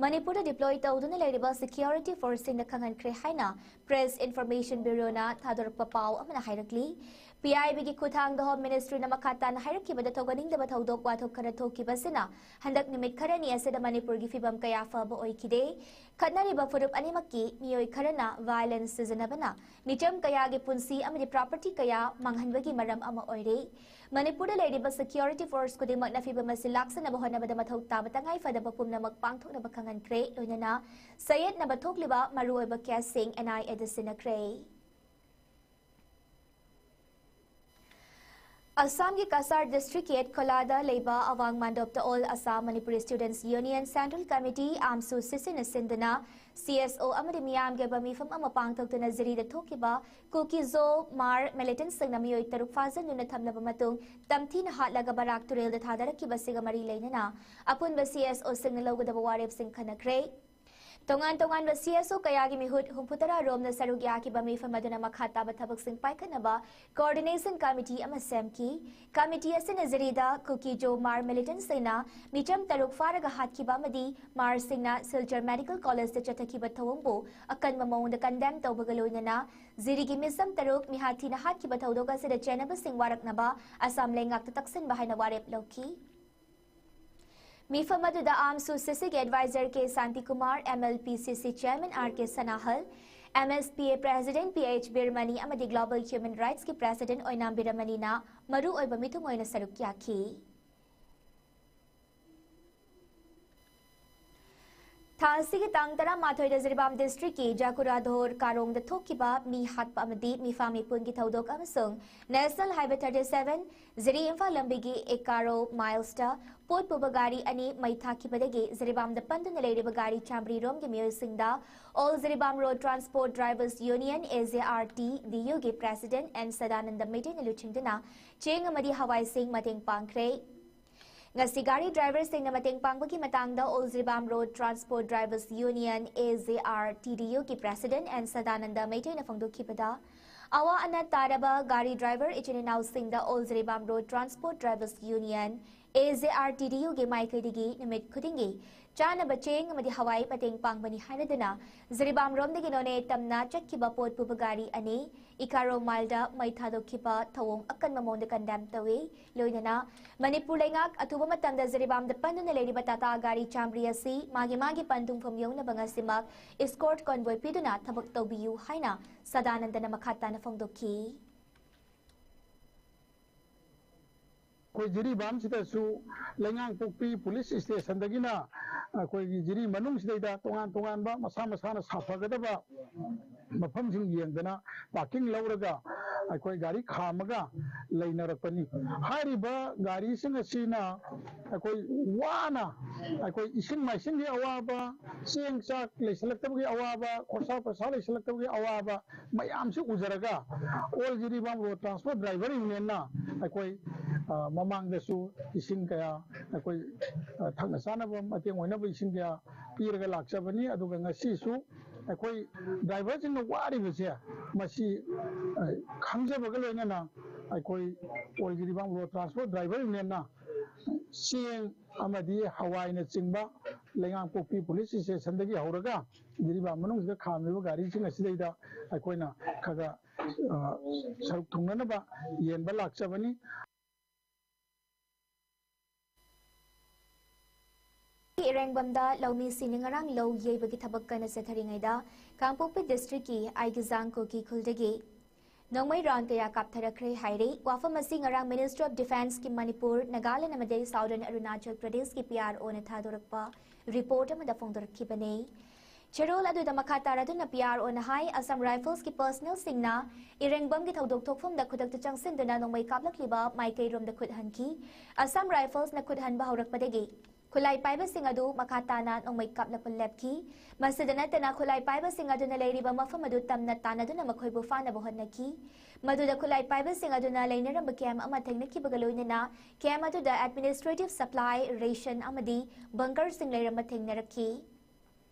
ꯃꯅꯤꯄꯨꯔꯗ deploy ꯇꯧꯗꯨꯅ ꯂꯩꯔꯤꯕ security force ꯁꯤꯡꯗ ꯈꯪꯍꯟꯈ꯭ꯔꯦ ꯍꯥꯏꯅ Press Information Bureau ꯅ ꯊꯥꯗꯣꯔꯛꯄ ꯄꯥꯎ ꯑꯃꯅ ꯍꯥꯏꯔꯛꯂꯤ꯫ PIB ꯒꯤ ꯈꯨꯠꯊꯥꯡꯗ Home Ministry ꯅ ꯃꯈꯥ ꯇꯥꯅ ꯍꯥꯏꯔꯛꯈꯤꯕꯗ, ꯊꯧꯒꯠꯅꯤꯡꯗꯕ ꯊꯧꯗꯣꯛ ꯋꯥꯊꯣꯛ ꯈꯔ ꯊꯣꯛꯈꯤꯕ ꯑꯁꯤꯅ ꯍꯟꯗꯛ ꯅꯨꯃꯤꯠ ꯈꯔꯅꯤ ꯑꯁꯤꯗ ꯃꯅꯤꯄꯨꯔꯒꯤ ꯐꯤꯚꯝ ꯀꯌꯥ ꯐꯕ ꯑꯣꯏꯈꯤꯗꯦ꯫ ꯈꯠꯅꯔꯤꯕ ꯐꯨꯔꯨꯞ ꯑꯅꯤꯃꯛꯀꯤ ꯃꯤꯑꯣꯏ ꯈꯔꯅ violence ꯁꯤꯖꯤꯟꯅꯕꯅ ꯃꯤꯆꯝ ꯀꯌꯥꯒꯤ ꯄꯨꯟꯁꯤ ꯑꯃꯗꯤ property ꯀꯌꯥ ꯃꯥꯡꯍꯟꯕꯒꯤ ꯃꯔꯝ ꯑꯃ ꯑꯣꯏꯔꯦ꯫ ꯃꯅꯤꯄꯨꯔꯗ ꯂꯩꯔꯤꯕ security force ꯈꯨꯗꯤꯡꯃꯛꯅ ꯐꯤꯚꯝ ꯑꯁꯤ ꯂꯥꯛꯁꯟꯅꯕ ꯍꯣꯠꯅꯕꯗ ꯃꯊꯧ ꯇꯥꯕ ꯇꯉꯥꯏ ꯐꯗꯕ ꯄꯨꯝꯅꯃꯛ ꯄꯥꯡꯊꯣꯛꯅꯕ ꯈꯪꯍꯟꯈ꯭ꯔꯦ꯫ ꯂꯣꯏꯅꯅ ꯆꯌꯦꯠꯅꯕ ꯊꯣꯛꯂꯤꯕ ꯃꯔꯨꯑꯣꯏꯕ case ꯁꯤꯡ NIA ꯗ ꯁꯤꯟꯅꯈ꯭ꯔꯦ꯫ ꯑꯁꯥꯝꯒꯤ ꯀꯁꯥꯔ district ꯀꯤ ꯑꯦꯠꯈꯣꯂꯥꯗ ꯂꯩꯕ ꯑꯋꯥꯡ ꯃꯥꯟꯗꯣꯞꯇ All Assam Manipuri Students Union Central Committee, AMSU, ꯁꯤꯁꯤꯅ ꯁꯤꯟꯗꯨꯅ CSO ꯑꯃꯗꯤ ꯃꯤꯌꯥꯝꯒꯤ ꯑꯣꯏꯕ ꯃꯤꯐꯝ ꯑꯃ ꯄꯥꯡꯊꯣꯛꯇꯨꯅ ꯖꯤꯔꯤꯗ ꯊꯣꯛꯈꯤꯕ ꯀꯨꯀꯤ-ꯖꯣ ꯃꯥꯔ militant ꯁꯤꯡꯅ ꯃꯤꯑꯣꯏ ꯇꯔꯨꯛ ꯐꯥꯖꯤꯟꯗꯨꯅ ꯊꯝꯂꯕ ꯃꯇꯨꯡ ꯇꯝꯊꯤꯅ ꯍꯥꯠꯂꯒ ꯕꯔꯥꯛ ꯇꯨꯔꯦꯜꯗ ꯊꯥꯗꯔꯛꯈꯤꯕ ꯑꯁꯤꯒ ꯃꯔꯤ ꯂꯩꯅꯅ ꯑꯄꯨꯟꯕ CSO ꯁꯤꯡꯅ ꯂꯧꯒꯗꯕ ꯋꯥꯔꯦꯞꯁꯤꯡ ꯈꯟꯅꯈ꯭ꯔꯦ꯫ ꯇꯣꯉꯥꯟ ꯇꯣꯉꯥꯟꯕ CSO ꯀꯌꯥꯒꯤ ꯃꯤꯍꯨꯠ ꯍꯨꯝꯐꯨꯇꯔꯥ ꯔꯣꯝꯅ ꯁꯔꯨꯛ ꯌꯥꯈꯤꯕ ꯃꯤꯐꯝ ꯑꯗꯨꯅ ꯃꯈꯥ ꯇꯥꯕ ꯊꯕꯛꯁꯤꯡ ꯄꯥꯏꯈꯠꯅꯕ coordination committee ꯑꯃ ꯁꯦꯝꯈꯤ꯫ Committee ꯑꯁꯤꯅ ꯖꯤꯔꯤꯗ ꯀꯨꯀꯤ-ꯖꯣ ꯃꯥꯔ militant ꯁꯤꯡꯅ ꯃꯤꯆꯝ ꯇꯔꯨꯛ ꯐꯥꯔꯒ ꯍꯥꯠꯈꯤꯕ ꯑꯃꯗꯤ ꯃꯥꯔꯁꯤꯡꯅ ꯁꯤꯜꯆꯔ Medical College ꯇ ꯆꯠꯊꯈꯤꯕ ꯊꯧꯑꯣꯡꯕꯨ ꯑꯀꯟꯕ ꯃꯑꯣꯡꯗ condemn ꯇꯧꯕꯒ ꯂꯣꯏꯅꯅ ꯖꯤꯔꯤꯒꯤ ꯃꯤꯆꯝ ꯇꯔꯨꯛ ꯃꯤꯍꯥꯠ ꯊꯤꯅ ꯍꯥꯠꯈꯤꯕ ꯊꯧꯗꯣꯛ ꯑꯁꯤꯗ ꯆꯦꯟꯅꯕꯁꯤꯡ ꯋꯥꯔꯛꯅꯕ ꯑꯁꯥꯝ ꯂꯩꯉꯥꯛꯇ ꯇꯛꯁꯤꯟꯕ ꯍꯥꯏꯅ ꯋꯥꯔꯦꯞ ꯂꯧꯈꯤ꯫ ꯃꯤꯐꯝ ꯑꯗꯨꯗ AMSU CC ꯒꯤ advisor ꯀꯦ Shantikumar, MLPCC chairman R K ꯁꯅꯥꯍꯜ, MSPA president P H ꯕꯤꯔꯃꯅꯤ ꯑꯃꯗꯤ Global Human Rights ꯀꯤ president ꯑꯣꯏꯅꯥꯝ ꯕꯤꯔꯃꯅꯤꯅ ꯃꯔꯨ ꯑꯣꯏꯕ ꯃꯤꯊꯨꯡ ꯑꯣꯏꯅ ꯁꯔꯨꯛ ꯌꯥꯈꯤ꯫ ꯊꯥ ꯑꯁꯤꯒꯤ ꯇꯥꯡ ꯇꯔꯥꯃꯥꯊꯣꯏꯗ ꯖꯤꯔꯤꯕꯥꯝ ꯗꯤꯁꯇ꯭ꯔꯤꯛꯀꯤ ꯖꯥꯀꯨꯔꯥꯙꯣꯔ ꯀꯥꯔꯣꯡꯗ ꯊꯣꯛꯈꯤꯕ ꯃꯤ ꯍꯥꯠꯄ ꯑꯃꯗꯤ ꯃꯤꯐꯥ ꯃꯤꯄꯨꯟꯒꯤ ꯊꯧꯗꯣꯛ ꯑꯃꯁꯨꯡ ꯅꯦꯁꯅꯦꯜ ꯍꯥꯏꯋꯦ ꯊꯥꯔꯇꯤ ꯁꯚꯦꯟ ꯖꯤꯔꯤ ꯏꯝꯐꯥꯜ ꯂꯝꯕꯤꯒꯤ ꯑꯦꯀꯥꯔꯣ ꯃꯥꯏꯜꯁꯇ ꯄꯣꯠ ꯄꯨꯕ ꯒꯥꯔꯤ ꯑꯅꯤ ꯃꯩ ꯊꯥꯈꯤꯕꯗꯒꯤ ꯖꯤꯔꯤꯕꯥꯝꯗ ꯄꯟꯗꯨꯅ ꯂꯩꯔꯤꯕ ꯒꯥꯔꯤ ꯆꯥꯝꯃꯔꯤ ꯔꯣꯝꯒꯤ ꯃꯤꯑꯣꯏꯁꯤꯡꯗ All Jiribam Road Transport Drivers Union, A J R T D U ꯒꯤ President N ꯁꯗꯥꯅꯟꯗ ꯃꯩꯇꯩꯅ ꯂꯨꯆꯤꯡꯗꯨꯅ ꯆꯦꯡ ꯑꯃꯗꯤ ꯍꯋꯥꯏꯁꯤꯡ ꯃꯇꯦꯡ ꯄꯥꯡꯈ꯭ꯔꯦ꯫ ꯉꯁꯤ ꯒꯥꯔꯤ ꯗ꯭ꯔꯥꯏꯚꯔꯁꯤꯡꯅ ꯃꯇꯦꯡ ꯄꯥꯡꯕꯒꯤ ꯃꯇꯥꯡꯗ All Jiribam Road Transport Drivers Union, A J R T D U ꯒꯤ President N ꯁꯗꯥꯅꯟꯗ ꯃꯩꯇꯩꯅ ꯐꯣꯡꯗꯣꯛꯈꯤꯕꯗ, ꯑꯋꯥ ꯑꯅꯥ ꯇꯥꯔꯕ ꯒꯥꯔꯤ ꯗ꯭ꯔꯥꯏꯚꯔ ꯏꯆꯤꯟ ꯏꯅꯥꯎꯁꯤꯡꯗ All Jiribam Road Transport Drivers Union, A J R T D U ꯒꯤ ꯃꯥꯏꯀꯩꯗꯒꯤ ꯅꯨꯃꯤꯠ ꯈꯨꯗꯤꯡꯒꯤ ꯆꯥꯅꯕ ꯆꯦꯡ ꯑꯃꯗꯤ ꯍꯋꯥꯏ ꯃꯇꯦꯡ ꯄꯥꯡꯕꯅꯤ ꯍꯥꯏꯅꯗꯨꯅ ꯖꯤꯔꯤꯕꯥꯝ ꯔꯣꯝꯗꯒꯤ ꯅꯣꯅꯦ ꯇꯝꯅ ꯆꯠꯈꯤꯕ ꯄꯣꯠ ꯄꯨꯕ ꯒꯥꯔꯤ ꯑꯅꯤ ꯏꯀꯥꯔꯣ ꯃꯥꯏꯜꯗ ꯃꯩ ꯊꯥꯗꯣꯛꯈꯤꯕ ꯊꯧꯑꯣꯡ ꯑꯀꯟꯕ ꯃꯑꯣꯡꯗ condemn ꯇꯧꯏ꯫ ꯂꯣꯏꯅꯅ ꯃꯅꯤꯄꯨꯔ ꯂꯩꯉꯥꯛ ꯑꯊꯨꯕ ꯃꯇꯝꯗ ꯖꯤꯔꯤꯕꯥꯝꯗ ꯄꯟꯗꯨꯅ ꯂꯩꯔꯤꯕ ꯇꯥꯇꯥ ꯒꯥꯔꯤ ꯆꯥꯝꯃꯔꯤ ꯑꯁꯤ ꯃꯥꯒꯤ ꯃꯥꯒꯤ ꯄꯟꯊꯨꯡꯐꯝ ꯌꯧꯅꯕ ꯉꯁꯤꯃꯛ escort convoy ꯄꯤꯗꯨꯅ ꯊꯕꯛ ꯇꯧꯕꯤꯌꯨ ꯍꯥꯏꯅ ꯁꯗꯥꯅꯟꯗꯅ ꯃꯈꯥ ꯇꯥꯅ ꯐꯣꯡꯗꯣꯛꯈꯤ꯫ ꯑꯩꯈꯣꯏ ꯖꯤꯔꯤꯕꯥꯝꯁꯤꯗꯁꯨ ꯂꯩꯉꯥꯡꯄꯣꯛꯄꯤ ꯄꯨꯂꯤꯁ ꯁ꯭ꯇꯦꯁꯟꯗꯒꯤꯅ ꯑꯩꯈꯣꯏꯒꯤ ꯖꯤꯔꯤ ꯃꯅꯨꯡꯁꯤꯗꯩꯗ ꯇꯣꯉꯥꯟ ꯇꯣꯉꯥꯟꯕ ꯃꯁꯥ ꯃꯁꯥꯅ ꯁꯥꯐꯒꯗꯕ ꯃꯐꯝꯁꯤꯡ ꯌꯦꯡꯗꯅ ꯄꯥꯔꯀꯤꯡ ꯂꯧꯔꯒ ꯑꯩꯈꯣꯏ ꯒꯥꯔꯤ ꯈꯥꯝꯃꯒ ꯂꯩꯅꯔꯛꯄꯅꯤ꯫ ꯍꯥꯏꯔꯤꯕ ꯒꯥꯔꯤꯁꯤꯡ ꯑꯁꯤꯅ ꯑꯩꯈꯣꯏ ꯋꯥꯅ ꯑꯩꯈꯣꯏ ꯏꯁꯤꯡ ꯃꯥꯏꯁꯤꯡꯒꯤ ꯑꯋꯥꯕ, ꯆꯦꯡ ꯆꯥꯛ ꯂꯩꯁꯤꯜꯂꯛꯇꯕꯒꯤ ꯑꯋꯥꯕ, ꯈꯣꯔꯁꯥ ꯄꯩꯁꯥ ꯂꯩꯁꯤꯜꯂꯛꯇꯕꯒꯤ ꯑꯋꯥꯕ ꯃꯌꯥꯝꯁꯤ ꯎꯖꯔꯒ All Jiribam Road Transport Driver Union ꯅ ꯑꯩꯈꯣꯏ ꯃꯃꯥꯡꯗꯁꯨ ꯏꯁꯤꯡ ꯀꯌꯥ ꯑꯩꯈꯣꯏ ꯊꯛꯅ ꯆꯥꯅꯕ ꯃꯇꯦꯡ ꯑꯣꯏꯅꯕ ꯏꯁꯤꯡ ꯀꯌꯥ ꯄꯤꯔꯒ ꯂꯥꯛꯆꯕꯅꯤ꯫ ꯑꯗꯨꯒ ꯉꯁꯤꯁꯨ ꯑꯩꯈꯣꯏ ꯗ꯭ꯔꯥꯏꯚꯔꯁꯤꯡꯅ ꯋꯥꯔꯤꯕꯁꯦ ꯃꯁꯤ ꯈꯪꯖꯕꯒ ꯂꯣꯏꯅꯅ ꯑꯩꯈꯣꯏ All Jiribam Road Transport Driver Union ꯅ ꯆꯦꯡ ꯑꯃꯗꯤ ꯍꯋꯥꯏꯅꯆꯤꯡꯕ ꯂꯩꯉꯥꯡꯄꯣꯛꯄꯤ ꯄꯨꯂꯤꯁ ꯁ꯭ꯇꯦꯁꯟꯗꯒꯤ ꯍꯧꯔꯒ ꯖꯤꯔꯤꯕꯥꯝ ꯃꯅꯨꯡꯁꯤꯗ ꯈꯥꯝꯃꯤꯕ ꯒꯥꯔꯤꯁꯤꯡ ꯑꯁꯤꯗꯩꯗ ꯑꯩꯈꯣꯏꯅ ꯈꯔ ꯈꯔ ꯁꯔꯨꯛ ꯊꯨꯡꯅꯅꯕ ꯌꯦꯟꯕ ꯂꯥꯛꯆꯕꯅꯤ꯫ ꯏꯔꯦꯡꯕꯝꯗ ꯂꯧꯃꯤꯁꯤꯡꯅ ꯉꯔꯥꯡ ꯂꯧ ꯌꯩꯕꯒꯤ ꯊꯕꯛ ꯀꯟꯅ ꯆꯠꯊꯔꯤꯉꯩꯗ ꯀꯥꯡꯄꯣꯛꯄꯤ ꯗꯤꯁꯇ꯭ꯔꯤꯛꯀꯤ ꯑꯥꯏꯒꯤꯖꯥꯡ ꯀꯨꯀꯤ ꯈꯨꯜꯗꯒꯤ ꯅꯣꯡꯃꯩ ꯔꯥꯎꯟ ꯀꯌꯥ ꯀꯥꯞꯊꯔꯛꯈ꯭ꯔꯦ ꯍꯥꯏꯔꯤ꯫ ꯋꯥꯐꯝ ꯑꯁꯤ ꯉꯔꯥꯡ Ministry of Defenceꯀꯤ ꯃꯅꯤꯄꯨꯔ, ꯅꯥꯒꯥꯂꯦꯟ ꯑꯃꯗꯤ Southern ꯑꯔꯨꯅꯥꯆꯜ ꯄ꯭ꯔꯗꯦꯁꯀꯤ PROꯅ ꯊꯥꯗꯣꯔꯛꯄ report ꯑꯃꯗ ꯐꯣꯡꯗꯣꯔꯛꯈꯤꯕꯅꯤ꯫ ꯆꯦꯔꯣꯜ ꯑꯗꯨꯗ ꯃꯈꯥ ꯇꯥꯔꯗꯨꯅ PROꯅ ꯍꯥꯏ, Assam Riflesꯀꯤ personnelꯁꯤꯡꯅ ꯏꯔꯦꯡꯕꯝꯒꯤ ꯊꯧꯗꯣꯛ ꯊꯣꯛꯐꯝꯗ ꯈꯨꯗꯛꯇ ꯆꯪꯁꯤꯟꯗꯨꯅ ꯅꯣꯡꯃꯩ ꯀꯥꯞꯂꯛꯂꯤꯕ ꯃꯥꯏꯀꯩꯔꯣꯝꯗ ꯈꯨꯠ ꯍꯟꯈꯤ꯫ Assam Riflesꯅ ꯈꯨꯠ ꯍꯟꯕ ꯍꯧꯔꯛꯄꯗꯒꯤ ꯈꯨꯠꯂꯥꯏ ꯄꯥꯏꯕꯁꯤꯡ ꯑꯗꯨ ꯃꯈꯥ ꯇꯥꯅ ꯅꯣꯡꯃꯩ ꯀꯥꯞꯂꯛꯄ ꯂꯦꯞꯈꯤ꯫ ꯃꯁꯤꯗ ꯅꯠꯇꯅ ꯈꯨꯠꯂꯥꯏ ꯄꯥꯏꯕꯁꯤꯡ ꯑꯗꯨꯅ ꯂꯩꯔꯤꯕ ꯃꯐꯝ ꯑꯗꯨ ꯇꯝꯅ ꯇꯥꯟꯅꯗꯨꯅ ꯃꯈꯣꯏꯕꯨ ꯐꯥꯅꯕ ꯍꯣꯠꯅꯈꯤ꯫ ꯃꯗꯨꯗ ꯈꯨꯠꯂꯥꯏ ꯄꯥꯏꯕꯁꯤꯡ ꯑꯗꯨꯅ ꯂꯩꯅꯔꯝꯕ camp ꯑꯃ ꯊꯦꯡꯅꯈꯤꯕꯒ ꯂꯣꯏꯅꯅ camp ꯑꯗꯨꯗ administrative supply, ration ꯑꯃꯗꯤ bunkerꯁꯤꯡ ꯂꯩꯔꯝꯕ ꯊꯦꯡꯅꯔꯛꯈꯤ꯫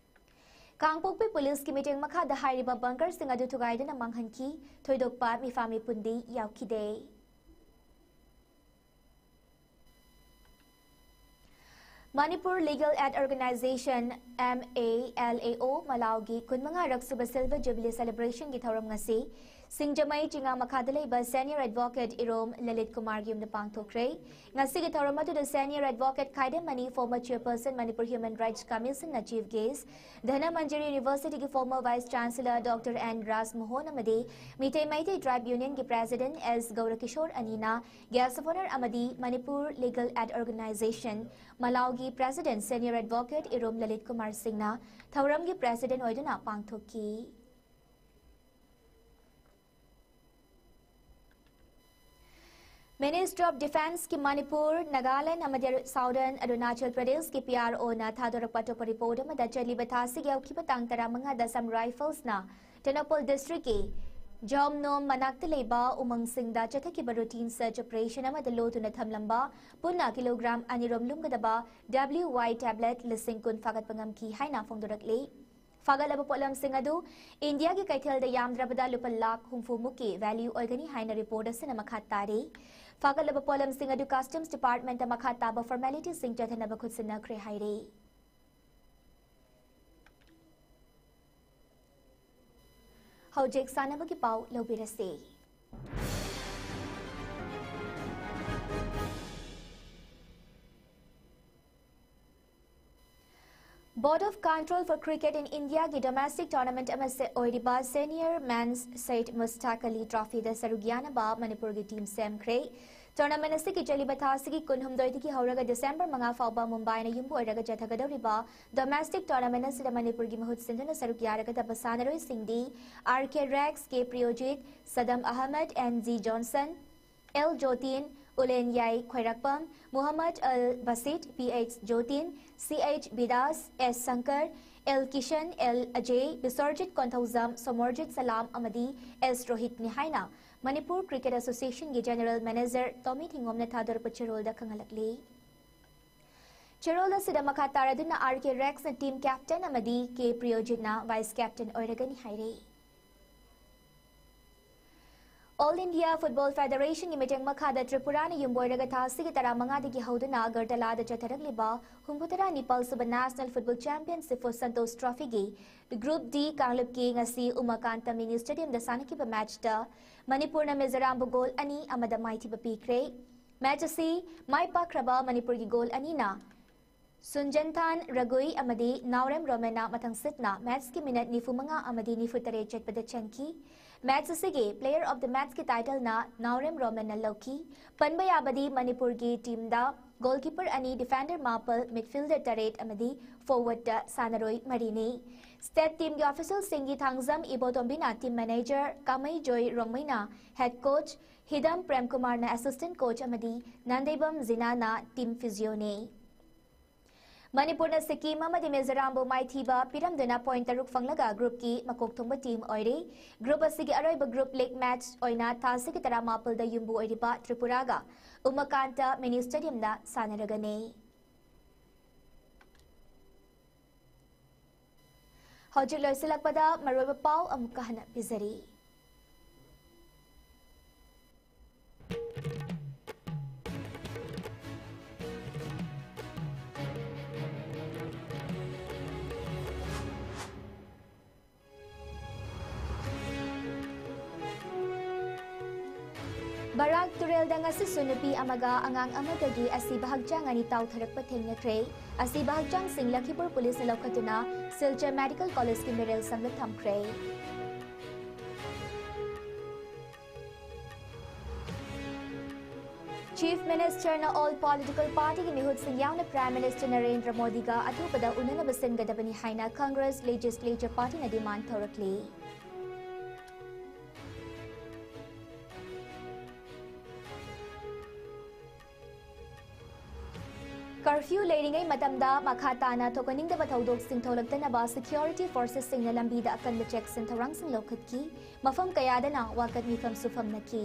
ꯀꯥꯡꯄꯣꯛꯄꯤ ꯄꯨꯂꯤꯁꯀꯤ ꯃꯤꯠꯌꯦꯡ ꯃꯈꯥꯗ ꯍꯥꯏꯔꯤꯕ bunkerꯁꯤꯡ ꯑꯗꯨ ꯊꯨꯒꯥꯏꯗꯨꯅ ꯃꯥꯡꯍꯟꯈꯤ꯫ ꯊꯣꯏꯗꯣꯛꯄ ꯃꯤꯐꯥ ꯃꯤꯄꯨꯟꯗꯤ ꯌꯥꯎꯈꯤꯗꯦ꯫ Manipur Legal Aid Organization, MALAO, ꯃꯂꯥꯎꯒꯤ ꯀꯨꯟꯃꯉꯥꯔꯛ ꯁꯨꯕ Silver Jubilee Celebrationꯒꯤ ꯊꯧꯔꯝ ꯉꯁꯤ ꯁꯤꯡꯖꯃꯩ ꯆꯤꯉꯥ ꯃꯈꯥꯗ ꯂꯩꯕ Senior Advocate ꯏꯔꯣꯝ ꯂꯂꯤꯠ ꯀꯨꯃꯥꯔꯒꯤ ꯌꯨꯝꯗ ꯄꯥꯡꯊꯣꯛꯈ꯭ꯔꯦ꯫ ꯉꯁꯤꯒꯤ ꯊꯧꯔꯝ ꯑꯗꯨꯗ Senior Advocate ꯈꯥꯏꯗꯦꯝꯃꯅꯤ, former Chairperson Manipur Human Rights Commissionꯅ Chief Guest, ꯙꯅꯃꯟꯖꯔꯤ Universityꯒꯤ former Vice Chancellor Doctor N ꯔꯥꯖꯃꯣꯍꯟ ꯑꯃꯗꯤ Meitei Meitei Tribe Unionꯒꯤ President S ꯒꯧꯔꯀꯤꯁꯣꯔ ꯑꯅꯤꯅ guest of honour ꯑꯃꯗꯤ Manipur Legal Aid Organization, ꯃꯂꯥꯎꯒꯤ President Senior Advocate ꯏꯔꯣꯝ ꯂꯂꯤꯠ ꯀꯨꯃꯥꯔ ꯁꯤꯡꯅ ꯊꯧꯔꯝꯒꯤ President ꯑꯣꯏꯗꯨꯅ ꯄꯥꯡꯊꯣꯛꯈꯤ꯫ Ministry of Defenceꯀꯤ ꯃꯅꯤꯄꯨꯔ, ꯅꯥꯒꯥꯂꯦꯟ ꯑꯃꯗꯤ Southern ꯑꯔꯨꯅꯥꯆꯜ ꯄ꯭ꯔꯗꯦꯁꯀꯤ PROꯅ ꯊꯥꯗꯣꯔꯛꯄ ꯑꯇꯣꯞꯄ report ꯑꯃꯗ ꯆꯠꯂꯤꯕ ꯊꯥꯁꯤꯒꯤ ꯍꯧꯈꯤꯕ ꯇꯥꯡ ꯇꯔꯥꯃꯉꯥꯗ Assam Riflesꯅ ꯇꯦꯡꯅꯧꯄꯜ districtꯀꯤ ꯖꯣꯝꯅꯣꯝ ꯃꯅꯥꯛꯇ ꯂꯩꯕ ꯎꯃꯪꯁꯤꯡꯗ ꯆꯠꯊꯈꯤꯕ routine search operation ꯑꯃꯗ ꯂꯣꯠꯇꯨꯅ ꯊꯝꯂꯝꯕ ꯄꯨꯟꯅ kilogram ꯑꯅꯤꯔꯣꯝ ꯂꯨꯝꯒꯗꯕ WY tablet ꯂꯤꯁꯤꯡ ꯀꯨꯟ ꯐꯥꯒꯠꯄ ꯉꯝꯈꯤ ꯍꯥꯏꯅ ꯐꯣꯡꯗꯣꯔꯛꯂꯤ꯫ ꯐꯥꯒꯠꯂꯕ ꯄꯣꯠꯂꯝꯁꯤꯡ ꯑꯗꯨ ꯏꯟꯗꯤꯌꯥꯒꯤ ꯀꯩꯊꯦꯜꯗ ꯌꯥꯝꯗ꯭ꯔꯕꯗ ꯂꯨꯄꯥ ꯂꯥꯈ ꯍꯨꯝꯐꯨ ꯃꯨꯛꯀꯤ value ꯑꯣꯏꯒꯅꯤ ꯍꯥꯏꯅ report ꯑꯁꯤꯅ ꯃꯈꯥ ꯇꯥꯔꯤ꯫ ꯐꯥꯒꯠꯂꯕ ꯄꯣꯠꯂꯝꯁꯤꯡ ꯑꯗꯨ Customs Departmentꯇ ꯃꯈꯥ ꯇꯥꯕ formalityꯁꯤꯡ ꯆꯠꯊꯅꯕ ꯈꯨꯠꯁꯤꯟꯅꯈ꯭ꯔꯦ ꯍꯥꯏꯔꯤ꯫ ꯍꯧꯖꯤꯛ ꯁꯥꯟꯅꯕꯒꯤ ꯄꯥꯎ ꯂꯧꯕꯤꯔꯁꯤ꯫ Board of Control for Cricket in Indiaꯒꯤ domestic tournament ꯑꯃ ꯑꯣꯏꯔꯤꯕ Senior Men's Syed Mushtaq Ali Trophyꯗ ꯁꯔꯨꯛ ꯌꯥꯅꯕ ꯃꯅꯤꯄꯨꯔꯒꯤ team ꯁꯦꯝꯈ꯭ꯔꯦ꯫ Tournament ꯑꯁꯤꯒꯤ ꯆꯠꯂꯤꯕ ꯊꯥ ꯑꯁꯤꯒꯤ ꯀꯨꯟꯍꯨꯝꯗꯣꯏꯗꯒꯤ ꯍꯧꯔꯒ December ꯃꯉꯥ ꯐꯥꯎꯕ ꯃꯨꯝꯕꯥꯏꯅ ꯌꯨꯝꯕꯨ ꯑꯣꯏꯔꯒ ꯆꯠꯊꯒꯗꯧꯔꯤꯕ domestic tournament ꯑꯁꯤꯗ ꯃꯅꯤꯄꯨꯔꯒꯤ ꯃꯍꯨꯠ ꯁꯤꯟꯗꯨꯅ ꯁꯔꯨꯛ ꯌꯥꯔꯒꯗꯕ ꯁꯥꯟꯅꯔꯣꯏꯁꯤꯡꯗꯤ R K Rex, K Priyojit, Sadam Ahmed, N G Johnson, L Jotin, Ulenyai Khwairakhpam, Muhammad Al Basit, P H Jotin, C H Bidas, S Shankar, L Kishan, L Ajay, Biswarjit Konthoujam, Somorjit Salam ꯑꯃꯗꯤ S Rohitꯅꯤ ꯍꯥꯏꯅ Manipur Cricket Associationꯒꯤ General Manager Tommy Thingomꯅ ꯊꯥꯗꯣꯔꯛꯄ ꯆꯦꯔꯣꯜꯗ ꯈꯪꯍꯜꯂꯛꯂꯤ꯫ ꯆꯦꯔꯣꯜ ꯑꯁꯤꯗ ꯃꯈꯥ ꯇꯥꯔꯗꯨꯅ R K Rexꯅ team captain ꯑꯃꯗꯤ K Priyojitꯅ vice captain ꯑꯣꯏꯔꯒꯅꯤ ꯍꯥꯏꯔꯤ꯫ All India Football Federationꯒꯤ ꯃꯤꯠꯌꯦꯡ ꯃꯈꯥꯗ ꯇ꯭ꯔꯤꯄꯨꯔꯥꯅ ꯌꯨꯝꯕꯨ ꯑꯣꯏꯔꯒ ꯊꯥ ꯑꯁꯤꯒꯤ ꯇꯔꯥꯃꯉꯥꯗꯒꯤ ꯍꯧꯗꯨꯅ ꯑꯒꯔꯇꯂꯥꯗ ꯆꯠꯊꯔꯛꯂꯤꯕ ꯍꯨꯝꯐꯨꯇꯔꯥ ꯅꯤꯄꯥꯜ ꯁꯨꯕ National Football Championship for Santosh Trophyꯒꯤ Group D ꯀꯥꯡꯂꯨꯞꯀꯤ ꯉꯁꯤ ꯎꯃꯥꯀꯥꯟꯇ Mini Stadiumꯗ ꯁꯥꯟꯅꯈꯤꯕ matchꯇ ꯃꯅꯤꯄꯨꯔꯅ ꯃꯤꯖꯣꯔꯥꯝꯕꯨ goal ꯑꯅꯤ ꯑꯃꯗ ꯃꯥꯏꯊꯤꯕ ꯄꯤꯈ꯭ꯔꯦ꯫ Match ꯑꯁꯤ ꯃꯥꯏ ꯄꯥꯛꯈ꯭ꯔꯕ ꯃꯅꯤꯄꯨꯔꯒꯤ goal ꯑꯅꯤꯅ ꯁꯨꯟꯖꯟꯊꯥꯟ ꯔꯒꯨꯏ ꯑꯃꯗꯤ ꯅꯥꯎꯔꯦꯝ ꯔꯣꯃꯦꯟꯅ ꯃꯊꯪꯁꯤꯠꯅ matchꯀꯤ minute ꯅꯤꯐꯨꯃꯉꯥ ꯑꯃꯗꯤ ꯅꯤꯐꯨꯇꯔꯦꯠ ꯆꯠꯄꯗ ꯆꯟꯈꯤ꯫ Match ꯑꯁꯤꯒꯤ Player of the Matchꯀꯤ titleꯅ ꯅꯥꯎꯔꯦꯝ ꯔꯣꯃꯦꯟꯅ ꯂꯧꯈꯤ꯫ ꯄꯟꯕ ꯌꯥꯕꯗꯤ ꯃꯅꯤꯄꯨꯔꯒꯤ teamꯗ goalkeeper ꯑꯅꯤ, defender ꯃꯥꯄꯜ, midfielder ꯇꯔꯦꯠ ꯑꯃꯗꯤ forwardꯇ ꯁꯥꯟꯅꯔꯣꯏ ꯃꯔꯤꯅꯤ꯫ State teamꯒꯤ officialꯁꯤꯡꯒꯤ Thangjam ꯏꯕꯣꯇꯣꯝꯕꯤꯅ team manager, ꯀꯥꯃꯩꯖꯣꯏ ꯔꯣꯡꯃꯩꯅ head coach, ꯍꯤꯗꯝ ꯄ꯭ꯔꯦꯝꯀꯨꯃꯥꯔꯅ assistant coach ꯑꯃꯗꯤ ꯅꯥꯟꯗꯩꯕꯝ ꯖꯤꯅꯥꯅ team physioꯅꯤ꯫ ꯃꯅꯤꯄꯨꯔꯅ ꯁꯤꯛꯀꯤꯝ ꯑꯃꯗꯤ ꯃꯤꯖꯣꯔꯥꯝꯕꯨ ꯃꯥꯏꯊꯤꯕ ꯄꯤꯔꯝꯗꯨꯅ point ꯇꯔꯨꯛ ꯐꯪꯂꯒ groupꯀꯤ ꯃꯀꯣꯛ ꯊꯣꯡꯕ team ꯑꯣꯏꯔꯤ꯫ Group ꯑꯁꯤꯒꯤ ꯑꯔꯣꯏꯕ group league match ꯑꯣꯏꯅ ꯊꯥ ꯑꯁꯤꯒꯤ ꯇꯔꯥꯃꯥꯄꯜꯗ ꯌꯨꯝꯕꯨ ꯑꯣꯏꯔꯤꯕ ꯇ꯭ꯔꯤꯄꯨꯔꯥꯒ ꯎꯃꯥꯀꯥꯟꯇ Mini Stadiumꯗ ꯁꯥꯟꯅꯔꯒꯅꯤ꯫ ꯍꯧꯖꯤꯛ ꯂꯣꯏꯁꯤꯜꯂꯛꯄꯗ ꯃꯔꯨꯑꯣꯏꯕ ꯄꯥꯎ ꯑꯃꯨꯛꯀ ꯍꯟꯅ ꯄꯤꯖꯔꯤ꯫ ꯕꯔꯥꯛ ꯇꯨꯔꯦꯜꯗ ꯉꯁꯤꯁꯨ ꯅꯨꯄꯤ ꯑꯃꯒ ꯑꯉꯥꯡ ꯑꯃꯒꯒꯤ ꯑꯁꯤꯕ ꯍꯛꯆꯥꯡ ꯑꯅꯤ ꯇꯥꯎꯊꯔꯛꯄ ꯊꯦꯡꯅꯈ꯭ꯔꯦ꯫ ꯑꯁꯤꯕ ꯍꯛꯆꯥꯡꯁꯤꯡ ꯂꯈꯤꯄꯨꯔ ꯄꯨꯂꯤꯁꯅ ꯂꯧꯈꯠꯇꯨꯅ ꯁꯤꯜꯆꯔ ꯃꯦꯗꯤꯀꯦꯜ ꯀꯣꯂꯦꯖꯀꯤ ꯃꯤꯔꯦꯜ ꯁꯪꯗ ꯊꯝꯈ꯭ꯔꯦ꯫ ꯆꯤꯐ ꯃꯤꯅꯤꯁꯇꯔꯅ ꯑꯣꯜ ꯄꯣꯂꯤꯇꯤꯀꯦꯜ ꯄꯥꯔꯇꯤꯒꯤ ꯃꯤꯍꯨꯠꯁꯤꯡ ꯌꯥꯎꯅ ꯄ꯭ꯔꯥꯏꯝ ꯃꯤꯅꯤꯁꯇꯔ ꯅꯔꯦꯟꯗ꯭ꯔ ꯃꯣꯗꯤꯒ ꯑꯊꯨꯕꯗ ꯎꯅꯅꯕ ꯁꯤꯟꯒꯗꯕꯅꯤ ꯍꯥꯏꯅ ꯀꯪꯒ꯭ꯔꯦꯁ ꯂꯦꯖꯤꯁꯂꯦꯆꯔ ꯄꯥꯔꯇꯤꯅ ꯗꯤꯃꯥꯟ ꯇꯧꯔꯛꯂꯤ꯫ ꯀꯔꯐ꯭ꯌꯨ ꯂꯩꯔꯤꯉꯩ ꯃꯇꯝꯗ ꯃꯈꯥ ꯇꯥꯅ ꯊꯣꯛꯍꯟꯅꯤꯡꯗꯕ ꯊꯧꯗꯣꯛꯁꯤꯡ ꯊꯣꯛꯂꯛꯇꯅꯕ ꯁꯦꯀ꯭ꯌꯨꯔꯤꯇꯤ ꯐꯣꯔꯁꯦꯁꯁꯤꯡꯅ ꯂꯝꯕꯤꯗ ꯑꯀꯟꯕ ꯆꯦꯛꯁꯤꯟ ꯊꯧꯔꯥꯡꯁꯤꯡ ꯂꯧꯈꯠꯈꯤ꯫ ꯃꯐꯝ ꯀꯌꯥꯗꯅ ꯋꯥꯀꯠ ꯃꯤꯐꯝꯁꯨ ꯐꯝꯅꯈꯤ꯫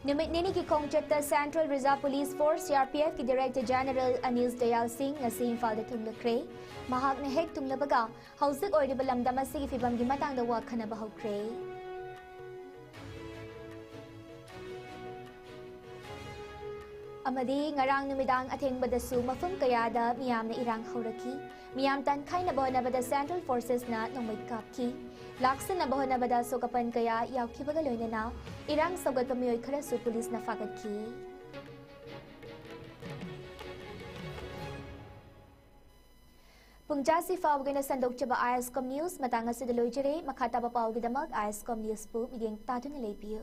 ꯅꯨꯃꯤꯠ ꯅꯤꯅꯤꯒꯤ ꯈꯣꯡꯆꯠꯇ Central Reserve Police Force, CRPFꯀꯤ Director General ꯑꯅꯤꯁ Dayal ꯁꯤꯡ ꯉꯁꯤ ꯏꯝꯐꯥꯜꯗ ꯊꯨꯡꯂꯈ꯭ꯔꯦ꯫ ꯃꯍꯥꯛꯅ ꯍꯦꯛ ꯊꯨꯡꯂꯕꯒ ꯍꯧꯖꯤꯛ ꯑꯣꯏꯔꯤꯕ ꯂꯝꯗꯝ ꯑꯁꯤꯒꯤ ꯐꯤꯕꯝꯒꯤ ꯃꯇꯥꯡꯗ ꯋꯥ ꯈꯟꯅꯕ ꯍꯧꯈ꯭ꯔꯦ꯫ ꯑꯃꯗꯤ ꯉꯔꯥꯡ ꯅꯨꯃꯤꯗꯥꯡ ꯑꯊꯦꯡꯕꯗꯁꯨ ꯃꯐꯝ ꯀꯌꯥꯗ ꯃꯤꯌꯥꯝꯅ ꯏꯔꯥꯡ ꯍꯧꯔꯛꯈꯤ꯫ ꯃꯤꯌꯥꯝ ꯇꯥꯟꯈꯥꯏꯅꯕ ꯍꯣꯠꯅꯕꯗ Central Forcesꯅ ꯅꯣꯡꯃꯩ ꯀꯥꯞꯈꯤ꯫ ꯂꯥꯛꯁꯤꯟꯅꯕ ꯍꯣꯠꯅꯕꯗ ꯑꯁꯣꯛ ꯑꯄꯟ ꯀꯌꯥ ꯌꯥꯎꯈꯤꯕꯒ ꯂꯣꯏꯅꯅ ꯏꯔꯥꯡ ꯁꯧꯒꯠꯄ ꯃꯤꯑꯣꯏ ꯈꯔꯁꯨ ꯄꯨꯂꯤꯁꯅ ꯐꯥꯒꯠꯈꯤ꯫ ꯄꯨꯡꯖꯥꯁꯤ ꯐꯥꯎꯕꯒꯤ ꯑꯣꯏꯅ ꯁꯟꯗꯣꯛꯆꯕ ISCOM News ꯃꯇꯥꯡ ꯑꯁꯤꯗ ꯂꯣꯏꯖꯔꯦ꯫ ꯃꯈꯥ ꯇꯥꯕ ꯄꯥꯎꯒꯤꯗꯃꯛ ISCOM Newsꯄꯨ ꯃꯤꯠꯌꯦꯡ ꯇꯥꯗꯨꯅ ꯂꯩꯕꯤꯌꯨ꯫